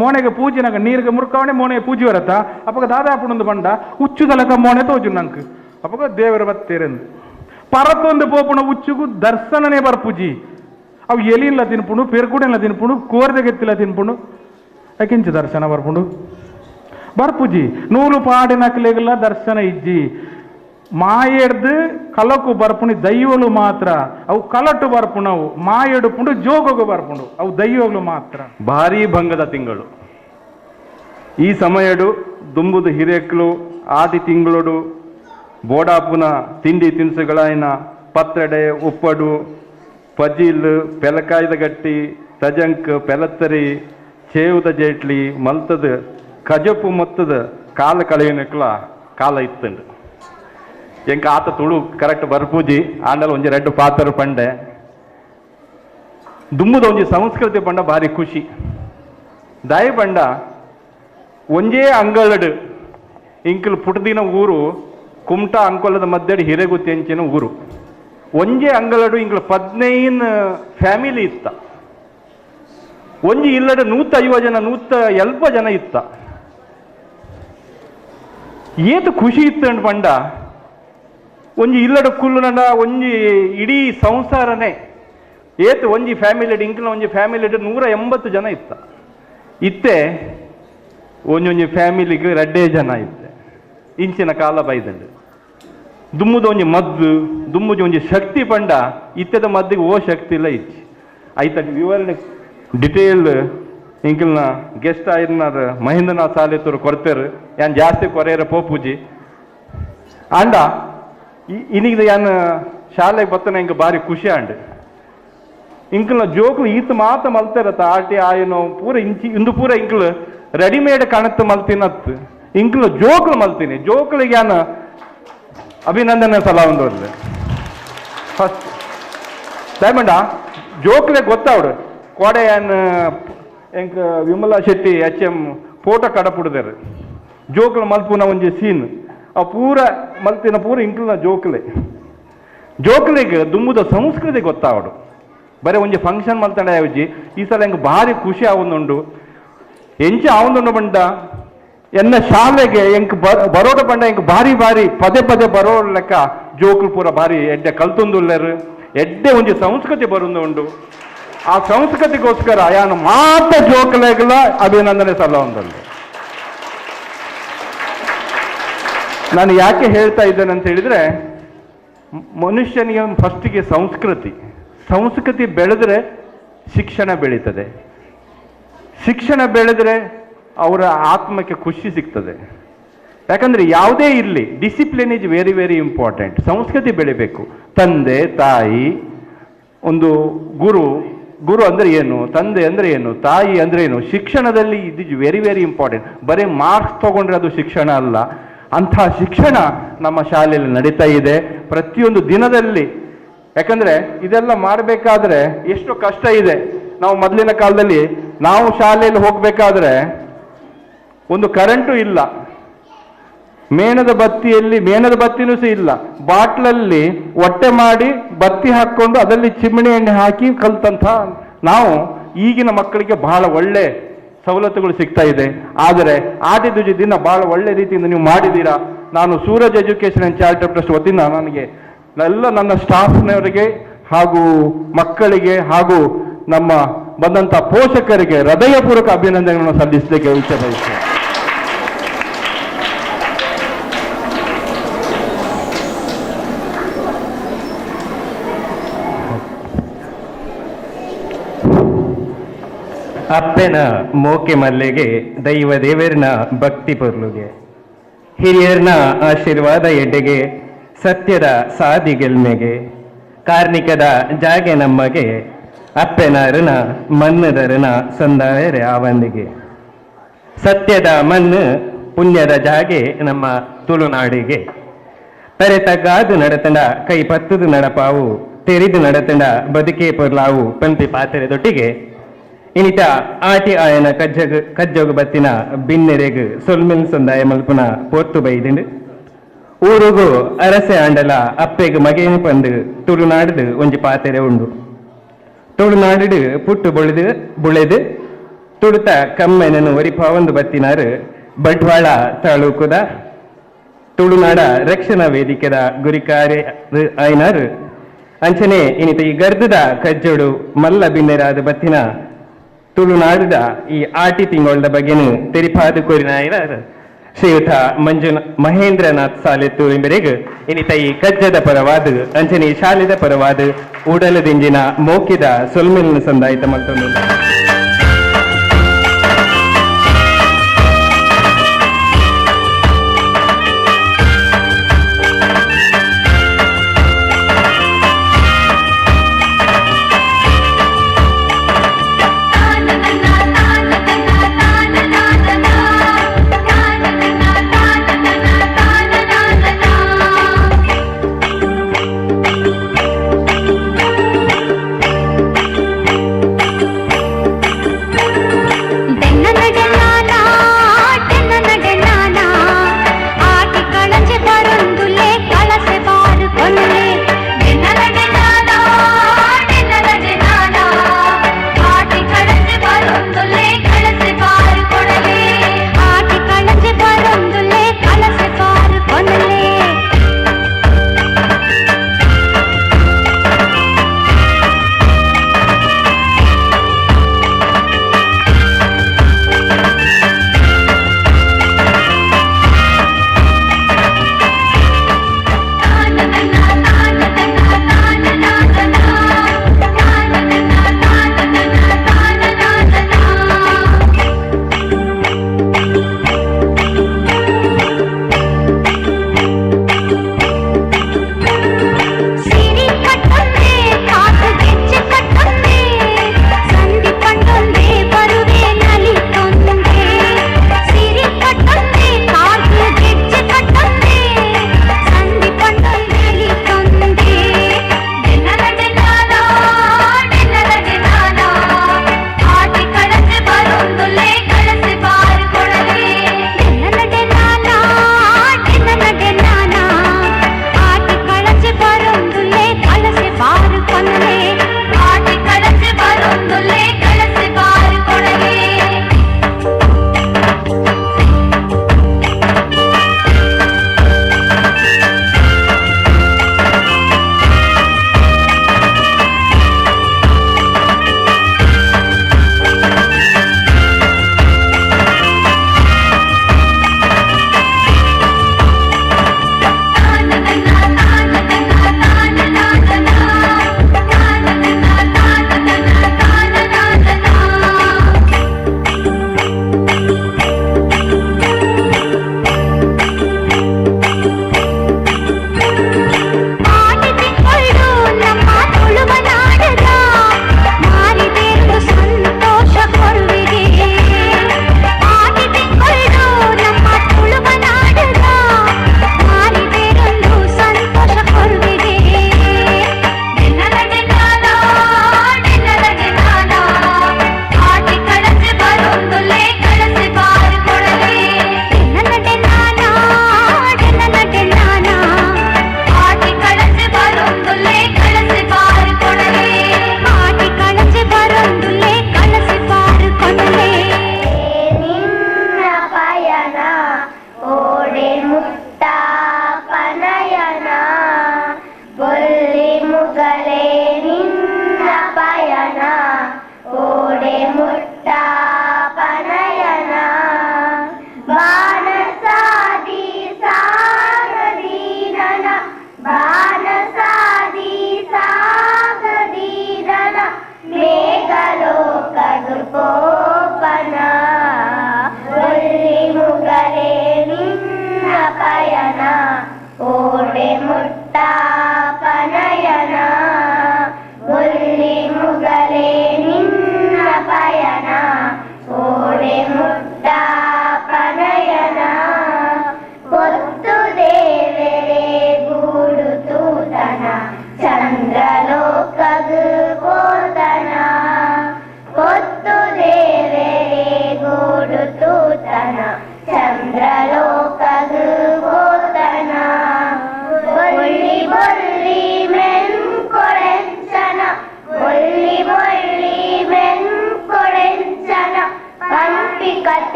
ಮೋಣೆಗೆ ಪೂಜಿನಾಗ ನೀರಿಗೆ ಮುರ್ಕವಣೆ ಮೋಣೆಗೆ ಪೂಜೆ ಬರತ್ತ ಅಪ್ಪಗ ದಾದಾಪುಣಂದು ಬಂಡ ಉಚ್ಚುದಲಕ ಮೋಣೆ ತೋಜು ನಂಕ್ ಅಪ್ಪಗ ದೇವರ ಬತ್ತೇರೆಂದು ಪರತೊಂದು ಪೋಪುಣ ಉಚ್ಚುಗು ದರ್ಶನನೇ ಬರ್ಪುಜಿ ಅವು ಎಲಿಲ್ಲ ತಿನ್ಪುಂಡು ಪೆರ್ಗುಡೆಲ್ಲ ತಿನ್ಪುಂಡು ಕೋರ್ದೆಗೆತ್ತಿಲ್ಲ ತಿನ್ಪುಂಡು ಯಾಕಿಂಚು ದರ್ಶನ ಬರ್ಪುಂಡು ಬರ್ಪುಜಿ ನೂಲು ಪಾಡಿನಕ್ಲೆಗೆಲ್ಲ ದರ್ಶನ ಇಜ್ಜಿ ಮಾಯೆಡ್ದು ಕಲಕು ಬರ್ಪುಣಿ ದೈವಲು ಮಾತ್ರ ಅವು ಕಲಟು ಬರ್ಪುಣವು ಮಾಯೆಡುಪುಂಡು ಜೋಗಗು ಬರ್ಪುಂಡು ಅವು ದೈವಗಳು ಮಾತ್ರ. ಭಾರೀ ಭಂಗದ ತಿಂಗಳು ಈ ಸಮಯಡು ದುಂಬುದು ಹಿರೇಕ್ಲು ಆದಿ ತಿಂಗಳೋಡು ಬೋಡಾಪುನ ತಿಂಡಿ ತಿನಿಸುಗಳಾಯಿನ ಪತ್ರಡೆ ಉಪ್ಪಡು ಪಜಿಲ್ ಪೆಲಕಾಯ್ದ ಗಟ್ಟಿ ತಜಂಕ್ ಪೆಲತ್ತರಿ ಚೇವುದ ಜೇಟ್ಲಿ ಮಲ್ತದ ಕಜಪು ಮೊತ್ತದ ಕಾಲ ಕಳೆಯನಕ್ಲ ಕಾಲ ಇತ್ತಂಡು. ಎಂಕ ಆತ ತುಳು ಕರೆಕ್ಟ್ ಬರ್ಪೂಜಿ ಆಂಡಲ ಒಂಜಿ ರೆಡ್ ಪಾತ್ರ ಪಂಡೆ ದುಂಬುದ ಒಂಜಿ ಸಂಸ್ಕೃತಿ ಪಂಡ ಭಾರಿ ಖುಷಿ ದಾಯಿ ಪಂಡ ಒಂಜೇ ಅಂಗಳಡು ಇಂಕಲ್ ಪುಟ್ಟದಿನ ಊರು ಕುಮಟಾ ಅಂಕೋಲದ ಮಧ್ಯೆ ಹಿರೇಗುತ್ತಿ ಅಂಚಿನ ಊರು. ಒಂಜೆ ಅಂಗಳಡು ಇಂಕ್ಲು 15 ಫ್ಯಾಮಿಲಿ ಇತ್ತ. ಒಂಜಿ ಇಲ್ಲಡೆ 150 ಜನ 170 ಜನ ಇತ್ತ. ಏತು ಖುಷಿ ಇತ್ತು ಅಂಡ್ ಪಂಡ ಒಂಜಿ ಇಲ್ಲಡ ಕುಲ್ಲುನಂಡ ಒಂಜಿ ಇಡೀ ಸಂಸಾರನೇ ಏತು ಒಂಜಿ ಫ್ಯಾಮಿಲಿ ಇಂಕ್ಲ ಒಂಜಿ ಫ್ಯಾಮಿಲಿ 180 ಜನ ಇತ್ತ. ಇತ್ತೆ ಒಂಜೊಂಜಿ ಫ್ಯಾಮಿಲಿಗೆ 2 ಜನ ಇತ್ತೆ. ಇಂಚಿನ ಕಾಲ ಬೈದಂಡು ದುಮ್ಮುದ ಒಂಜಿ ಮದ್ದು ದುಮ್ಮುದ ಒಂಜಿ ಶಕ್ತಿ ಪಂಡ ಇತ್ತೆದ ಮದ್ದಿಗೆ ಓ ಶಕ್ತಿ ಇಲ್ಲ ಇಚ್ಚಿ ಐತ ವಿವರಣೆ ಡಿಟೇಲ್ ಇಂಕಿಲ್ನ ಗೆಸ್ಟ್ ಆಯ್ನಾರ ಮಹೇಂದ್ರನಾಥ್ ಸಾಲೆತ್ತೂರು ಕೊಡ್ತೇರು ಯಾನ್ ಜಾಸ್ತಿ ಕೊರೆಯರ ಪೋಪೂಜಿ ಅಂಡ ಇನ್ನೀಗ ಯಾನ್ ಶಾಲೆಗೆ ಬತ್ತನ ಇಂಕ ಭಾರಿ ಖುಷಿ ಅಂಡ್ ಇಂಕಲ್ನ ಜೋಕ್ಲು ಈತ ಮಾತ ಮಲ್ತೇರತ್ತ ಆಟಿ ಆಯನೋ ಪೂರ ಇಂಚಿ ಇಂದು ಪೂರ ಇಂಕ್ಲು ರೆಡಿಮೇಡ್ ಕಣತ್ತು ಮಲ್ತಿನತ್ತು ಇಂಕ್ಲು ಜೋಕ್ಲು ಮಲ್ತೀನಿ ಜೋಕ್ಲಿಗೆ ಯಾನ್ ಅಭಿನಂದನೆ ಸಲ ಒಂದು ಫಸ್ಟ್ ಡೈಮಂಡ ಜೋಕ್ಲೆ ಗೊತ್ತಾವಡು ಕೋಡೆ ಯಾನ್ ಎಂಕ್ Vimala Shetty H M photo ಕಡಪುಡ್ದಾರೆ ಜೋಕ್ಲು ಮಲ್ಪುನ ಒಂಜಿ ಸೀನ್ ಆ ಪೂರ ಮಲ್ತಿನ ಪೂರ ಇಂಕ್ಲನ ಜೋಕ್ಲೆ ಜೋಕ್ಲೆಗ್ ದುಮ್ಮುದ ಸಂಸ್ಕೃತಿ ಗೊತ್ತಾವಡು ಬರೀ ಒಂಜಿ ಫಂಕ್ಷನ್ ಮಲ್ತಂಡ ಯಾವಜಿ ಈ ಸಲ ಎಂಕ್ ಭಾರಿ ಖುಷಿ ಆವೊಂದುಂಡು ಎಂಚ ಆವೊಂದುಂಡು ಬಂಡ ಎನ್ನ ಶಾಲೆಗೆ ಎಂಕ್ ಬರೋಡ ಬಂಡ ಎಂಕ್ ಭಾರಿ ಭಾರಿ ಪದೇ ಪದೇ ಬರೋ ಲೆಕ್ಕ ಜೋಕ್ಲು ಪೂರ ಭಾರಿ ಎಡ್ಡೆ ಕಲ್ತೊಂದುಲ್ಲೆರು ಎಡ್ಡೆ ಒಂಜಿ ಸಂಸ್ಕೃತಿ ಬರುಂದುಂಡು. ಆ ಸಂಸ್ಕೃತಿಗೋಸ್ಕರ ಯಾನು ಮಾತ ಜೋಕ್ಲೆಗ್ಲ ಅಭಿನಂದನೆ ಸಲ್ಲ ಒಂದಲ್ಲಿ. ನಾನು ಯಾಕೆ ಹೇಳ್ತಾ ಇದ್ದೇನೆ ಅಂತ ಹೇಳಿದ್ರೆ, ಮನುಷ್ಯನಿಗೆ ಫಸ್ಟಿಗೆ ಸಂಸ್ಕೃತಿ, ಸಂಸ್ಕೃತಿ ಬೆಳೆದ್ರೆ ಶಿಕ್ಷಣ ಬೆಳೀತದೆ, ಶಿಕ್ಷಣ ಬೆಳೆದ್ರೆ ಅವರ ಆತ್ಮಕ್ಕೆ ಖುಷಿ ಸಿಗ್ತದೆ. ಯಾಕಂದರೆ ಯಾವುದೇ ಇರಲಿ discipline is very very important. ಸಂಸ್ಕೃತಿ ಬೆಳಿಬೇಕು. ತಂದೆ ತಾಯಿ ಒಂದು ಗುರು, ಗುರು ಅಂದರೆ ಏನು, ತಂದೆ ಅಂದರೆ ಏನು, ತಾಯಿ ಅಂದರೆ ಏನು, ಶಿಕ್ಷಣದಲ್ಲಿ ಇದು is very very important. ಬರೀ ಮಾರ್ಕ್ಸ್ ತೊಗೊಂಡ್ರೆ ಅದು ಶಿಕ್ಷಣ ಅಲ್ಲ. ಅಂಥ ಶಿಕ್ಷಣ ನಮ್ಮ ಶಾಲೆಯಲ್ಲಿ ನಡೀತಾ ಇದೆ ಪ್ರತಿಯೊಂದು ದಿನದಲ್ಲಿ. ಯಾಕಂದರೆ ಇದೆಲ್ಲ ಮಾಡಬೇಕಾದ್ರೆ ಎಷ್ಟು ಕಷ್ಟ ಇದೆ. ನಾವು ಮೊದಲಿನ ಕಾಲದಲ್ಲಿ ನಾವು ಶಾಲೆಯಲ್ಲಿ ಹೋಗಬೇಕಾದ್ರೆ ಒಂದು ಕರೆಂಟು ಇಲ್ಲ, ಮೇಣದ ಬತ್ತಿಯಲ್ಲಿ ಮೇಣದ ಬತ್ತಿನೂ ಸಹ ಇಲ್ಲ, ಬಾಟ್ಲಲ್ಲಿ ಹೊಟ್ಟೆ ಮಾಡಿ ಬತ್ತಿ ಹಾಕ್ಕೊಂಡು ಅದರಲ್ಲಿ ಚಿಮಣಿ ಎಣ್ಣೆ ಹಾಕಿ ಕಲ್ತಂಥ ನಾವು. ಈಗಿನ ಮಕ್ಕಳಿಗೆ ಬಹಳ ಒಳ್ಳೆ ಸವಲತ್ತುಗಳು ಸಿಗ್ತಾ ಇದೆ. ಆದರೆ ಆದಿದ್ದುಜಿ ದಿನ ಬಹಳ ಒಳ್ಳೆ ರೀತಿಯಿಂದ ನೀವು ಮಾಡಿದ್ದೀರಾ. ನಾನು Suraj education and charitable trust ವತಿಯಿಂದ ನನಗೆ ಎಲ್ಲ ನನ್ನ ಸ್ಟಾಫ್ನವರಿಗೆ ಹಾಗೂ ಮಕ್ಕಳಿಗೆ ಹಾಗೂ ನಮ್ಮ ಬಂದಂಥ ಪೋಷಕರಿಗೆ ಹೃದಯಪೂರ್ವಕ ಅಭಿನಂದನೆಗಳನ್ನು ಸಲ್ಲಿಸಲಿಕ್ಕೆ ಇಚ್ಛೆ ಬಯಸ್ತೇನೆ. ಅಪ್ಪೆನ ಮೋಕೆ ಮಲ್ಲೆಗೆ ದೈವ ದೇವರನ ಭಕ್ತಿ ಪೊರ್ಲುಗೆ ಹಿರಿಯರ್ನ ಆಶೀರ್ವಾದ ಎಡ್ಡೆಗೆ ಸತ್ಯದ ಸಾದಿ ಗೆಲ್ಮೆಗೆ ಕಾರ್ಣಿಕದ ಜಾಗೆ ನಮಗೆ ಅಪ್ಪೆನಾರನ ಮನ್ನದರನ ಸಂದಾಯರೆ ಆವಂದಿಗೆ ಸತ್ಯದ ಮಣ್ಣು ಪುಣ್ಯದ ಜಾಗೆ ನಮ್ಮ ತುಳುನಾಡಿಗೆ ಪೆರೆ ತಗ್ಗಾದು ನಡತಂಡ ಕೈ ಪತ್ತದು ನಡಪಾವು ತೆರಿದು ನಡತಂಡ ಬದುಕೆ ಪೊರ್ಲಾವು ಪಂಪಿ ಪಾತ್ರೆ ದೊಟ್ಟಿಗೆ ಇನಿತ ಆಟಿ ಆಯನ ಕಜ್ಜಗ ಕಜ್ಜೋಗ ಬತ್ತಿನ ಬಿನ್ನೆರೆಗ್ ಸೊಲ್ಮೆಲ್ ಸಂದಾಯ ಮಲ್ಪುನ ಪೋರ್ತು ಬೈದಿಂಡು ಊರುಗು ಅರಸೆ ಆಂಡಲ ಅಪ್ಪೆಗ್ ಮಗೇನು ಪಂದು ತುಳುನಾಡುದು ಒಂಜಿ ಪಾತೆರೆ ಉಂಡು. ತುಳುನಾಡು ಪುಟ್ಟು ಬೊಳೆದು ಬುಳೆದು ತುಳುತ ಕಮ್ಮೆನನು ಒರಿಪಾವೊಂದು ಬತ್ತಿನಾರು ಬಂಟ್ವಾಳ ತಾಲೂಕುದ ತುಳುನಾಡ ರಕ್ಷಣಾ ವೇದಿಕೆದ ಗುರಿಕಾರೆ ಆಯ್ನಾರು ಅಂಚನೆ ಇನಿತ ಈ ಗರ್ದದ ಕಜ್ಜೋಡು ಮಲ್ಲ ಬಿನ್ನೆರಾದ ಬತ್ತಿನ ತುಳುನಾಡುದ ಈ ಆಟಿ ತಿಂಗಳದ ಬಗ್ಗೆನು ತೆರಿಪಾದು ಕೋರಿನಾಯನಾರು ಶ್ರೀಯುತ ಮಂಜುನ ಮಹೇಂದ್ರನಾಥ್ ಸಾಲೆ ತೂರಿಂಬೆರೆಗ್ ಇನಿತ ಈ ಕಜ್ಜದ ಪರವಾದ ಅಂಚನೆ ಶಾಲೆದ ಪರವಾದ ಉಡಲದಿಂಜಿನ ಮೋಕಿದ ಸೊಲ್ಮೆಲ್ನ ಸಂದಾಯಿತ ಮಲ್ತೊಂದು.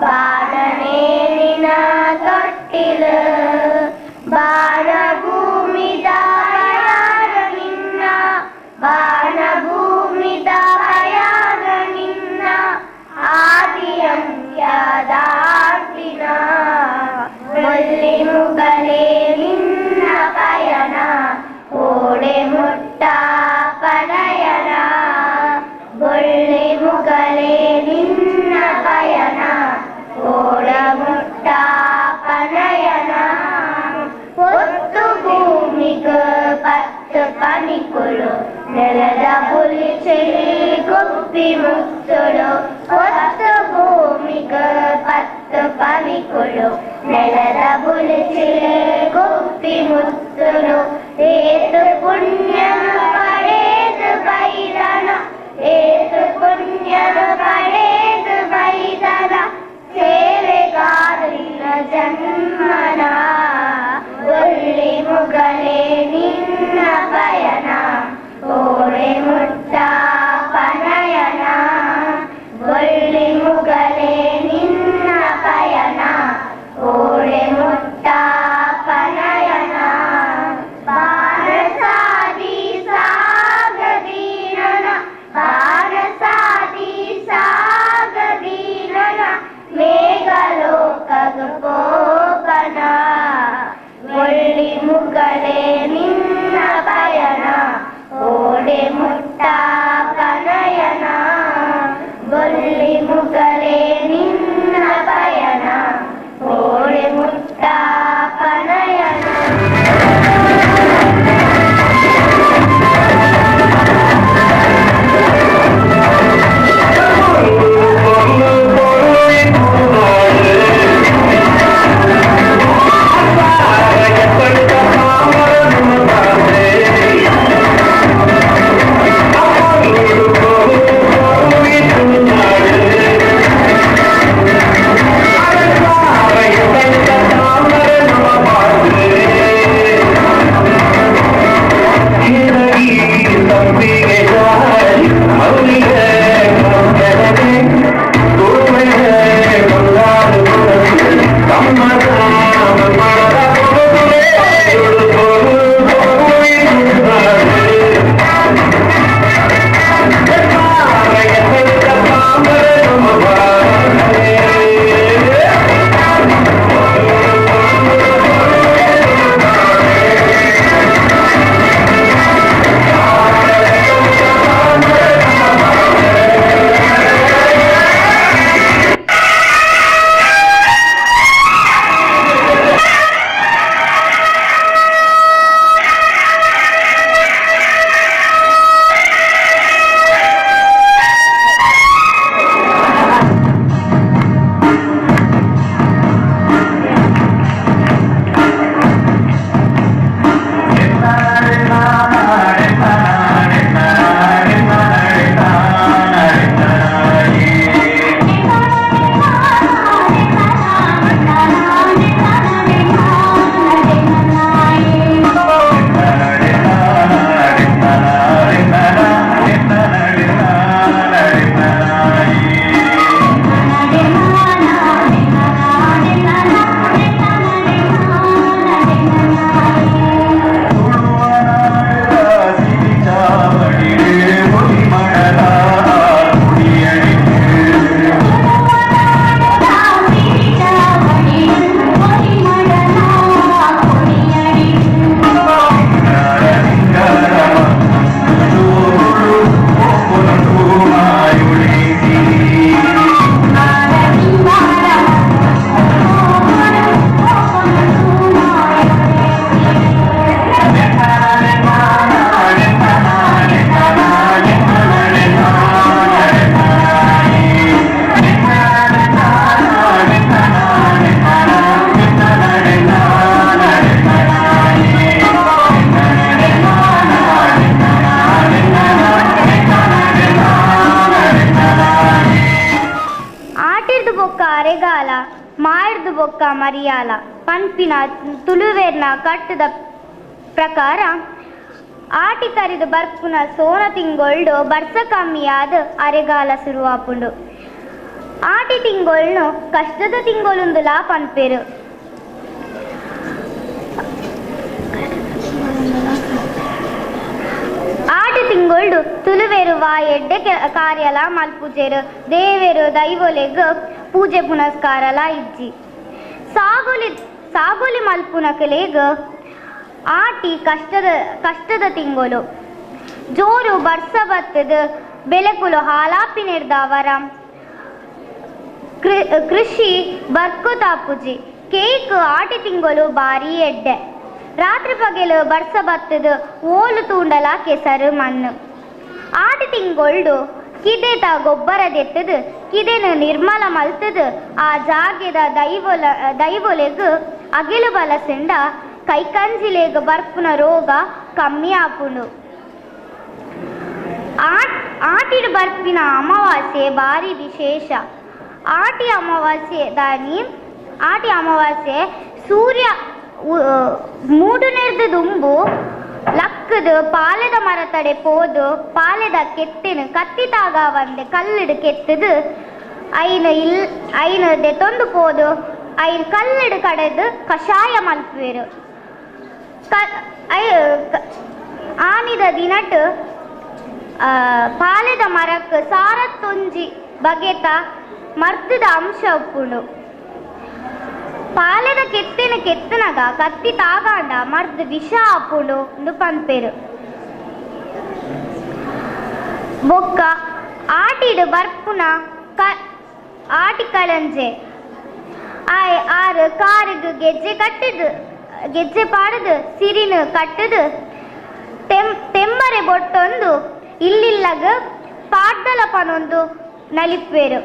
ಬಾಣನೇನಿನ ತೊಟ್ಟಿಲು ಬಾಣಭೂಮಿದ ಪಯಾಣ ನಿನ್ನ ಬಾಣಭೂಮಿದ ಪಯಾಣ ನಿನ್ನ ಆದಿಯಂತ್ಯದಾಂತಿನ ಮೊಲ್ಲಿ ಮುಗಲೇ ನಿನ್ನ ಪಯಣ ಓಡೆ ಮುಟ್ಟ ಪನಯನ ಬೊಳ್ಳಿ ಮುಗಲೇ ನಿನ್ನ ಪಯಣ ಓಡ ಮುಟ್ಟ ಪನಯನ ಹೊತ್ತು ಭೂಮಿಗ ಪತ್ತು ಪನಿಕುಳು ನೆಲದ ಹುಲಿ ಚೆಳಿ ಗುಬ್ಬಿ ಮುತ್ತುಳು ಹೊತ್ತು ಭೂಮಿಗ ಪತ್ತು ಪನಿಕುಳು ನೆಲದ ಹುಲಿ ಚೆಳಿ ಗುಬ್ಬಿ ಮುತ್ತುಳು ಏತು ಪುಣ್ಯನ ಪಡೆದು ಬೈದನ ಏತು ಪುಣ್ಯನ ಪಡೆದು ಬೈದನ ಸೇವೆಗಾರಿನ ಜನ್ಮನ ಒಳ್ಳಿ ಮುಗಲೇ ನಿನ್ನ ಪಯಣ ಓಡೆ ಮುಟ್ಟ ಪನಯನ ಒಳ್ಳಿ ಮುಗಲೇ ನಿನ್ನ ಪಯಣ ಓಡೆ ಮುಟ್ಟ ಪನಯನ ಬಾರಸಾದಿ ಸಾಗದೀನನ ಬಾರಸಾದಿ ಸಾಗದೀನನ ಮೇಘಲೋಕಗ ಪೋಪನ ಒಳ್ಳಿ ಮುಗಲೇ ನಿನ್ನ ಪಯಣ ಓಡೆ ಮುಟ್ಟ ಪನಯನ ಒಳ್ಳಿ ಮುಗಲೇ ನಿನ್ನ ಪಯಣ ಓಡೆ ಮುಟ್ಟ ಪನಯನ. ಅರೆಗಾಲ ಮಾರ್ದು ಬೊಕ್ಕ ಮರಿಯಾಲ ಪನ್ಪಿನ ತುಳುವೇರ್ನ ಕಟ್ಟದ ಪ್ರಕಾರ ಆಟಿ ಕರಿದು ಬರ್ಪುನ ಸೋನ ತಿಂಗೊಳ್ಡು ಬರ್ಸ ಕಮ್ಮಿಯಾದ ಅರೆಗಾಲ ಸುರುವಾಪುಂಡು. ಆಟಿ ತಿಂಗೊಳ್ನು ಕಷ್ಟದ ತಿಂಗೊಲುಂದುಲಾ ಪನ್ಪೆರು. ಆಟಿ ತಿಂಗೊಳ್ಡು ತುಳುವೆರು ವಾ ಎಡ್ಡೆ ಕಾರ್ಯಲ ಮಲ್ಪುಜೆರು. ದೇವೆರು ದೈವೊಲೆಗ್ ಪೂಜೆ ಪುನಸ್ಕಾರಲ ಇಜ್ಜಿ. ಸಾಗೋಲಿ ಸಾಗೋಲಿ ಮಲ್ಪುನಕಲೆಗ್ ಆಟಿ ಕಷ್ಟದ ಕಷ್ಟದ ತಿಂಗೊಲು. ಜೋರು ಬರ್ಸ ಬತ್ತದ ಬೆಲೆಕುಲು ಹಾಲಾಪಿನೆರ್ದಾವರ ಕೃಷಿ ಬರ್ಕುತಾಪುಜಿ. ಕೇಕ್ ಆಟಿ ತಿಂಗೊಲು ಬಾರಿ ಎಡ್ಡೆ. ರಾತ್ರಿ ಪಗೆಲು ಬರ್ಸ ಬತ್ತದ ಓಲು ತೂಂಡಲ ಕೆಸರು ಮಣ್ಣು. ಆಟಿ ತಿಂಗೊಳ್ಡು ಕಿದೆತ ಗೊಬ್ಬರ ದೆತ್ತದು ಕಿದೆನು ನಿರ್ಮಲ ಮಲ್ತದು ಆ ಜಾಗೆದ ದೈವೊಲೆಗ್ ಅಗಿಲು ಬಲಸಿಂಡ ಕೈಕಂಜಿಲೆಗ್ ಬರ್ಪುನ ರೋಗ ಕಮ್ಮಿ ಆಪುಂಡು. ಆಟಿಡ್ ಬರ್ಪಿನ ಅಮಾವಾಸ್ಯೆ ಬಾರಿ ವಿಶೇಷ. ಆಟಿ ಅಮಾವಾಸ್ಯೆ ದಾನಿ ಆಟಿ ಅಮಾವಾಸ್ಯೆ ಸೂರ್ಯ ಮೂಡುನೆರ್ದು ದುಂಬು ಲಕ್ಕದು ಪಾಲೆದ ಮರತಡೆ ಪೋದು ಪಾಲೆದ ಕೆತ್ತಿನ ಕತ್ತಿತಾಗ ಬಂದೆ ಕಲ್ಲಿಡು ಕೆತ್ತದು ಐನು ಇಲ್ ಐನು ದೆತೊಂದು ಪೋದು ಐನು ಕಲ್ಲಿಡು ಕಡೆದು ಕಷಾಯ ಮಲ್ಪುವೆರು. ಆನಿದ ದಿನಟ್ ಪಾಲೆದ ಮರಕ್ಕೆ ಸಾರತ್ತೊಂಜಿ ಬಗೆತ ಮರ್ದದ ಅಂಶ ಉಪ್ಪುಂಡು. ಪಾಲೆದ ಕೆತ್ತಿನ ಕೆತ್ತನಗ ಕತ್ತಿ ತಾಗಾಂಡ ಮರ್ದ್ ವಿಷ ಆಪುಂಡು ಉಂದು ಪನ್ಪೆರು. ಬೊಕ್ಕ ಆಟಿಡು ಬರ್ಪುನ ಆಟಿ ಕಳಂಜೆ ಆಯ್ ಆರು ಕಾರುಗು ಗೆಜ್ಜೆ ಕಟ್ಟದು ಗೆಜ್ಜೆ ಪಾಡದು ಸಿರಿನು ಕಟ್ಟದು ತೆಮ್ಮರೆ ಬೊಟ್ಟೊಂದು ಇಲ್ಲಿಲ್ಲಗ ಪಾಡ್ದಲ ಪನೊಂದು ನಲಿಪೇರು.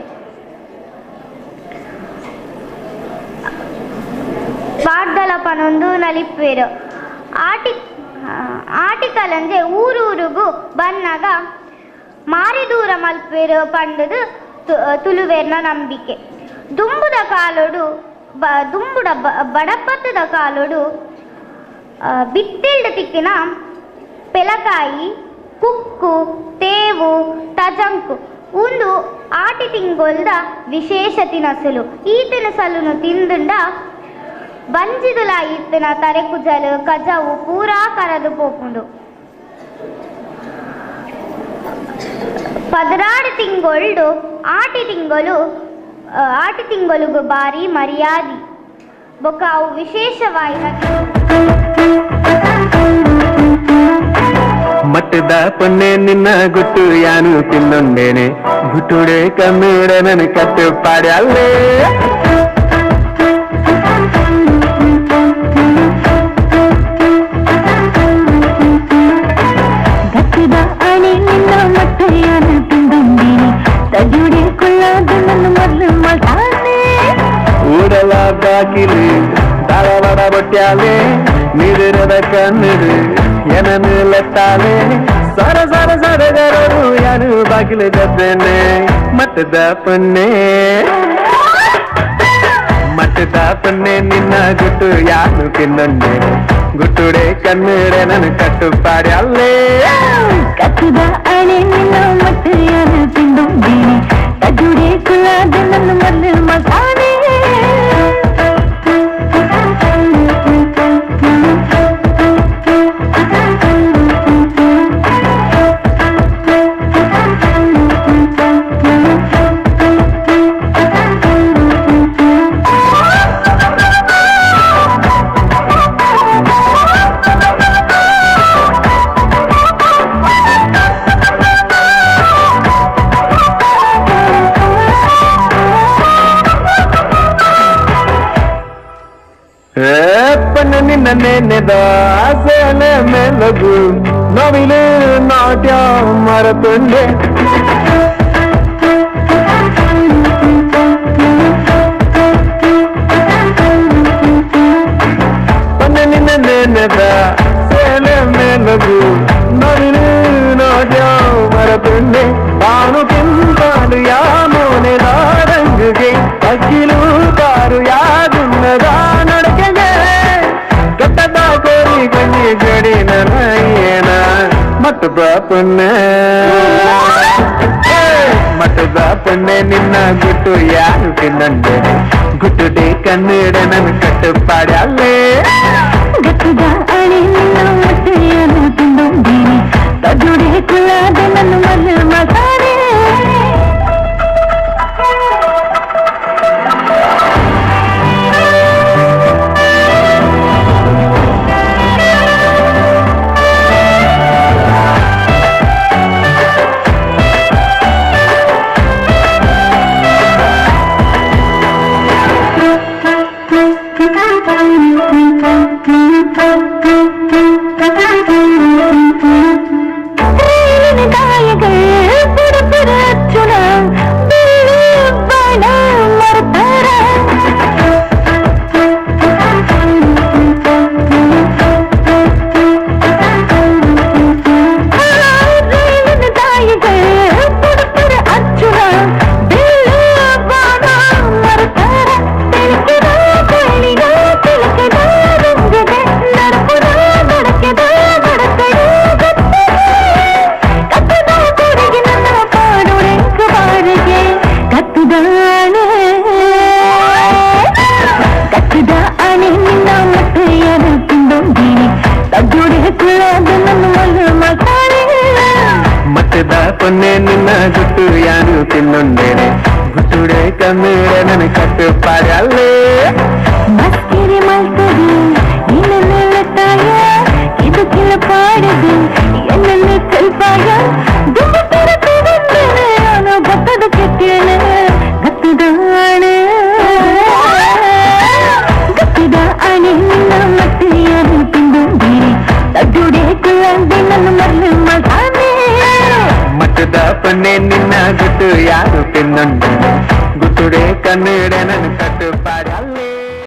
ಪಾಡ್ದಲ ಪನೊಂದು ನಲಿಪೇರು. ಆಟಿ ಆಟಿ ಕಲಂಜೆ ಊರೂರುಗು ಬನ್ನಾಗ ಮಾರಿ ದೂರ ಮಲ್ಪೇರು ಪಂಡದು ತುಳುವೇರ್ನ ನಂಬಿಕೆ. ದುಂಬುದ ಕಾಲೋಡು ದುಂಬುಡ ಬಡಪತ್ತದ ಕಾಲೋಡು ಬಿತ್ತಿಲ್ಡ್ ತಿಕ್ಕಿನ ಪೆಲಕಾಯಿ ಕುಕ್ಕು ತೇವು ತಜಂಕು ಒಂದು ಆಟಿ ತಿಂಗೊಲ್ದ ವಿಶೇಷ ತಿನಸಲು. ಈ ತಿನಸಲುನು ತಿಂದುಂಡ ಬಂಜಿದುಲ ಇತ್ತಿನ ತರೆಕುಜಲು ಕಜವು ಪೂರಾ ಕರದು ಪೋಪುಂಡು. 12 ತಿಂಗೊಳ್ಡು ಆಟಿ ತಿಂಗಳು ಆಟಿ ತಿಂಗೊಲುಗು ಬಾರಿ ಮರ್ಯಾದಿ ಬೊಕ್ಕ ಅವು ವಿಶೇಷವಾಯಿನ. ಮಟ್ಟದ ಪೊನ್ನೆ ನಿನ್ನ ಗುಟ್ಟು ಯಾನು ತಿನ್ನೊಂಡೇನೆ ಗುಟ್ಟುಡೆ ಕಮ್ಮಿಡ ನನ್ನ ಕಟ್ಟು ಪಾಡ್ಯಲ್ಲೇ. ಗಟ್ಟಿದ ಅಣೆ ನಿನ್ನ ಮಟ್ಟು ಯಾನು ತಿಂದೊಂಡೇನೆ ತಜುಡೆ ಕುಳ್ಳಾದ ನನ್ನ ಮೊದಲು ಮಲ್ತಾನೆ. ಉಡಲ ಬಾಕಿಲು ದಾಳವಡ ಬೊಟ್ಯಾಲೆ ನಿದಿರದ ಕಣ್ಣು ಏನನ್ನು ಲೆತ್ತಾಲೆ ಸರ ಸರ ಸರಗರವು ಯಾನು ಬಾಗಿಲು ಗದ್ದನೆ. ಮಟ್ಟದ ಪೊನ್ನೆ ಮಟ್ಟದ ಪೊನ್ನೆ ನಿನ್ನ ಗುಟ್ಟು ಯಾನು ತಿನ್ನೊಂಡೇನೆ ಗುಟ್ಟುಡೆ ಕಣ್ಣುಡೆ ನನ್ನ ಕಟ್ಟು ಪಾಡ್ಯಲ್ಲೇ. ಕತ್ತದ ಅಣೆ ನಿನ್ನ ಮಟ್ಟು ಯಾನು ತಿಂದೊಂಡೇನೆ ತಜುಡೆ ಕುಳ್ಳಾದ ನನ್ನ ಮೊದಲು ಮಲ್ತಾನೆ. ನಿನ್ನ ಆಸೆಲೆ ಮೇಲಗು ನವಿಲು ನಾಟ್ಯ ಮರತುಂಡೆ. ನಿನ್ನ ನೆನೆದ ಸೇಲೆ ಮೇಲಗು ನವಿಲು ನಾಟ್ಯ ಮರತುಂಡೆ. ತಾನು ಕಿಂತಾನು ಯಾಮೋನೆ ದಾರಂಗುಗೆ ಅಕ್ಕಿಲು ತಾರು ಯಾದುನ್ನದ ನಡಕೆಗೆ ಕಟ್ಟದ ಕೋರಿ ಕಣ್ಣಿ ಜಡಿ ನನ್ನ ಮಟ್ಟದ ಪೊನ್ನೆ ಮಠದ ಪೊನ್ನೆ ನಿನ್ನ ಗುಟ್ಟು ಯಾರು ತಿನ್ನಂಡೆ ಗುಟ್ಟುಡೆ ಕನ್ನಡ ನನ್ನ ಕಟ್ಟು ಪಾಡ್ಯಾಲೆ ಗಟ್ಟುದ ಅಣೆ ನಿನ್ನ ಮೊಟ್ಟೆಯನ್ನು ತಿಂದೊಂದೀನಿ ತಜುಡೆ ಕುಳ್ಳಾದ ನನ್ನ ಮಲ್ಲ ಮಾತಾಡೆ ಕಟ್ಟಿದ ಅಣೆ ನಿನ್ನ ಮೊಟ್ಟೆಯನ್ನು ತಿಂದೊಂದೀನಿ ತಗ್ಗುಡೆ ಕುಳ್ಳಾದ ನನ್ನ ಮಲ್ಲ ಮಾತಾಡೆ ಮಠದ ಪೊನ್ನೆ ನಿನ್ನ ಗುಟ್ಟು ಯಾರು ತಿನ್ನೊಂಡೇನೆ ಗುಟ್ಟುಡೆ ಕನ್ನಡ ನನ್ನ ಕಟ್ಟು ಪಾಡ್ಯಾಲೆ ಮಸ್ಕಿರಿ ಮಲ್ತದು ನಿನ್ನನ್ನೆಲ್ಲ ತಾಯ ಇದು ಕೆಲ ಪಾಡದು ಎನ್ನನ್ನು ಕಲ್ಪಾಯ ದುಂಬು ತರತೇನೆ ನಾನು ಬತ್ತದ ಕೆಟ್ಟೇನೆ ಗತ್ತದ ಅಣೆ ಗತ್ತಿದ ಅಣೆ ನಿನ್ನ ಮೊಟ್ಟೆಯನ್ನು ತಿಂದೊಂದೀನಿ ತಗ್ಗುಡೆ ಕುಳ್ಳಂದೆ ನನ್ನ ಮರ್ಲು ಮಲ್ತಾನೆ ಮಠದ ಪೊನ್ನೆ ನಿನ್ನ ಗುಟ್ಟು ಯಾರು ತಿನ್ನೊಂಡೇನೆ ಗುಟ್ಟುಡೆ ಕನ್ನಡ ನನ್ನ